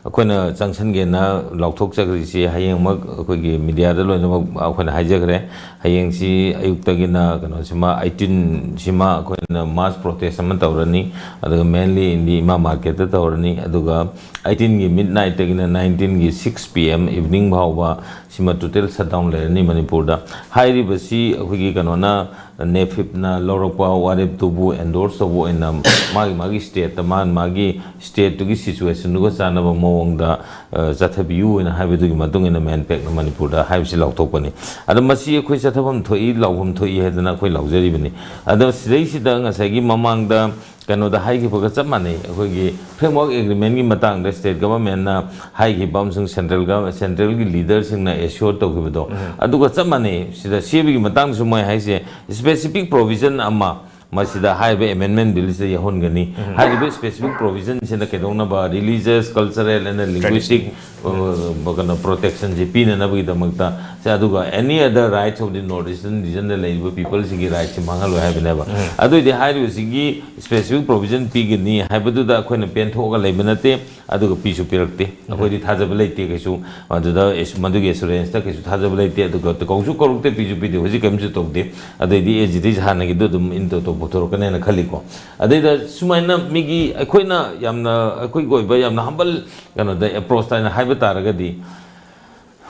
ꯑꯩꯈꯣꯏꯅ ꯆꯪꯁꯟꯒꯦꯅ ꯂꯥꯎꯊꯣꯛꯆꯈ꯭ꯔꯤꯁꯤ ꯍꯌꯦꯡꯃꯛ ꯑꯩꯈꯣꯏꯒꯤ mediaꯗ ꯂꯣꯏꯅꯃꯛ ꯑꯩꯈꯣꯏꯅ ꯍꯥꯏꯖꯈ꯭ꯔꯦ꯫ ꯍꯌꯦꯡꯁꯤ ꯑꯌꯨꯛꯇꯒꯤꯅ ꯀꯩꯅꯣꯁꯤꯃ, eighteenꯁꯤꯃ ꯑꯩꯈꯣꯏꯅ mass protest ꯑꯃ ꯇꯧꯔꯅꯤ, ꯑꯗꯨꯒ mainly in the ꯏꯃꯥ marketꯇ ꯇꯧꯔꯅꯤ, ꯑꯗꯨꯒ eighteenꯒꯤ midnightꯇꯒꯤꯅ nineteenꯒꯤ six P M evening ꯐꯥꯎꯕ ꯁꯤꯃ total shutdown ꯂꯩꯔꯅꯤ ꯃꯅꯤꯄꯨꯔꯗ꯫ ꯍꯥꯏꯔꯤꯕꯁꯤ ꯑꯩꯈꯣꯏꯒꯤ ꯀꯩꯅꯣꯅ, ꯅꯦꯐꯤꯞꯅ ꯂꯧꯔꯛꯄ ꯋꯥꯔꯦꯞꯇꯨꯕꯨ endorse ꯇꯧꯕ ꯑꯣꯏꯅ ꯃꯥꯒꯤ ꯃꯥꯒꯤ stateꯇ ꯃꯥꯒꯤ ꯃꯥꯒꯤ stateꯇꯨꯒꯤ situationꯗꯨꯒ ꯆꯥꯟꯅꯕ ꯃꯑꯣꯡꯗ, ꯑ, ꯆꯠꯊꯕꯤꯌꯨ ꯍꯥꯏꯅ ꯍꯥꯏꯕꯗꯨꯒꯤ ꯃꯇꯨꯡ ꯏꯟꯅ ꯃꯦꯟꯄꯦꯛꯅ ꯃꯅꯤꯄꯨꯔꯗ ꯍꯥꯏꯕꯁꯤ ꯂꯥꯎꯊꯣꯛꯄꯅꯤ꯫ ꯑꯗꯣ ꯃꯁꯤ ꯑꯩꯈꯣꯏ ꯆꯠꯊꯐꯝ ꯊꯣꯛꯏ, ꯂꯥꯎꯐꯝ ꯊꯣꯛꯏ ꯍꯥꯏꯗꯅ ꯑꯩꯈꯣꯏ ꯂꯥꯎꯖꯔꯤꯕꯅꯤ꯫ ꯑꯗꯣ ꯁꯤꯗꯩꯁꯤꯗ ꯉꯁꯥꯏꯒꯤ ꯃꯃꯥꯡꯗ ꯀꯩꯅꯣꯗ ꯍꯥꯏꯈꯤꯕꯒ ꯆꯞ ꯃꯥꯟꯅꯩ꯫ ꯑꯩꯈꯣꯏꯒꯤ framework agreementꯀꯤ ꯃꯇꯥꯡꯗ state governmentꯅ ꯍꯥꯏꯈꯤꯕ ꯑꯃꯁꯨꯡ central gov-, centralꯒꯤ leaderꯁꯤꯡꯅ assure ꯇꯧꯈꯤꯕꯗꯣ, ꯑꯗꯨꯒ ꯆꯞ ꯃꯥꯟꯅꯩ꯫ ꯁꯤꯗ ꯁꯤ ꯑꯦ ꯕꯤꯒꯤ ꯃꯇꯥꯡꯗꯁꯨ ꯃꯣꯏ ꯍꯥꯏꯁꯦ specific provision ꯑꯃ ꯃꯁꯤꯗ ꯍꯥꯏꯔꯤꯕ ꯑꯦꯃꯦꯟꯃꯦꯟ ꯕꯤꯜꯁꯤꯗ ꯌꯥꯎꯍꯟꯒꯅꯤ꯫ ꯍꯥꯏꯔꯤꯕ ꯁ꯭ꯄꯦꯁꯤꯐꯤꯛ ꯄ꯭ꯔꯣꯚꯤꯖꯟꯁꯤꯅ ꯀꯩꯗꯧꯅꯕ, ꯔꯤꯂꯤꯖꯁ, ꯀꯜꯆꯔꯦꯜ ꯑꯦꯟ ꯂꯤꯡꯒ꯭ꯋꯤꯁꯇꯤꯛ ꯀꯩꯅꯣ ꯄ꯭ꯔꯣꯇꯦꯛꯁꯟꯁꯤ ꯄꯤꯅꯅꯕꯒꯤꯗꯃꯛꯇ꯫ ꯁꯦ, ꯑꯗꯨꯒ any other rights of the North Eastern regionꯗ ꯂꯩꯔꯤꯕ ꯄꯤꯄꯜꯁꯤꯒꯤ ꯔꯥꯏꯠꯁꯤ ꯃꯥꯡꯍꯜꯂꯣꯏ ꯍꯥꯏꯕꯅꯦꯕ꯫ ꯑꯗꯨꯑꯣꯏꯗꯤ ꯍꯥꯏꯔꯤꯕꯁꯤꯒꯤ ꯁ꯭ꯄꯦꯁꯤꯐꯤꯛ ꯄ꯭ꯔꯣꯚꯤꯖꯟ ꯄꯤꯒꯅꯤ ꯍꯥꯏꯕꯗꯨꯗ ꯑꯩꯈꯣꯏꯅ ꯄꯦꯟꯊꯣꯛꯑꯒ ꯂꯩꯕ ꯅꯠꯇꯦ꯫ ꯑꯗꯨꯒ ꯄꯤꯁꯨ ꯄꯤꯔꯛꯇꯦ꯫ ꯑꯩꯈꯣꯏꯗꯤ ꯊꯥꯖꯕ ꯂꯩꯇꯦ ꯀꯩꯁꯨ꯫ ꯑꯗꯨꯗ ꯑꯦꯁ-, ꯃꯗꯨꯒꯤ ꯑꯦꯁꯨꯔꯦꯟꯁꯇ ꯀꯩꯁꯨ ꯊꯥꯖꯕ ꯂꯩꯇꯦ꯫ ꯑꯗꯨꯒ ꯀꯧꯁꯨ ꯀꯧꯔꯛꯇꯦ, ꯄꯤꯁꯨ ꯄꯤꯗꯦ꯫ ꯍꯧꯖꯤꯛ ꯀꯔꯤꯝꯁꯨ ꯇꯧꯗꯦ꯫ ꯑꯗꯩꯗꯤ ꯑꯦꯖꯤꯇꯤꯁ ꯍꯥꯟꯅꯒꯤꯗꯣ ꯑꯗꯨꯝ ꯏꯟ ꯇꯧ ꯇꯧ ꯄꯨꯊꯣꯔꯛꯀꯅꯦꯅ ꯈꯜꯂꯤꯀꯣ꯫ ꯑꯗꯩꯗ ꯁꯨꯃꯥꯏꯅ ꯃꯤꯒꯤ, ꯑꯩꯈꯣꯏꯅ ꯌꯥꯝꯅ, ꯑꯩꯈꯣꯏꯒꯤ ꯑꯣꯏꯕ ꯌꯥꯝꯅ ꯍꯝꯕꯜ ꯀꯩꯅꯣꯗ ꯑꯦꯄ꯭ꯔꯣꯆꯇ ꯑꯩꯅ ꯍꯥꯏꯕ ꯇꯥꯔꯒꯗꯤ,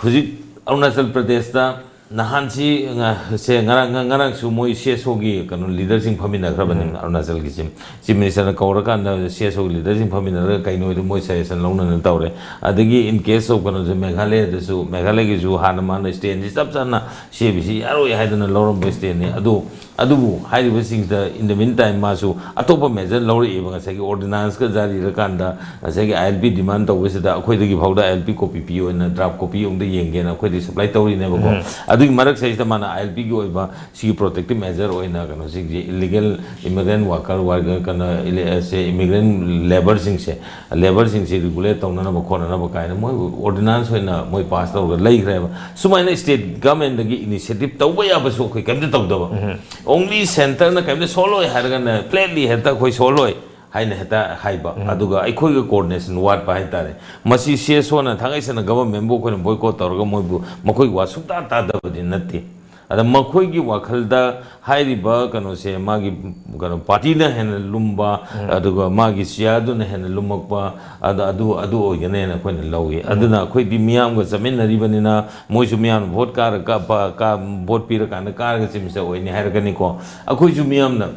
ꯍꯧꯖꯤꯛ ꯑꯔꯨꯅꯥꯆꯜ ꯄ꯭ꯔꯗꯦꯁꯇ ꯅꯍꯥꯟꯁꯤ ꯉ-, ꯁꯦ ꯉꯔꯥꯡ, ꯉ-, ꯉꯔꯥꯡꯁꯨ ꯃꯣꯏ ꯁꯤ ꯑꯦꯁ ꯑꯣꯒꯤ ꯀꯩꯅꯣ ꯂꯤꯗꯔꯁꯤꯡ ꯐꯝꯃꯤꯟꯅꯈ꯭ꯔꯕꯅꯤ꯫ ꯑꯔꯨꯅꯥꯆꯜꯒꯤꯁꯤ ꯆꯤꯐ ꯃꯤꯅꯤꯁꯇꯔꯅ ꯀꯧꯔꯀꯥꯟꯗ ꯁꯤ ꯑꯦꯁ ꯑꯣꯒꯤ ꯂꯤꯗꯔꯁꯤꯡ ꯐꯝꯃꯤꯟꯅꯔꯒ ꯀꯩꯅꯣꯗꯣ ꯃꯣꯏ ꯁꯖꯦꯁꯟ ꯂꯧꯅꯅ ꯇꯧꯔꯦ꯫ ꯑꯗꯒꯤ in case of ꯀꯩꯅꯣꯁꯦ ꯃꯦꯘꯥꯂꯌꯗꯁꯨ, ꯃꯦꯘꯥꯂꯌꯒꯤꯁꯨ ꯍꯥꯟꯅ ꯃꯥꯅ ꯁ꯭ꯇꯦꯟꯁꯤ ꯆꯞ ꯆꯥꯅ ꯁꯤ ꯑꯦ ꯕꯤ ꯁꯤ ꯌꯥꯔꯣꯏ ꯍꯥꯏꯗꯅ ꯂꯧꯔꯝꯕ ꯁ꯭ꯇꯦꯟꯅꯤ꯫ ꯑꯗꯨ ꯑꯗꯨꯕꯨ ꯍꯥꯏꯔꯤꯕꯁꯤꯡꯁꯤꯗ in the meantime ꯃꯥꯁꯨ ꯑꯇꯣꯞꯄ ꯃꯦꯖꯔ ꯂꯧꯔꯛꯑꯦꯕ꯫ ꯉꯁꯥꯏꯒꯤ ꯑꯣꯔꯗꯤꯅꯥꯟꯁꯀ ꯖꯥꯔꯤꯔꯀꯥꯟꯗ ꯉꯁꯥꯏꯒꯤ ꯑꯥꯏ ꯑꯦꯜ ꯄꯤ ꯗꯤꯃꯥꯟ ꯇꯧꯕꯁꯤꯗ ꯑꯩꯈꯣꯏꯗꯒꯤ ꯐꯥꯎꯗ ꯑꯥꯏ ꯑꯦꯜ ꯄꯤ ꯀꯣꯄꯤ ꯄꯤꯌꯣꯅ, ꯗ꯭ꯔꯥꯐ ꯀꯣꯄꯤ ꯑꯃꯗ ꯌꯦꯡꯒꯦꯅ ꯑꯩꯈꯣꯏꯗꯤ ꯁꯄ꯭ꯂꯥꯏ ꯇꯧꯔꯤꯅꯦꯕꯀꯣ꯫ ꯑꯗꯨꯒꯤ ꯃꯔꯛꯁꯤꯗꯩꯁꯤꯗ ꯃꯥꯅ ꯑꯥꯏ ꯑꯦꯜ ꯄꯤꯒꯤ ꯑꯣꯏꯕ ꯁꯤꯒꯤ ꯄ꯭ꯔꯣꯇꯦꯛꯇꯤꯞ ꯃꯦꯖꯔ ꯑꯣꯏꯅ ꯀꯩꯅꯣꯁꯤꯡꯁꯦ, ꯏꯂꯤꯒꯦꯜ ꯏꯃꯤꯒ꯭ꯔꯦꯟ ꯋꯥꯀꯔ, ꯋꯥꯔꯀꯔ ꯀꯩꯅꯣ, ꯁꯦ ꯏꯃꯤꯒ꯭ꯔꯦꯟ ꯂꯦꯕꯔꯁꯤꯡꯁꯦ, ꯂꯦꯕꯔꯁꯤꯡꯁꯦ ꯔꯤꯒꯨꯂꯦꯠ ꯇꯧꯅꯅꯕ ꯈꯣꯠꯅꯅꯕ ꯀꯥꯏꯅ ꯃꯣꯏ ꯑꯣꯔꯗꯤꯅꯥꯟꯁ ꯑꯣꯏꯅ ꯃꯣꯏ ꯄꯥꯁ ꯇꯧꯔꯒ ꯂꯩꯈ꯭ꯔꯦꯕ꯫ ꯁꯨꯃꯥꯏꯅ ꯁ꯭ꯇꯦꯠ ꯒꯚꯔꯟꯃꯦꯟꯗꯒꯤ ꯏꯅꯤꯁꯤꯌꯦꯇꯤꯞ ꯇꯧꯕ ꯌꯥꯕꯁꯨ ꯑꯩꯈꯣꯏ ꯀꯩꯝꯇ ꯇꯧꯗꯕ꯫ Only centreꯅ ꯀꯩꯝꯇ ꯁꯣꯜꯂꯣꯏ ꯍꯥꯏꯔꯒꯅ ꯐ꯭ꯂꯦꯠꯂꯤ ꯍꯦꯛꯇ ꯑꯩꯈꯣꯏ ꯁꯣꯜꯂꯣꯏ ꯍꯥꯏꯅ ꯍꯦꯛꯇ ꯍꯥꯏꯕ꯫ ꯑꯗꯨꯒ ꯑꯩꯈꯣꯏꯒ ꯀꯣꯑꯣꯔꯗꯤꯅꯦꯁꯟ ꯋꯥꯠꯄ ꯍꯥꯏꯇꯥꯔꯦ꯫ ꯃꯁꯤ ꯁꯤ ꯑꯦꯁ ꯑꯣꯅ ꯊꯥꯡꯒꯩ ꯁꯦꯡꯅ ꯒꯚꯔꯟꯃꯦꯟꯕꯨ ꯑꯩꯈꯣꯏꯅ ꯕꯣꯏꯀꯣꯠ ꯇꯧꯔꯒ ꯃꯣꯏꯕꯨ, ꯃꯈꯣꯏꯒꯤ ꯋꯥ ꯁꯨꯡꯇꯥ ꯇꯥꯗꯕꯗꯤ ꯅꯠꯇꯦ꯫ ꯑꯗ ꯃꯈꯣꯏꯒꯤ ꯋꯥꯈꯜꯗ ꯍꯥꯏꯔꯤꯕ ꯀꯩꯅꯣꯁꯦ ꯃꯥꯒꯤ ꯀꯩꯅꯣ ꯄꯥꯔꯇꯤꯅ ꯍꯦꯟꯅ ꯂꯨꯝꯕ, ꯑꯗꯨꯒ ꯃꯥꯒꯤ ꯆꯤꯌꯥꯔꯗꯨꯅ ꯍꯦꯟꯅ ꯂꯨꯝꯃꯛꯄ, ꯑꯗ ꯑꯗꯨ, ꯑꯗꯨ ꯑꯣꯏꯒꯅꯦꯅ ꯑꯩꯈꯣꯏꯅ ꯂꯧꯏ꯫ ꯑꯗꯨꯅ ꯑꯩꯈꯣꯏꯗꯤ ꯃꯤꯌꯥꯝꯒ ꯆꯠꯃꯤꯟꯅꯔꯤꯕꯅꯤꯅ ꯃꯣꯏꯁꯨ ꯃꯤꯌꯥꯝꯅ ꯚꯣꯠ ꯀꯥꯔ-, ꯀꯥ-, ꯄ-, ꯀꯥ-, ꯚꯣꯠ ꯄꯤꯔꯀꯥꯟꯗ ꯀꯥꯔꯒ ꯆꯤꯐ ꯃꯤꯅꯤꯁꯇꯔ ꯑꯣꯏꯅꯤ ꯍꯥꯏꯔꯛꯀꯅꯤꯀꯣ꯫ ꯑꯩꯈꯣꯏꯁꯨ ꯃꯤꯌꯥꯝꯅ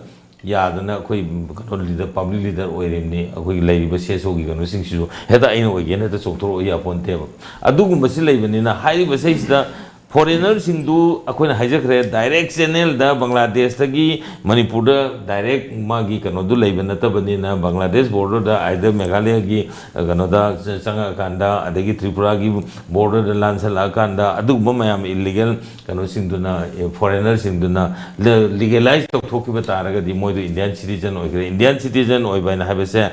ꯌꯥꯗꯅ ꯑꯩꯈꯣꯏ ꯀꯩꯅꯣ ꯂꯤꯗꯔ, ꯄꯕ꯭ꯂꯤꯛ ꯂꯤꯗꯔ ꯑꯣꯏꯔꯤꯕꯅꯤ꯫ ꯑꯩꯈꯣꯏꯒꯤ ꯂꯩꯔꯤꯕ ꯁꯤ ꯑꯦꯁ ꯑꯣꯒꯤ ꯀꯩꯅꯣꯁꯤꯡꯁꯤꯁꯨ ꯍꯦꯛꯇ ꯑꯩꯅ ꯑꯣꯏꯒꯦꯅ ꯍꯦꯛꯇ ꯆꯣꯡꯊꯣꯔꯛꯑꯣ ꯌꯥꯄꯣꯟꯇꯦꯕ꯫ ꯑꯗꯨꯒꯨꯝꯕꯁꯤ ꯂꯩꯕꯅꯤꯅ ꯍꯥꯏꯔꯤꯕꯁꯤꯗꯩꯁꯤꯗ ꯐꯣꯔꯦꯅꯔꯁꯤꯡꯗꯨ ꯑꯩꯈꯣꯏꯅ ꯍꯥꯏꯖꯈ꯭ꯔꯦ, ꯗꯥꯏꯔꯦꯛ ꯆꯦꯅꯦꯜꯗ ꯕꯪꯒ꯭ꯂꯥꯗꯦꯁꯇꯒꯤ ꯃꯅꯤꯄꯨꯔꯗ ꯗꯥꯏꯔꯦꯛ ꯃꯥꯒꯤ ꯀꯩꯅꯣꯗꯨ ꯂꯩꯕ ꯅꯠꯇꯕꯅꯤꯅ, ꯕꯪꯒ꯭ꯂꯥꯗꯦꯁ ꯕꯣꯔꯗꯔꯗ ꯑꯥꯏꯗꯔ ꯃꯦꯘꯥꯂꯌꯒꯤ ꯀꯩꯅꯣꯗ ꯆꯪꯉꯛꯑꯀꯥꯟꯗ, ꯑꯗꯒꯤ ꯇ꯭ꯔꯤꯄꯨꯔꯥꯒꯤ ꯕꯣꯔꯗꯔꯗ ꯂꯥꯟꯁꯜꯂꯛꯑꯀꯥꯟꯗ, ꯑꯗꯨꯒꯨꯝꯕ ꯃꯌꯥꯝ ꯏꯜꯂꯤꯒꯦꯜ ꯀꯩꯅꯣꯁꯤꯡꯗꯨꯅ, ꯐꯣꯔꯦꯅꯔꯁꯤꯡꯗꯨꯅ ꯂꯤꯒꯦꯂꯥꯏꯁ ꯇꯧꯊꯣꯛꯈꯤꯕ ꯇꯥꯔꯒꯗꯤ ꯃꯣꯏꯗꯣ ꯏꯟꯗꯤꯌꯥꯟ ꯁꯤꯇꯤꯖꯟ ꯑꯣꯏꯈ꯭ꯔꯦ꯫ ꯏꯟꯗꯤꯌꯥꯟ ꯁꯤꯇꯤꯖꯟ ꯑꯣꯏꯕ ꯍꯥꯏꯅ ꯍꯥꯏꯕꯁꯦ,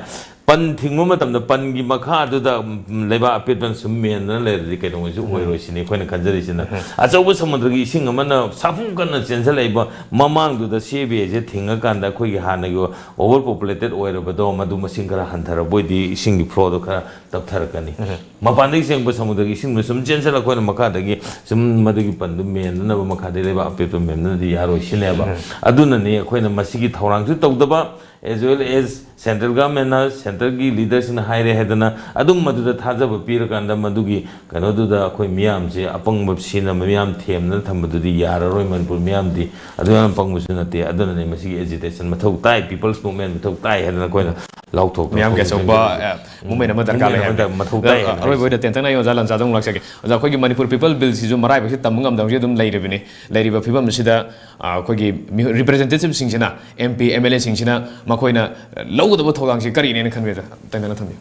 ꯄꯟ ꯊꯤꯡꯕ ꯃꯇꯝꯗ ꯄꯟꯒꯤ ꯃꯈꯥꯗꯨꯗ, ꯎꯝ, ꯂꯩꯕꯥꯛ ꯑꯄꯦꯠꯄꯅ ꯁꯨꯝ ꯃꯦꯟꯗꯅ ꯂꯩꯔꯗꯤ ꯀꯩꯗꯧꯉꯩꯁꯨ ꯑꯣꯏꯔꯣꯏ ꯁꯤꯅꯤ ꯑꯩꯈꯣꯏꯅ ꯈꯟꯖꯔꯤꯁꯤꯅ꯫ ꯑꯆꯧꯕ ꯁꯃꯨꯗ꯭ꯔꯒꯤ ꯏꯁꯤꯡ ꯑꯃꯅ ꯁꯥꯐꯨ ꯀꯟꯅ ꯆꯦꯟꯁꯤꯜꯂꯛꯏꯕ ꯃꯃꯥꯡꯗꯨꯗ ꯁꯤ ꯑꯦ ꯕꯤ ꯑꯦꯁꯦ ꯊꯤꯡꯉꯀꯥꯟꯗ ꯑꯩꯈꯣꯏꯒꯤ ꯍꯥꯟꯅꯒꯤ ꯑꯣꯚꯔ ꯄꯣꯄꯨꯂꯦꯇꯦꯠ ꯑꯣꯏꯔꯕꯗꯣ ꯃꯗꯨ ꯃꯁꯤꯡ ꯈꯔ ꯍꯟꯊꯔꯕ ꯑꯣꯏꯗꯤ ꯏꯁꯤꯡꯒꯤ ꯐ꯭ꯂꯣꯗꯣ ꯈꯔ ꯇꯞꯊꯔꯛꯀꯅꯤ꯫ ꯃꯄꯥꯟꯗꯒꯤ ꯆꯦꯟꯕ ꯁꯃꯨꯗ꯭ꯔꯒꯤ ꯏꯁꯤꯡꯗꯣ ꯁꯨꯝ ꯆꯦꯟꯁꯤꯜꯂꯛꯄ ꯑꯣꯏꯅ ꯃꯈꯥꯗꯒꯤ ꯁꯨꯝ ꯃꯗꯨꯒꯤ ꯄꯟꯗꯨ ꯃꯦꯟꯗꯅꯕ ꯃꯈꯥꯗꯒꯤ ꯂꯩꯕꯥꯛ ꯑꯄꯦꯠꯄ ꯃꯦꯟꯗꯅꯗꯤ ꯌꯥꯔꯣꯏ ꯁꯤꯅꯦꯕ꯫ ꯑꯗꯨꯅꯅꯤ ꯑꯩꯈꯣꯏꯅ ꯃꯁꯤꯒꯤ ꯊꯧꯔꯥꯡꯁꯨ ꯇꯧꯗꯕ, as well as central government ꯅ, ꯁꯦꯟꯇꯔꯒꯤ ꯂꯤꯗꯔꯁꯤꯡꯅ ꯍꯥꯏꯔꯦ ꯍꯥꯏꯗꯅ ꯑꯗꯨꯝ ꯃꯗꯨꯗ ꯊꯥꯖꯕ ꯄꯤꯔꯀꯥꯟꯗ ꯃꯗꯨꯒꯤ ꯀꯩꯅꯣꯗꯨꯗ ꯑꯩꯈꯣꯏ ꯃꯤꯌꯥꯝꯁꯦ ꯑꯄꯪꯕ ꯁꯤꯅ ꯃꯤꯌꯥꯝ ꯊꯦꯝꯗꯅ ꯊꯝꯕꯗꯨꯗꯤ ꯌꯥꯔꯔꯣꯏ꯫ ꯃꯅꯤꯄꯨꯔ ꯃꯤꯌꯥꯝꯗꯤ ꯑꯗꯨ ꯌꯥꯝ ꯄꯪꯕꯁꯨ ꯅꯠꯇꯦ꯫ ꯑꯗꯨꯅꯅꯦ ꯃꯁꯤꯒꯤ ꯑꯦꯖꯤꯇꯦꯁꯟ ꯃꯊꯧ ꯇꯥꯏ, ꯄꯤꯄꯜꯁ ꯃꯨꯚꯃꯦꯟ ꯃꯊꯧ ꯇꯥꯏ ꯍꯥꯏꯗꯅ ꯑꯩꯈꯣꯏꯅ ꯂꯥꯎꯊꯣꯛꯇꯅ ꯃꯤꯌꯥꯝꯒꯤ ꯑꯆꯧꯕ, ꯈꯣꯡꯖꯪ ꯑ, ꯃꯨꯚꯃꯦꯟ ꯑꯃ ꯗꯔꯀꯥꯔ ꯂꯩ ꯃꯨꯚꯃꯦꯟ ꯍꯥꯏꯕꯅꯤ꯫ ꯑꯃ ꯃꯊꯧ ꯑꯗꯣ, ꯇꯥꯏ ꯑ, ꯍꯥꯏꯕꯅꯤ꯫ ꯑꯔꯣꯏꯕ ꯑꯣꯏꯅ ꯇꯦꯟꯇꯛꯅ ꯑꯩ ꯑꯣꯖꯥ ꯂꯟꯆꯥꯗ ꯑꯃꯨꯛ ꯂꯥꯛꯆꯒꯦ꯫ ꯑꯣꯖꯥ, ꯑꯩꯈꯣꯏꯒꯤ ꯃꯅꯤꯄꯨꯔ ꯄꯤꯄꯜ ꯕꯤꯜꯁꯤꯁꯨ ꯃꯔꯥꯏꯕꯛꯁꯤ ꯇꯝꯕ ꯉꯝꯗꯕꯁꯤ ꯑꯗꯨꯝ ꯂꯩꯔꯤꯕꯅꯤ꯫ ꯂꯩꯔꯤꯕ ꯐꯤꯕꯝ ꯑꯁꯤꯗ, ꯑ, ꯑꯩꯈꯣꯏꯒꯤ ꯃꯤꯍꯨ-, ꯔꯤꯄ꯭ꯔꯖꯦꯟꯇꯦꯇꯤꯚꯁꯤꯡꯁꯤꯅ, ꯑꯦꯝ ꯄꯤ, ꯑꯦꯝ ꯑꯦꯜ ꯑꯦꯁꯤꯡꯁꯤꯅ ꯃꯈꯣꯏꯅ ꯂꯧꯒꯗꯕ ꯊꯧꯗꯥꯡꯁꯤ ꯀꯔꯤꯅꯦꯅ ꯈꯟꯕꯤꯕ꯭ꯔꯥ? ꯇꯦꯟꯇꯛꯅ ꯊꯝꯕꯤꯌꯨ꯫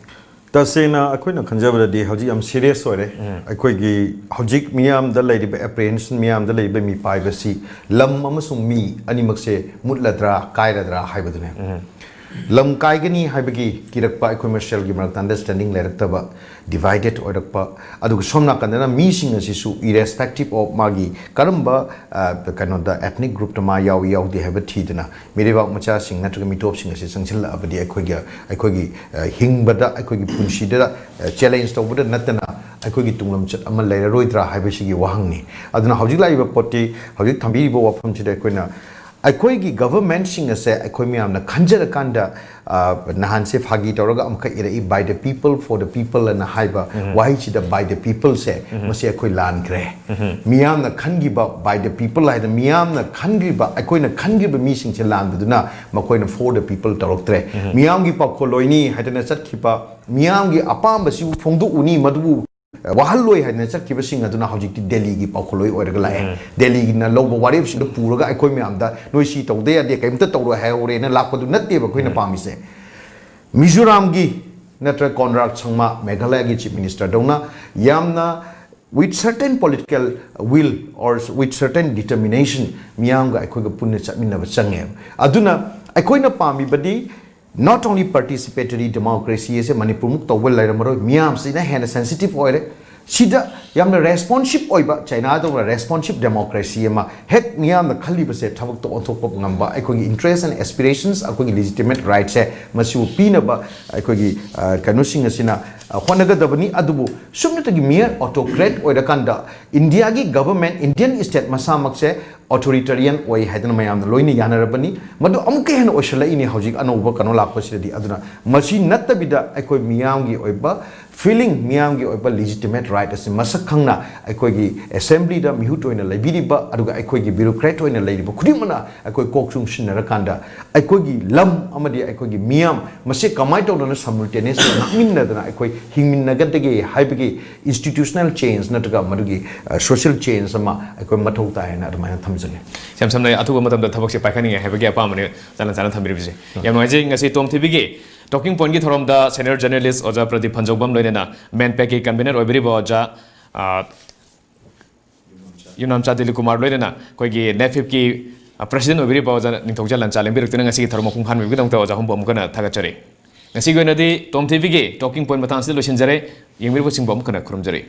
ꯇꯁꯦꯡꯅ ꯑꯩꯈꯣꯏꯅ ꯈꯟꯖꯕꯗꯗꯤ ꯍꯧꯖꯤꯛ ꯌꯥꯝ ꯁꯤꯔꯤꯌꯁ ꯑꯣꯏꯔꯦ꯫ ꯑꯩꯈꯣꯏꯒꯤ ꯍꯧꯖꯤꯛ ꯃꯤꯌꯥꯝꯗ ꯂꯩꯔꯤꯕ ꯑꯦꯄ꯭ꯔꯤꯍꯦꯟꯁꯟ, ꯃꯤꯌꯥꯝꯗ ꯂꯩꯔꯤꯕ ꯃꯤꯄꯥꯏꯕꯁꯤ ꯂꯝ ꯑꯃꯁꯨꯡ ꯃꯤ ꯑꯅꯤꯃꯛꯁꯦ ꯃꯨꯠꯂꯗ꯭ꯔꯥ ꯀꯥꯏꯔꯗ꯭ꯔꯥ ꯍꯥꯏꯕꯗꯨꯅꯦ꯫ ꯂꯝ ꯀꯥꯏꯒꯅꯤ ꯍꯥꯏꯕꯒꯤ ꯀꯤꯔꯛꯄ ꯑꯩꯈꯣꯏ ꯃꯁꯦꯜꯒꯤ ꯃꯔꯛꯇ ꯑꯟꯗꯔꯁ꯭ꯇꯦꯟꯗꯤꯡ ꯂꯩꯔꯛꯇꯕ, ꯗꯤꯚꯥꯏꯗꯦꯠ ꯑꯣꯏꯔꯛꯄ, ꯑꯗꯨꯒ ꯁꯣꯝ ꯅꯥꯀꯟꯗꯅ ꯃꯤꯁꯤꯡ ꯑꯁꯤꯁꯨ irrespective of ꯃꯥꯒꯤ ꯀꯔꯝꯕ, ꯑ, ꯀꯩꯅꯣꯗ, ꯑꯦꯊꯅꯤꯛ ꯒ꯭ꯔꯨꯞꯇ ꯃꯥ ꯌꯥꯎꯏ ꯌꯥꯎꯗꯦ ꯍꯥꯏꯕ ꯊꯤꯗꯅ ꯃꯤꯔꯩꯕꯥꯛ ꯃꯆꯥꯁꯤꯡ ꯅꯠꯇ꯭ꯔꯒ ꯃꯤꯇꯣꯞꯁꯤꯡ ꯑꯁꯤ ꯆꯪꯁꯤꯜꯂꯛꯑꯕꯗꯤ ꯑꯩꯈꯣꯏꯒꯤ, ꯑꯩꯈꯣꯏꯒꯤ, ꯑ, ꯍꯤꯡꯕꯗ, ꯑꯩꯈꯣꯏꯒꯤ ꯄꯨꯟꯁꯤꯗ, ꯑ, ꯆꯦꯂꯦꯟꯖ ꯇꯧꯕꯗ ꯅꯠꯇꯅ ꯑꯩꯈꯣꯏꯒꯤ ꯇꯨꯡꯂꯝꯆꯠ ꯑꯃ ꯂꯩꯔꯔꯣꯏꯗ꯭ꯔꯥ ꯍꯥꯏꯕꯁꯤꯒꯤ ꯋꯥꯍꯪꯅꯤ꯫ ꯑꯗꯨꯅ ꯍꯧꯖꯤꯛ ꯂꯥꯛꯏꯕ ꯄꯣꯠꯇꯤ, ꯍꯧꯖꯤꯛ ꯊꯝꯕꯤꯔꯤꯕ ꯋꯥꯐꯝꯁꯤꯗ ꯑꯩꯈꯣꯏꯅ ꯑꯩꯈꯣꯏꯒꯤ ꯒꯚꯔꯟꯃꯦꯟꯠꯁꯤꯡ ꯑꯁꯦ ꯑꯩꯈꯣꯏ ꯃꯌꯥꯝꯅ ꯈꯟꯖꯔꯀꯥꯟꯗ, ꯑ, ꯅꯍꯥꯟꯁꯦ ꯐꯥꯒꯤ ꯇꯧꯔꯒ ꯑꯃꯈꯛ ꯏꯔꯛꯏ, "By the people, for the people" ꯑꯅ ꯍꯥꯏꯕ ꯋꯥꯍꯩꯁꯤꯗ "by the people" ꯁꯦ, ꯃꯁꯤ ꯑꯩꯈꯣꯏ ꯂꯥꯟꯈ꯭ꯔꯦ꯫ ꯃꯤꯌꯥꯝꯅ ꯈꯟꯈꯤꯕ "by the people" ꯍꯥꯏꯗꯅ ꯃꯤꯌꯥꯝꯅ ꯈꯟꯈ꯭ꯔꯤꯕ, ꯑꯩꯈꯣꯏꯅ ꯈꯟꯈ꯭ꯔꯤꯕ ꯃꯤꯁꯤꯡꯁꯦ ꯂꯥꯟꯕꯗꯨꯅ ꯃꯈꯣꯏꯅ "for the people" ꯇꯧꯔꯛꯇ꯭ꯔꯦ꯫ ꯃꯤꯌꯥꯝꯒꯤ ꯄꯥꯎꯈꯣꯜ ꯂꯣꯏꯅꯤ ꯍꯥꯏꯗꯅ ꯆꯠꯈꯤꯕ, ꯃꯤꯌꯥꯝꯒꯤ ꯑꯄꯥꯝꯕꯁꯤꯕꯨ ꯐꯣꯡꯗꯣꯛꯎꯅꯤ, ꯃꯗꯨꯕꯨ ꯋꯥꯍꯜꯂꯣꯏ ꯍꯥꯏꯗꯅ ꯆꯠꯈꯤꯕꯁꯤꯡ ꯑꯗꯨꯅ ꯍꯧꯖꯤꯛꯇꯤ ꯗꯦꯜꯂꯤꯒꯤ ꯄꯥꯎꯈꯣꯜꯂꯣꯏ ꯑꯣꯏꯔꯒ ꯂꯥꯛꯑꯦ꯫ ꯗꯦꯜꯂꯤꯒꯤꯅ ꯂꯧꯕ ꯋꯥꯔꯦꯞꯁꯤꯡꯗꯣ ꯄꯨꯔꯒ ꯑꯩꯈꯣꯏ ꯃꯌꯥꯝꯗ ꯅꯣꯏ ꯁꯤ ꯇꯧꯗ ꯌꯥꯗꯦ, ꯀꯔꯤꯝꯇ ꯇꯧꯔꯣꯏ ꯍꯥꯏꯍꯧꯔꯦꯅ ꯂꯥꯛꯄꯗꯨ ꯅꯠꯇꯦꯕ ꯑꯩꯈꯣꯏꯅ ꯄꯥꯝꯃꯤꯁꯦ꯫ ꯃꯤꯖꯣꯔꯥꯝꯒꯤ ꯅꯠꯇ꯭ꯔꯒ ꯀꯣꯟꯔꯥꯗ ꯁꯪꯃꯥ, ꯃꯦꯘꯥꯂꯌꯥꯒꯤ ꯆꯤꯐ ꯃꯤꯅꯤꯁꯇꯔꯗꯧꯅ ꯌꯥꯝꯅ with certain political will or with certain determination ꯃꯤꯌꯥꯝꯒ ꯑꯩꯈꯣꯏꯒ ꯄꯨꯟꯅ ꯆꯠꯃꯤꯟꯅꯕ ꯆꯪꯉꯦꯕ꯫ ꯑꯗꯨꯅ ꯑꯩꯈꯣꯏꯅ ꯄꯥꯝꯃꯤꯕꯗꯤ not only participatory democracy ꯑꯁꯦ ꯃꯅꯤꯄꯨꯔꯃꯨꯛ ꯇꯧꯕ ꯂꯩꯔꯝꯃꯔꯣꯏ, ꯃꯤꯌꯥꯝꯁꯤꯅ ꯍꯦꯟꯅ ꯁꯦꯟꯁꯤꯇꯤꯞ ꯑꯣꯏꯔꯦ꯫ ꯁꯤꯗ ꯌꯥꯝꯅ ꯔꯦꯁꯄꯣꯟꯁꯤꯞ ꯑꯣꯏꯕ, ꯆꯥꯏꯅꯥꯗꯧꯅ ꯔꯦꯁꯄꯣꯟꯁꯤꯞ ꯗꯦꯃꯣꯀ꯭ꯔꯦꯁꯤ ꯑꯃ, ꯍꯦꯛ ꯃꯤꯌꯥꯝꯅ ꯈꯜꯂꯤꯕꯁꯦ ꯊꯕꯛꯇ ꯑꯣꯟꯊꯣꯛꯄ ꯉꯝꯕ, ꯑꯩꯈꯣꯏꯒꯤ interest and aspirations, ꯑꯩꯈꯣꯏꯒꯤ legitimate rightꯁꯦ ꯃꯁꯤꯕꯨ ꯄꯤꯅꯕ ꯑꯩꯈꯣꯏꯒꯤ, ꯑ, ꯀꯩꯅꯣꯁꯤꯡ ꯑꯁꯤꯅ, ꯑ, ꯍꯣꯠꯅꯒꯗꯕꯅꯤ꯫ ꯑꯗꯨꯕꯨ ꯁꯨꯞꯅꯇꯒꯤ mere autocrat ꯑꯣꯏꯔꯀꯥꯟꯗ ꯏꯟꯗꯤꯌꯥꯒꯤ government, Indian state ꯃꯁꯥꯃꯛꯁꯦ authoritarian ꯑꯣꯏ ꯍꯥꯏꯗꯅ ꯃꯌꯥꯝꯅ ꯂꯣꯏꯅ ꯌꯥꯅꯔꯕꯅꯤ꯫ ꯃꯗꯨ ꯑꯃꯨꯛꯀ ꯍꯦꯟꯅ ꯑꯣꯏꯁꯜꯂꯛꯏꯅꯤ ꯍꯧꯖꯤꯛ ꯑꯅꯧꯕ ꯀꯩꯅꯣ ꯂꯥꯛꯄꯁꯤꯗꯗꯤ꯫ ꯑꯗꯨꯅ ꯃꯁꯤ ꯅꯠꯇꯕꯤꯗ ꯑꯩꯈꯣꯏ ꯃꯤꯌꯥꯝꯒꯤ ꯑꯣꯏꯕ feeling, ꯃꯤꯌꯥꯝꯒꯤ ꯑꯣꯏꯕ legitimate right ꯑꯁꯤ ꯃꯁꯛ ꯈꯪꯅ ꯑꯩꯈꯣꯏꯒꯤ assemblyꯗ ꯃꯤꯍꯨꯠ ꯑꯣꯏꯅ ꯂꯩꯕꯤꯔꯤꯕ, ꯑꯗꯨꯒ ꯑꯩꯈꯣꯏꯒꯤ bureaucrat ꯑꯣꯏꯅ ꯂꯩꯔꯤꯕ ꯈꯨꯗꯤꯡꯃꯛꯅ ꯑꯩꯈꯣꯏ ꯀꯣꯛ ꯆꯨꯡꯁꯤꯟꯅꯔꯀꯥꯟꯗ ꯑꯩꯈꯣꯏꯒꯤ ꯂꯝ ꯑꯃꯗꯤ ꯑꯩꯈꯣꯏꯒꯤ ꯃꯤꯌꯥꯝ ꯃꯁꯤ ꯀꯃꯥꯏꯅ ꯇꯧꯗꯅ simultaneously ꯉꯥꯛꯃꯤꯟꯅꯗꯅ ꯑꯩꯈꯣꯏ ꯍꯤꯡꯃꯤꯟꯅꯒꯗꯒꯦ ꯍꯥꯏꯕꯒꯤ institutional change ꯅꯠꯇ꯭ꯔꯒ ꯃꯗꯨꯒꯤ, ꯑ, social change ꯑꯃ ꯑꯩꯈꯣꯏ ꯃꯊꯧ ꯇꯥꯏ ꯍꯥꯏꯅ ꯑꯗꯨꯃꯥꯏꯅ ꯊꯝꯖꯅꯤꯡꯉꯤ꯫ ꯌꯥꯝ ꯁꯝꯅ ꯑꯊꯨꯕ ꯃꯇꯝꯗ ꯊꯕꯛꯁꯦ ꯄꯥꯏꯈꯠꯅꯤꯡꯉꯦ ꯍꯥꯏꯕꯒꯤ ꯑꯄꯥꯝꯕꯅꯤ ꯆꯥꯅ ꯆꯥꯅ ꯊꯝꯕꯤꯔꯤꯕꯁꯦ꯫ ꯌꯥꯝ ꯅꯨꯡꯉꯥꯏꯖꯩ꯫ ꯉꯁꯤ ꯇꯣꯝ ꯊꯤꯕꯤꯒꯤ Talking Pointꯀꯤ ꯊꯧꯔꯝꯗ senior journalist ꯑꯣꯖꯥ ꯄ꯭ꯔꯗꯤꯞ ꯐꯟꯖꯧꯕꯝ ꯂꯣꯏꯅꯅ MANPACꯀꯤ convener ꯑꯣꯏꯕꯤꯔꯤꯕ ꯑꯣꯖꯥ, ꯑ, ꯌꯨꯝꯅꯥꯝꯆꯥ ꯗꯤꯂꯤꯞ ꯀꯨꯃꯥꯔ ꯂꯣꯏꯅꯅ ꯑꯩꯈꯣꯏꯒꯤ NAFIPꯀꯤ, ꯑ, president ꯑꯣꯏꯕꯤꯔꯤꯕ ꯑꯣꯖꯥ ꯅꯤꯡꯊꯧꯖꯥ ꯂꯟꯆꯥ ꯂꯦꯡꯕꯤꯔꯛꯇꯨꯅ ꯉꯁꯤꯒꯤ ꯊꯧꯔꯝ ꯃꯄꯨꯡ ꯐꯥꯍꯟꯕꯤꯕꯒꯤꯗꯃꯛꯇ ꯑꯣꯖꯥ ꯑꯍꯨꯝꯕꯨ ꯑꯃꯨꯛ ꯍꯟꯅ ꯊꯥꯒꯠꯆꯔꯤ꯫ ꯉꯁꯤꯒꯤ ꯑꯣꯏꯅꯗꯤ ꯇꯣꯝ ꯊꯤꯕꯤꯒꯤ Talking Point ꯃꯇꯥꯡꯁꯤꯗ ꯂꯣꯏꯁꯤꯟꯖꯔꯦ꯫ ꯌꯦꯡꯕꯤꯔꯤꯕꯁꯤꯡꯕꯨ ꯑꯃꯨꯛ ꯍꯟꯅ ꯈꯨꯔꯨꯝꯖꯔꯤ꯫